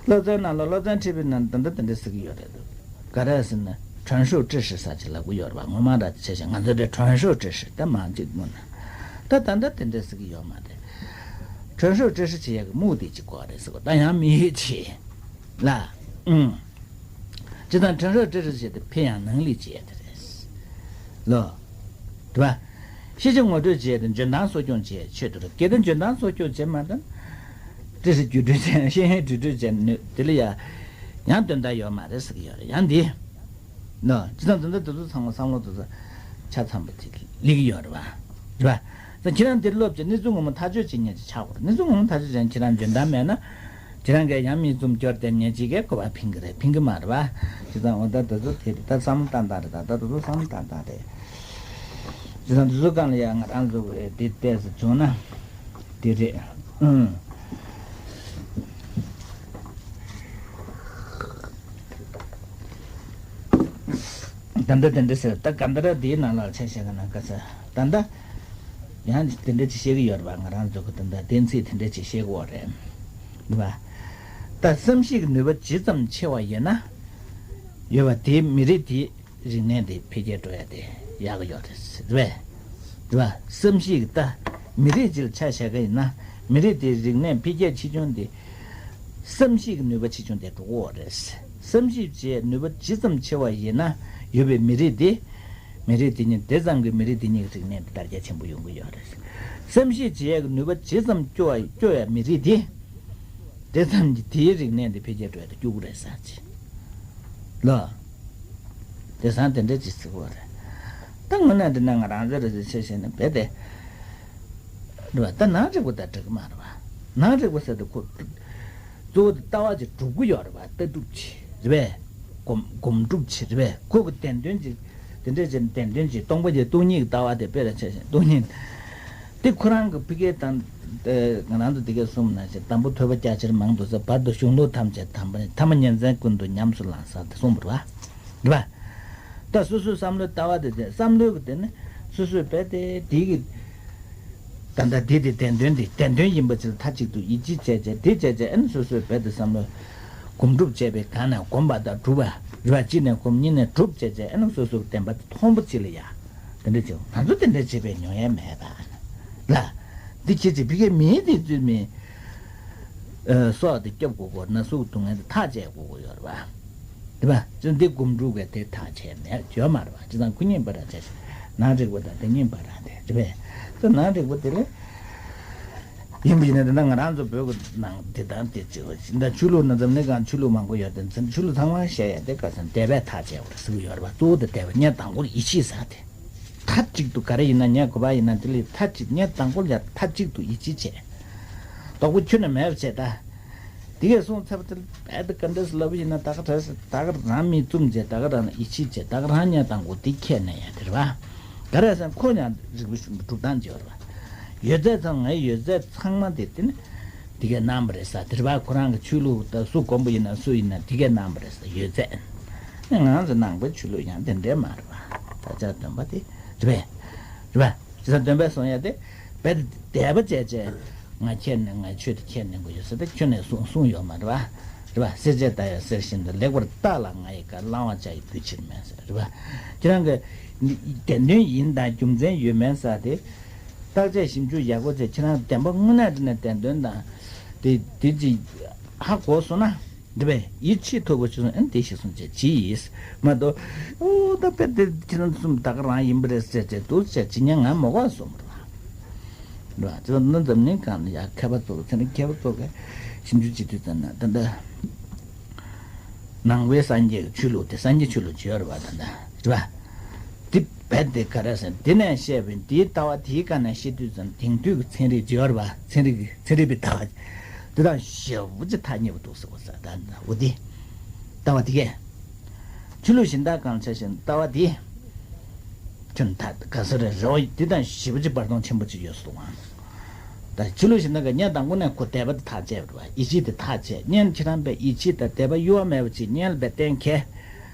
སློབ་ཚན་ནང་ལ། སློབ་ཚན་ཁྲིད་པའི་ནང་ད་ལྟ་དེ་འདྲ་ཟེར་གྱི་ཡོད་རེད། ག་རེ་ཟེར་ན་传授知识ཟེར་ཅིག་ལབ་གི་ཡོད་རེད་པས། སྔོན་མ་འདྲ་བྱས་བྱས་ང་ཚོ་འདྲ་传授知识ད་མང་ཅིག་སྔོན་ན། ད་ད་ལྟ་དེ་འདྲ་ཟེར་གྱི་ཡོད་མ་རེད། 传授知识བྱེད་ཡག་གི་目的ཅིག་དགོས་རེད་ཟེར་གོ། ད་ཡང་དམིགས་ཡུལ་ཅིག་ལ། ཨུང་། སྤྱིར་བཏང་传授知识བྱེད་དེ་ཕན་ཡང་能力བྱེད་དེ་རེད། ལོ། རེད་པས། ཤེས་བྱ་ངོ་སྤྲོད་བྱེད་དེ་འཇོན་ཐང་གསོ་སྐྱོང་བྱེད་ཆེད་དུ་རེད། གལ་ཏེ་འཇོན་ཐང་གསོ་སྐྱོང་བྱེད་མ་ཐུབ་ན། 知识བརྒྱུད་སྤྲོད་བྱེད། ཤེས་ཡོན་བརྒྱུད་སྤྲོད་བྱེད་ནུས་དེ་ལ་ཡ། ཡང་དོན་དག་ཡོད་མ་རེད་ཟེར་གྱི་ཡོད་རེད། ཡང་འདི། ནོ། སྤྱིར་བཏང་དོན་དག་དེ་ཚོ་ཚང་མ་བསམ་བློ་དེ་ཚོ་ཆ་ཚང་པོ་ཅིག་སླེབས་ཀྱི་ཡོད་རེད་པས། རེད་པས། ད་ཁྱེད་རང་འདིར་སླེབས་བྱས་གནས་ཚུལ་ངོ་མ་ཐག་གཅོད་བྱེད་མཁན་ཅིག་ཆགས་དགོས་རེད། གནས་ཚུལ་ངོ་མ་ཐག་གཅོད་བྱེད་མཁན་ཁྱེད་རང་འཇོན་ཐང་མེད་ན། ཁྱེད་རང་གིས་ཡང་མིག་བཙུམ་སྐྱོར་བསྡད་མཁན་ཅིག་གིས་གོ་བ་ཕན་གྱི་རེད། ཕན་གྱི་མ་རེད་པས། བྱས་ཙང་འོ་ད་དེ་ཚོ་དེ་ད་བསམ་བློ་བཏང་སྟངས་རེད། ད་ད་དེ་ཚོ་བསམ་བློ་བཏང་སྟངས་རེད། བྱས་ཙང་དེ་ཚོ་སྒང་ལ་ཡང་ང་རང་ཚོ་དེ་བལྟས་སུ་བྱུང་ན་དེ་རེད། ཨུང་། ད་ལྟ་དེ་འདྲ་ཟེར། ད་ག་འདྲ་འདིའི་ནང་ལ་ཆ་བཞག་ན་ག་ས་ད་ལྟ་ཡང་དེ་འདྲ་ཅིག་བཤད་ཀྱི་ཡོད་རེད་པ། ང་རང་ཚོ་གི་ད་ལྟ་བསྟན་ཚིག་དེ་འདྲ་ཅིག་བཤད་ཀྱི་ཡོད་རེད། རེད་པ། ད་བསམ་གཞིག་གི་ནུས་པ་ཇི་ཙམ་ཆེ་བ་ཡིན་ན་ཡོད་པ། དེའི་མི་རིགས་དེའི་རིག་གནས་དེ་འཕེལ་རྒྱས་འགྲོ་ཡ་དེ་ཡག་གི་ཡོད་རེད། རེད་པ། བསམ་གཞིག་གི་ད་མི་རིགས་ཅིག་ལ་ཆ་བཞག་གི་ཡིན་ན་མི་རིགས་དེའི་རིག་གནས་འཕེལ་རྒྱས་ཆེ་ཆུང་དེ། བསམ་གཞིག་གི་ནུས་པ་ཆེ་ཆུང་དེ་འགྲོ་གི་ཡོད་རེད། བསམ་གཞིག་བྱེད་ནུས་པ་ཇི་ཙམ་ཆེ་བ་ཡིན་ན་ཡོད་པའི་མི་རིགས་དེ། མི་རིགས་དེ་ཉིད་དེ་ཙམ་གྱི་མི་རིགས་དེ་ཉིད་ཀྱི་རིག་གནས་དེ་དར་རྒྱས་ཆེན་པོ་ཡོང་གི་ཡོད་རེད། བསམ་གཞིག་བྱེད་ཡས་ཀྱི་ནུས་པ་ཇི་ཙམ་སྐྱོ་བ་སྐྱོ་ཡ་མི་རིགས་དེ། དེ་ཙམ་གྱི་དེའི་རིག་གནས་དེ་འཕེལ་རྒྱས་འགྲོ་ཡ་དེ་སྐྱོ་གི་རེད་ཟེར་ཅིག་ལོ། དེང་སང་དེ་འདྲ་ཅིག་ཟེར་གི་ཡོད་རེད། ད་དངོས་གནས་འདི་ན་ང་རང་ཚོ་རེ་ཟེར་བྱས་བྱས་ན་རྦད་དེ། རེད་པ། ད་ནང་རིག་པ་དང་འགྲིག་གི་མ་རེད་པ། ནང་རིག་པ་ཟེར་དུས་ཁོ། གཙོ་བོ་དེ་ལྟ་བ་ཅིག་སྒྲུབ་ཀྱི་ཡོད་རེད་པ། ལྟ་གྲུབ་ཅིག་རེད་པས། སྒོམ་སྒོམ་སྒྲུབ་ཅིག་རེད་པས། ཁོ་གི་བདེན་དོན་ཅིག་དེ་འདྲ་བྱས་ནས་བདེན་དོན་ཅིག་སྟོང་པ་ཉིད། སྟོང་ཉིད་ཀྱི་ལྟ་བ་དེ་དཔེ་ལ་ཆ་བཞག་ན་སྟོང་ཉིད། དེ་ཁོ་རང་གི་ཕ་གི་དང་། ང་རང་ཚོ་དེ་གས་གསུངས་ནང་བཞིན་དང་པོ་ཐོས་པ་རྒྱ་ཆེར་མང་དུ་བྱ། བར་དུ་གཞུང་ལུགས་ཐམས་ཅད་དམ་པ་ནི། ཐ་མ་ཉིན་མཚན་ཀུན་ཏུ་ཉམས་སུ་བླང་ཟེར་དེ་གསུངས་པ་རེད་པ། རེད་པ། ད་སོ་སོའི་བསམ་བློའི་ལྟ་བ་དེ་དེ་བསམ་བློའི་གི་དེ་ནི་སོ་སོའི་དཔེ་དེ་དེ་གི་ད་ལྟ་དེ་དེ་བདེན་དོན་དེ་བདེན་དོན་ཡིན་པ་ཅིག་ལ་མཐའ་གཅིག་ཏུ་ཡིད་ཆེས་བྱས་བྱས་དེ་བྱས་བྱས། ཨ་ནི་སོ་སོའི་དཔེ་དེ་བསམ་བློ་སྒོམ་སྒྲུབ་བྱས་པའི་སྒང་ནས་སྒོམ་པ་དང་སྒྲུབ་པ་རེད་པ། གཅིག་ནས་སྒོམ་གཉིས་ནས་སྒྲུབ་བྱས་བྱས། ཨ་ནི་སོ་སོའི་བདེན་པ་དེ་མཐོང་པོ་ཅིག་ལ་ཡ་དེ་འདྲ་བྱས། ང་ཚོ་དེ་འདྲ་བྱས་པའི་མྱོང་ཡས་མེད་པ་ལ། འདི་ཁྱེད་ཀྱིས་ཕ་གིའི་མིའི་དེ་ཚུལ་མིན། ཨ། སྲོག་དེ་སྐྱོབ་དགོས་དགོས། ན་ཟུག་སྡུག་བསྔལ་དེ་ཐག་བཅད་དགོས་དགོས་ཡོད་རེད་པ། རེད་པ། ཅི་འདི་སྒོམ་སྒྲུབ་ཀྱི་དེ་ཐག་བཅད་མེད་ཡོད་མ་རེད་པ། ཅི་ཙང་ཁོ་གཉིས་བར་ར་བཅད། ནང་རིག་པ་དང་དེ་གཉིས་བར་ར་དེ་རེད་པས། ད་ནང་རིག་པ་དེ་ལས་ཡིན་པ་ཡིན་ན། དེ་འདྲ་ང་རང་ཚོ་བོད་ཀྱི་ནང་དེ་དང་དེ་བྱེད་པ་ཞིག་ད་ཆོས་ལུགས་ནང་འཛམ་གླིང་སྒང་ཆོས་ལུགས་མང་པོ་ཡོད་དེ། ཆོས་ལུགས་ཚང་མ་བཤད་ཡ་དེ་ག་ས་འདས་པས་ཐག་བཅད་པ་རེད་ཟེར་གྱི་ཡོད་རེད་པ། གཙོ་བོ་དེ་འདས་པ་ངས་དང་པོར་ཡིད་ཆེས་ཟེར་དེ། མཐའ་གཅིག་ཏུ་ག་རེ་ཡིན་ན་ངས་དགོས་པ་ཡིན་ན་དེ་ལས་མཐའ་གཅིག་ངས་དང་པོར་ཡ་མཐའ་གཅིག་ཏུ་ཡིད་ཆེས་བྱས། དོགས་པ་ཁྱོན་ནས་མེད་པ་བྱས་ད། དེ་གས་སོང་ཚར་བ་དེ་རྦད་དེ་ག་འདྲས་ལབ་ཡིན་ན། ད་ག་རེ་ཟེར། ད་ག་རང་མིག་བཙུམ་བྱས། ད་ག་རང་ལ་ཡིད་ཆེས་བྱས། ད་ག་རང་ངས་དང་པོ་དེ་ཁས་ལེན་ཡ་དེ་རེད་པ། ག་རེ་ཟེར་ན་ཁོ་ཡང་རིག་པ་ཞུ་སྒྲུབ་སྟངས་ཅིག་ཡོད་རེད་པ། ཡོད་ཚད་ཚང་མ། ངའི་ཡོད་ཚད་ཚང་མ་དེ་དེ་ནི་དེ་གས་གནང་བ་རེད་ཟེར་དེ་རེད་པ། ཁོ་རང་གི་ཆོས་ལུགས་ད་སུ་དགོན་པ་ཡིན་ན་སུ་ཡིན་ན་དེ་གས་གནང་བ་རེད་ཟེར། ཡོད་ཚད། ང་ཚོ་ནང་པའི་ཆོས་ལུགས་ཡང་དེ་འདྲས་མ་རེད་པ། བདག་ཅག་སྟོན་པ་དེ་རེད་པས། རེད་པ། ཇི་ལྟར་སྟོན་པས་གསུངས་ཡ་དེ། རྦད་དེ་དད་པ་བྱས་བྱས། ང་ཁྱེད་ནི་ང་ཆོས་དེ་ཁྱེད་ནི་དགོས་ཡོད་ཟེར་ཏེ་ཁྱོད་ནས་གསུང་གསུང་ཡོད་མ་རེད་པ། རེད་པ། བསྲེགས་བཅད་བརྡར་བའི་གསེར་བཞིན་དུ། ལེགས་པར་བརྟགས་ལ་ང་ཡི་བཀའ། བླང་བར་བྱ་ཡི་གུས་ཕྱིར་མིན་ཟེར། རེད་པ། ཁྱེད་རང་གི་བདེན་དོན་ཡིན་དང་རྒྱུ་མཚན་ཡོད་མེད་ཟེར་དེ། བརྟག་དཔྱད་ཞིབ་འཇུག་ཡག་པོ་བྱས། ཁྱེད་རང་བདེན་པ་དངོས་གནས་དྲང་གནས་བདེན་དོན་དང་། དེ་དེ་ཅིག་ཧ་གོ་སོང་ན། འདི་བས་ཡིད་ཆེས་ཐུབ་པ་ཅི་སོང་ཨན་དེ་ཞིག་སོང་བྱས་ཇི་ཡིས་མ་གཏོགས། ཨོ་ད་དཔེ་དེ་ཁྱེད་རང་གསུམ་ད་ག་རང་ཡིན་པ་རེད་ཟེར་བྱས་འདུག་ཟེར་ཇི་ཉན་ང་མོ་ག་སོང་བ་རེད་བ། ཅི་ལ་ནི་འཛམ་གླིང་སྒང་ལ་ཡ་མཁས་པ་ཚོ་ཚེ་ནི་མཁས་པ་ཚོ་གི་ཞིབ་འཇུག་བྱེད་དུས་ཙམ་ན་ད་ལྟ་ནང་པའི་སངས་རྒྱས་ཀྱི་ཆོས་ལུགས་དེ་སངས་རྒྱས་ཆོས་ལུགས་ཅི་ཡོད་རེད་བ། ད་ལྟ་རེད་བ། དེ་བས་དེ་ག་རེ་ཟེར། དེ་ནས་བཤད་པའི་དེའི་ལྟ་བ་དེའི་སྒང་ནས་བཤད་དུས་ཙམ་དེང་དུས་ཀྱི་ཚན་རིག་ཅི་ཡོད་རེད་བ། ཚན་རིག་ཚན་རིག་པའི་ལྟ་བ་དེ་དང་ཞེ་པོ་ཅིག་ཐག་ཉེ་བོ་འདུག་ཟེར་བ་ཟེར། ད་འོ་དེ་ལྟ་བ་དེ་གས་ཆོས་ལུགས་གཞན་དག་གང་ཆ་བཞིན་ལྟ་བ་དེ་ཁྱོད་ད་ག་ས་རེ་རེ་བ་དེ་དང་ཞེ་པོ་ཅིག་བར་སྟོང་ཆེན་པོ་ཅིག་ཡོད་སོང་ཨང་། ད་ཆོས་ལུགས་གཞན་དག་གི་ཉན་དང་དངོས་གནས་ཁོ་དད་པ་དེ་ཐག་བཅད་པ་རེད་བ། ཡིད་ཆེས་དེ་ཐག་བཅད། ཉན་ཁྱེད་རང་པའི་ཡིད་ཆེས་དང་དད་པ་གཡོ་བ་མེད་པ་ཅིག་ཉན་ལ་བས་གཏན་འཁེལ།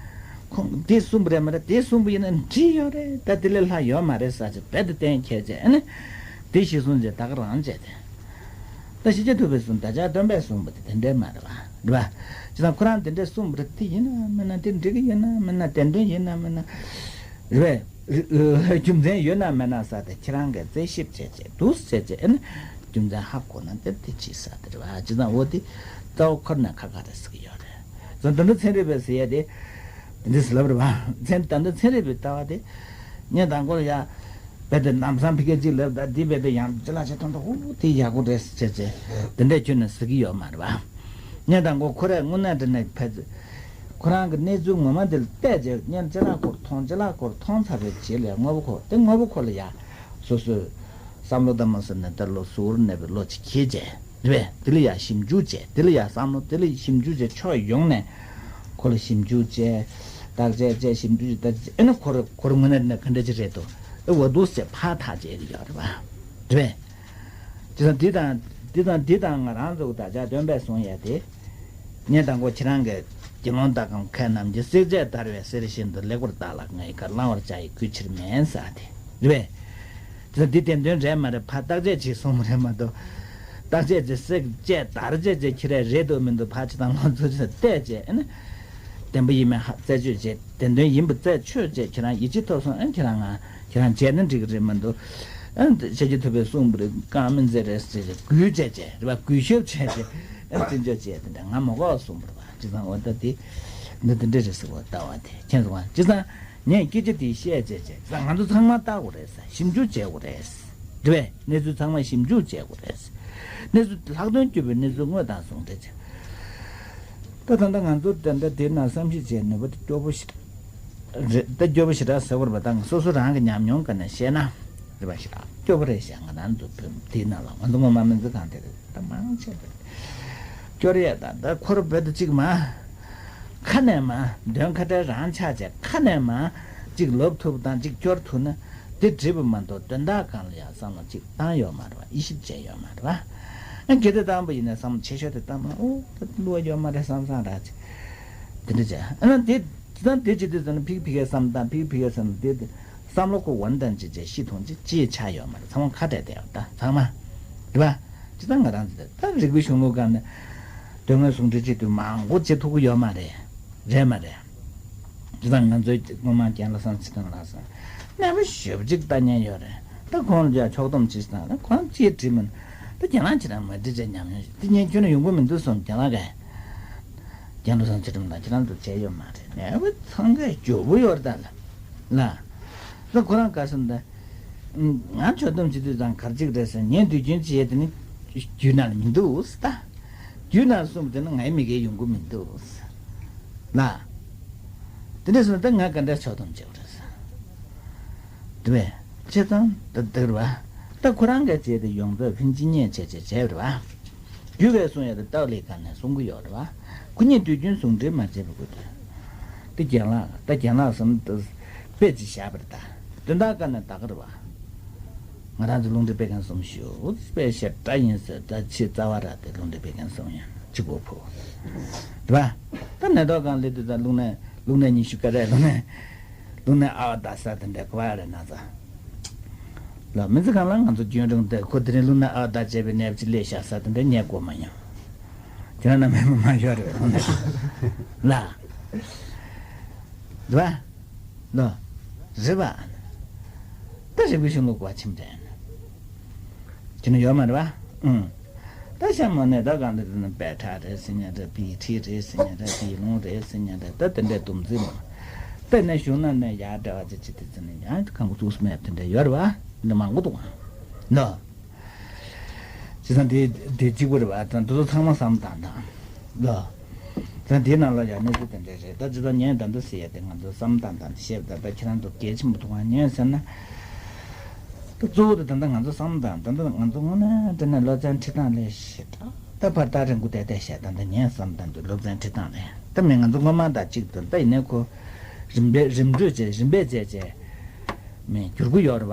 ཁོང་དེ་གསུངས་པ་རེད་མ་རེད། དེ་གསུངས་པ་ཡིན་ན་འགྲིག་ཡོད་རེད། ད་དེ་ལས་ལྷག་ཡོད་མ་རེད་ཟེར་ཅིག་རྦད་དེ་གཏན་འཁེལ་བྱས་ཨ་ནི། དེ་ཞིག་གསུངས་བྱས་ད་ག་རང་བྱས་ཏེ། ད་ཤེས་བྱ་ཐུབ་པའི་གསུང་བདག་ཅག་སྟོན་པས་གསུངས་པ་དེ་དེ་འདྲས་མ་རེད་བ། རེད་བ། ཅི་ཙང་ཁོ་རང་དེ་འདྲས་གསུངས་པ་རེད། དེ་ཡིན་ན་མིན་ན་དེ་འགྲིག་གི་ཡིན་ན་མིན་ན་བདེན་དོན་ཡིན་ན་མིན་ན། རེད་བས། རྒྱུ་མཚན་ཡོད་ན་མེད་ན་ཟེར་ཏེ་ཁྱེད་རང་གིས་རྩད་ཞིབ་བྱས་བྱས་འདུག་བྱས་བྱས་ཨ་ནི། རྒྱུ་མཚན་ཧ་གོ་ན་དེ་དེ་ཅི་ཟེར་དེ་རེད་བ། ཅི་ཙང་འོ་དེ་རྩ་བ་ཁོ་ན་ཁ་ཁ་རེད་ཟེར་གི་ཡོད་རེད། ད་ལྟ་ཚན་རིག་པས་ཟེར་ཡ་དེ། འདི་ཟེར་ལབ་རེད་བ། ཚན་ད་ལྟ་ཚན་རིག་པའི་ལྟ་བ་དེ། ངས་དང་པོར་ཡ། རྦད་དེ་ལམ་སང་ཕ་གི་གཅིག་ལབ་ད་འདི་རྦད་དེ་ཡང་ཅི་ལ་ཅི་མཐོང་ད་ཧུ་དེ་ཡག་པོ་རེད་ཟེར་བྱས་བྱས། དེ་འདྲས་ཁྱོན་ནས་ཟེར་གི་ཡོད་མ་རེད་བ། ངས་དང་པོ་ཁོ་རས་དངོས་གནས་དྲང་གནས་ཕལ་ཆེར། ཁོ་རང་གི་གནས་ཚུལ་ངོ་མ་དེ་ལ་བལྟས་བྱས་ངས་ཅི་ལ་ཁོར་མཐོང་ཅི་ལ་ཁོར་མཐོང་ཚར་བའི་རྗེས་ལ་དངོས་པོ་ཁོ་དེ་དངོས་པོ་ཁོ་ལ་ཡ། སོ་སོས། བསམ་བློ་དང་མ་ཟེར་ནས་ད་ལོ་གཟུ་བོར་གནས་པའི་བློ་ཅིག་གྱིས་བྱས། རེད་པས། དེ་ལ་ཡ་ཞིབ་འཇུག་བྱས། དེ་ལ་ཡ་བསམ་བློ་དེ་ལ་ཞིབ་འཇུག་བྱས་ཕྱོགས་ཡོངས་ནས། ཁོ་ལ་ཞིབ་འཇུག་བྱས། བརྟག་དཔྱད་བྱས་ཞིབ་འཇུག་བྱས་བརྟག་དཔྱད་བྱས་ཨེ་ན་ཁོ་ར་ཁོ་ར་དངོས་གནས་ན་ག་འདྲ་ཅིག་རེད་དོ། ཨེ་འོ་འདུག་ཟེར་ཕར་ཐག་བཅད་ཀྱི་ཡོད་རེད་པ། རེད་པས། དེ་དང་དེ་དང་དེ་དང་དེ་དང་ང་རང་ཚོ་གི་བདག་ཅག་སྟོན་པས་གསུངས་ཡ་དེ། ངས་དང་པོ་ཁྱེད་རང་གི་དགེ་སློང་དག་གམ་མཁས་རྣམས་ཀྱིས། བསྲེགས་བཅད་བརྡར་བའི་གསེར་བཞིན་དུ། ལེགས་པར་བརྟགས་ལ་ང་ཡི་བཀའ། བླང་བར་བྱ་ཡི་གུས་ཕྱིར་མིན་ཟེར་ཏེ། རེད་པས། དེ་འདི་བདེན་དོན་རེད་མ་རེད་ཕར་བརྟག་དཔྱད་བྱེད་གསུངས་པ་རེད་མ་གཏོགས། བརྟག་དཔྱད་བྱེད་བསྲེགས་བཅད་བརྡར་བཅད་བྱས་ཁྱེད་རས་རེད་འདུག་མི་འདུག་ཕར་ཅི་དང་ལོ་ཚོད་ཅི་བལྟས་བྱས་ཨེ་ན། བདེན་པ་ཡིན་མིན་ཧ་རྩད་གཅོད་བྱས་བདེན་དོན་ཡིན་པ་རྩད་ཆོད་བྱས་ཁྱེད་རང་ཡིད་ཆེས་ཐོབ་སོང་ཨེ་ཁྱེད་རང་ང་ཁྱེད་རང་བྱས་ན་འགྲིག་གི་རེད་མ་གཏོགས། ཨེ་བྱས་རྗེས་ཐུབ་པས་གསུངས་པ་རེད་རྐང་མིན་ཟེར་རེད་ཟེར་བྱས་གུས་བྱས་བྱས་རེད་པ། གུས་ཞབས་བྱས་བྱས་ཨེ་བརྩི་འཇོག་བྱས་དེ་འདྲ་ང་མ་གོ་གསུངས་པ་རེད་པ། ཅི་ཙང་འོ་ད་དེ་འདི་འདི་འདྲ་རེད་ཟེར་བ་ལྟ་བ་དེ་མཁྱེན་སོང་བ། ཅི་ཙང་། ངས་སྐད་ཆ་དེ་བཤད་བྱས་བྱས་ཙང་ང་ཚོ་ཚང་མ་ལྟ་དགོས་རེད་ཟེར། ཞིབ་འཇུག་བྱེད་དགོས་རེད་ཟེར། རེད་པས། གནས་ཚུལ་ཚང་མ་ཞིབ་འཇུག་བྱེད་དགོས་རེད་ཟེར། གནས་ཚུལ་ལྷག་དོན་གྱུར་པའི་གནས་ཚུལ་དངོས་དང་ཟུང་འབྲེལ་བྱས། ད་ད་ལྟ་ང་ཚོ་ད་ལྟ་དེ་ན་བསམ་གཞིག་བྱས་ནུས་པ་དེ་སྐྱོ་པོ་ཞིག་རེད། ད་སྐྱོ་པོ་ཞེ་དྲག་ཟེར་དགོས་རེད་པ། ད་སོ་སོ་རང་གི་ཉམས་མྱོང་སྒང་ནས་བཤད་ན་རེད་པ། ཞེ་དྲག་སྐྱོ་པོ་རེད་ཤག་ང་རང་ཚོ་བོད་དེ་ནང་ལ་ང་ཚོ་ངོ་མ་མི་ཚེ་གང་དེ་རེད། ད་མང་ཆེ་བ་སྐྱོ་རེད་ད། ད་ཁོ་ར་བོད་དུ་གཅིག་མ། ཁ་ནས་མ། འདོན་ཁ་བྲལ་རང་ཆགས་བྱས་ཁ་ནས་མ། གཅིག་ལོབ་ཐུབ་དང་གཅིག་སྐྱོར་ཐུབ་ན། དེ་འགྲིག་པ་མ་གཏོགས་དོན་དག་སྒང་ལ་ཡང་བསམ་བློ་གཅིག་བཏང་ཡོད་མ་རེད་པ། དབྱེ་ཞིབ་བྱས་ཡོད་མ་རེད་པ། ཨ་གལ་ཏེ་བཏང་པ་ཡིན་ན་བསམ་བློ་ཆེ་ཤོས་དེ་བཏང་ན་ཨོ་ད་བསླུ་བ་ཡོད་མ་རེད་བསམ་བསམ་ར་ཅིག་དེ་འདྲ་བྱས་ཨ་ན་དེ་དེ་དང་དེ་ཅི་དེ་ཟེར་ན་ཕིག་ཕིག་གས་བསམ་དང་ཕིག་ཕིག་གས་བསམ་དེ་དེ། བསམ་བློ་ཁོ་འོན་ཏན་ཅི་བྱས་ཤི་ཐོང་ཅི་ཅི་ཆ་ཡོད་མ་རེད། ཚང་མ་ཁ་བྲལ་བསྡད་ཡོད་ད་ཚང་མ། རེད་པ། ཅི་ད་ང་རང་ཚོ་ད་རིག་པའི་གཞུང་ལུགས་སྒང་ནས་དོན་དངོས་ཟུང་འབྲེལ་བྱེད་དུས་མང་པོ་བྱེད་ཐུབ་ཀྱི་ཡོད་མ་རེད། རེད་མ་རེད། ཅི་ད་ང་ཚོའི་སྔོན་མ་རྒན་ལྷ་བཟང་ཚེ་རིང་ལགས་སོང་རྣམ་པ་ཞེ་པོ་ཅིག་ལྟ་མཁན་ཡོད་རེད། ད་ཁོང་ལ་ཡ་ཕྱོགས་བསྡོམས་བྱེད་སྟངས་ད་ཁོང་ཅིའི་བྲིས་མིན་ད་རྒན་ལགས་ཁྱེད་རང་མ་བྲིས་བྱས་ཉམས་མྱོང་ཞིག་དེ་ཉན་ཁྱོན་ནས་ཡོང་གི་མི་འདུག་གསུངས་རྒན་ལགས་ཀས། རྒན་ལྷ་བཟང་ཚེ་རིང་ལགས་ཁྱེད་རང་ཚོ་བྱས་ཡོད་མ་རེད། ནས་བུ་ཚང་ཁའི་ཇོ་བུ་ཡོད་རེད་ད་ལ། ལ། ད་ཁོ་རང་ག་སོང་ད། ང་ཕྱོགས་བསྡོམས་བྱེད་དུས་ཙང་གར་གཅིག་རེད་ཟེར་ཉན་དུས་རྒྱུན་ཅི་ཡས་དེ་ནི། རྒྱུད་ནང་ལ་མི་འདུག་ཟེར་ད། རྒྱུད་ནང་གསུངས་དེ་ནི་ངའི་མི་སྒེར་ཡོང་གི་མི་འདུག་ཟེར། ལ། དེ་འདྲ་སོང་ད་ང་ག་འདྲ་ཕྱོགས་བསྡོམས་བྱེད་དགོས་རེད་ཟེར། དེ་བས། ཅི་ཙང་ད་འདིར་བ། ད་ཁོ་རང་ག་བྱས་ཏེ་ཡོངས་རྫོགས་ཕིན་ཅི་ཉན་བྱས་བྱས་བྱས་རེད་བ། རྒྱུད་པའི་གསུང་ཡ་དེ་སྟག་ལའི་སྒང་ནས་གསུང་གི་ཡོད་རེད་བ། ཁོ་གཉིས་དུས་རྒྱུན་ཟུང་འབྲེལ་མ་བྱས་པའི་སྐོར་དུ། དེ་རྒན་ལགས་ད་རྒན་ལགས་སམ་དཔེ་ཅིག་བཞག་པ་རེད་ད། དོན་དག་སྒང་ནས་ད་ག་རེད་བ། ང་རང་ཚོ་རླུང་འཕྲིན་སྤེལ་མཁན་གསུམ་ཞུ་དཔེ་ཞེ་དྲག་ཡིན་ཟེར་ད་ཆེས་རྩ་བ་ར་དེ་རླུང་འཕྲིན་སྤེལ་མཁན་གསུམ་ཡིན་གཅིག་པོ་ཕུ། རེད་བ། ད་ནད་ཐོག་སྒང་སླེབས་དུས་ད་རླུང་ནད། རླུང་ནད་ཉི་ཤུ་ཀ་རེད། རླུང་ནད། རླུང་ནད་ཨ་བ་ད་ས་དེ་འདྲ་གོ་བ་རེད་ན་ཚ། ལ་མི་ཚེ་གང་ལ་ང་ཚོ་རྒྱུན་རིང་དེ་ཁོ་དེ་རིང་རླུང་ནད་ཨ་བ་ད་བྱས་པའི་ནད་ཅིག་སླེབས་ཤག་ས་དེ་འདྲ་ཉལ་གོ་མ་མྱོང་། ཁྱེད་རང་རྣམ་པས་མ་ཤོར་རེད་ལ། རེད་པ། ལོ། རེད་པ། ད་རིག་པའི་གཞུང་ལུགས་པ་ཆེན་པོ་དྲན། ཁྱེད་ནི་ཡོད་མ་རེད་པ། ཨུང་། ད་ཤ་མོ་ནས་ད་གང་འདི་ནི་པད་ཁྲ་རེད་ཟེར་ཉན་རེད། པི་ཁྲི་རེད་ཟེར་ཉན་རེད། པི་ལོང་རེད་ཟེར་ཉན་རེད། ད་དེ་འདྲའི་སྡོམ་རྩིས་མ། དེ་ནས་གཞུང་ན་ནས་ཡར་འབྲེལ་བ་ཅི་ཅི་དེ་ཚོ་ནས་ཡང་གང་ག་ཚུགས་སུ་མེད་དེ་འདྲ་ཡོད་རེད་པ། འདི་མང་པོ་འདུག་ཨ། ནོ། བྱས་ཙང་དེ་དེ་གཅིག་པུ་རེད་པ། ད་འདི་ཚོ་ཚང་མ་བསམ་བཏང་དང་། ལོ། ད་དེའི་ནང་ལ་ཡང་གནས་ཚུལ་དེ་འདྲ་རེད། ད་ཇི་ལྟར་ཉན་ད་འདི་ཟེར་ཡ་དེ་ང་ཚོ་བསམ་བཏང་དང་བཤད་པ་ད་ད་ཁྱེད་རང་ཚོ་གལ་ཆེན་པོ་འདུག་ག་ཉན་ཟེར་ན། ད་གཙོ་བོ་དེ་ད་ལྟ་ང་ཚོ་བསམ་བཏང་ད་ལྟ་ང་ཚོ་དངོས་གནས་དྲན་ན་སློབ་ཚན་ཁྲིད་སྟངས་ལས་ཞེ་དྲག་ད་བར་ཐག་རིང་པོ་བསྡད་བསྡད་བཤད་ད་ལྟ་ཉན་བསམ་བཏང་དུས་སློབ་ཚན་ཁྲིད་སྟངས་ལས་ད་མི་ང་ཚོ་སྔོན་མ་དང་གཅིག་ཏུ་ད་ཡིན་ནའི་ཁོ་རིམ་པས་རིམ་གྲོས་བྱས་རིམ་པས་བྱས་བྱས་མི་འགྱུར་གི་ཡོད་རེད་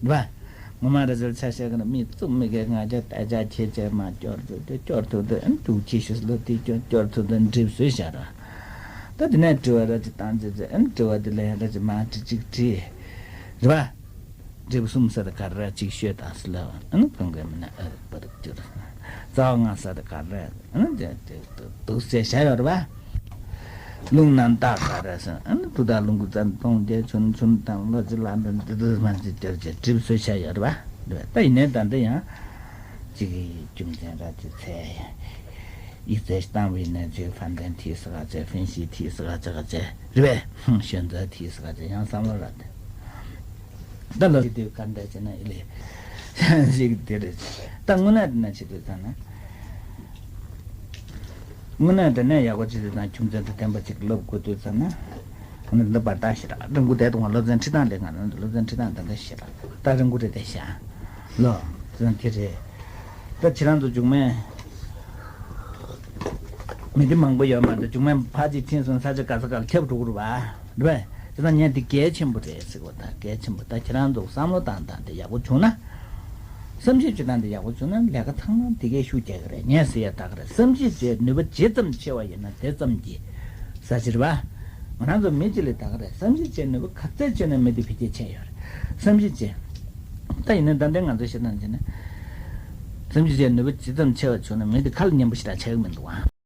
པ། རེད་པ། ངོ་མ་རེ་ཟེར་ཆ་བཞག་གི་ན་མི་གཙུག་མི་གའི་ང་རྒྱལ་ད་ཅག་ཁྱེད་ཅག་མ་སྐྱོར་ཐུབ་དེ་སྐྱོར་ཐུབ་དེ་ཨན་འདུག་ཅི་ཞིག་ལོ་དེ་སྐྱོར་སྐྱོར་ཐུབ་དེ་འགྲིབ་བཟོས་བཞག་ར། ད་དེ་ནས་དྲི་བ་ར་ཅིག་བཏང་ཅི་ཅི་ཨན་དྲི་བ་དེ་ལ་ཡང་ར་ཅིག་མ་དྲི་ཅིག་དྲི། རེད་པ། འགྲིབ་གསུམ་ཟེར་ག་ར་ཅིག་ཤོད་དང་སི་ལ་ཨན་གང་གི་མི་ན་ཨ་པར་ཅིག་རྩ་བ་ལྔ་ཟེར་ག་ར་ཨན་དེ་དེ་དུག་ཟེར་བཞག་ཡོད་རེད་པ། རླུང་རྣམ་དག་ག་རེ་ཟེར་ཨ་ནི་དུག་དང་རླུང་གི་རྩ་གཏོང་རྒྱལ་ཆུན་ཆུན་དང་ལོ་ཅི་ལ་འདི་འདི་འདི་མ་ཅི་སྐྱོར་བྱེད་གྲིབ་བཟོས་བྱ་ཡོད་རེད་པ། རེད་པ། ད་ཡིན་ནའི་ད་འདི་ཡང་གཅིག་གི་རྒྱུ་མཚན་ར་ཅི་ཚེ་ཡིག་ཚད་བཏང་བའི་ནས་ཅི་ཧྥན་ཏན་ཐི་སི་ག་ཅེ་ཧྥིན་ཤི་ཐི་སི་ག་ཅེ་ག་ཅེ་རེད་པས་ཧུང་ཤོན་ཛ་ཐི་སི་ག་ཅེ་ཡང་བསམ་བློ་ར་དེ། ད་ལོ་ཞིག་དུས་ག་འདྲ་བྱས་ན་ཨི་ལེ། ཞིག་དེ་རེད། ད་དངོས་གནས་དེ་ན་བྱེད་དུས་ཙང་ན། དངོས་གནས་དེ་ནས་ཡག་པོ་བྱེད་དུས་ཙང་ཁྱུང་ཙེ་དང་ལྡན་པ་ཅིག་སློབ་དགོས་དུས་ཙང་ན། དངོས་གནས་འདི་པར་ད་ཞེ་དྲག་རིང་པོ་བསྡད་དུས་སློབ་ཚན་ཁྲིད་སྟངས་ལས་ང་རང་ཚོ་སློབ་ཚན་ཁྲིད་སྟངས་ད་འདི་ཞེ་དྲག་ད་རིང་པོ་རེད་དེ་ཤ། ལོ། ཙང་དེ་རེད། ད་ཁྱེད་རང་ཚོ་མཇུག་མའི། མི་འདི་མང་པོ་ཡོད་མ་རེད། མཇུག་མའི་ཕར་ཅིག་ཕྱིན་སོང་ས་ཆ་ག་ས་ག་ལ་ཁྱབ་འགྲོ་གི་རེད་པ། རེད་པས། དེ་ལ་ངས་འདི་གལ་ཆེན་པོ་རེད་ཟེར་བ་དང་གལ་ཆེན་པོ་ད་ཁྱེད་རང་ཚོ་བསམ་བློ་བཏང་སྟངས་དེ་ཡག་པོ་བྱུང་ན། བསམ་ཤེས་བྱེད་སྟངས་དེ་ཡག་པོ་བྱུང་ན་ལས་ཀ་ཚང་མ་དེ་གས་ཤུགས་རྒྱག་གི་རེད། ངས་ཟེར་ཡ་ད་ག་རེད། བསམ་ཤེས་བྱེད་ནུས་པ་ཇི་ཙམ་ཆེ་བ་ཡིན་ན་དེ་ཙམ་གྱིས་ས་ཕྱིར་བ། ང་རང་ཚོ་མི་གཅིག་ལས་ད་ག་རེད། བསམ་ཤེས་བྱེད་ནུས་པ་ག་ཚད་ཆེ་ན་མི་དེ་འཕེལ་རྒྱས་ཆེ་ཡོད་རེད། བསམ་ཤེས་བྱེད། ད་ཡིན་ན་ད་ལྟའི་ང་ཚོ་བཤད་སྟངས་བྱས་ན། བསམ་ཤེས་བྱེད་ནུས་པ་ཇི་ཙམ་ཆེ་བ་བྱུང་ན་མི་དེ་ཁ་ལ་མཉེན་པོ་ཞེ་དྲག་ཆགས་ཀྱི་མི་འདུག་ཨ།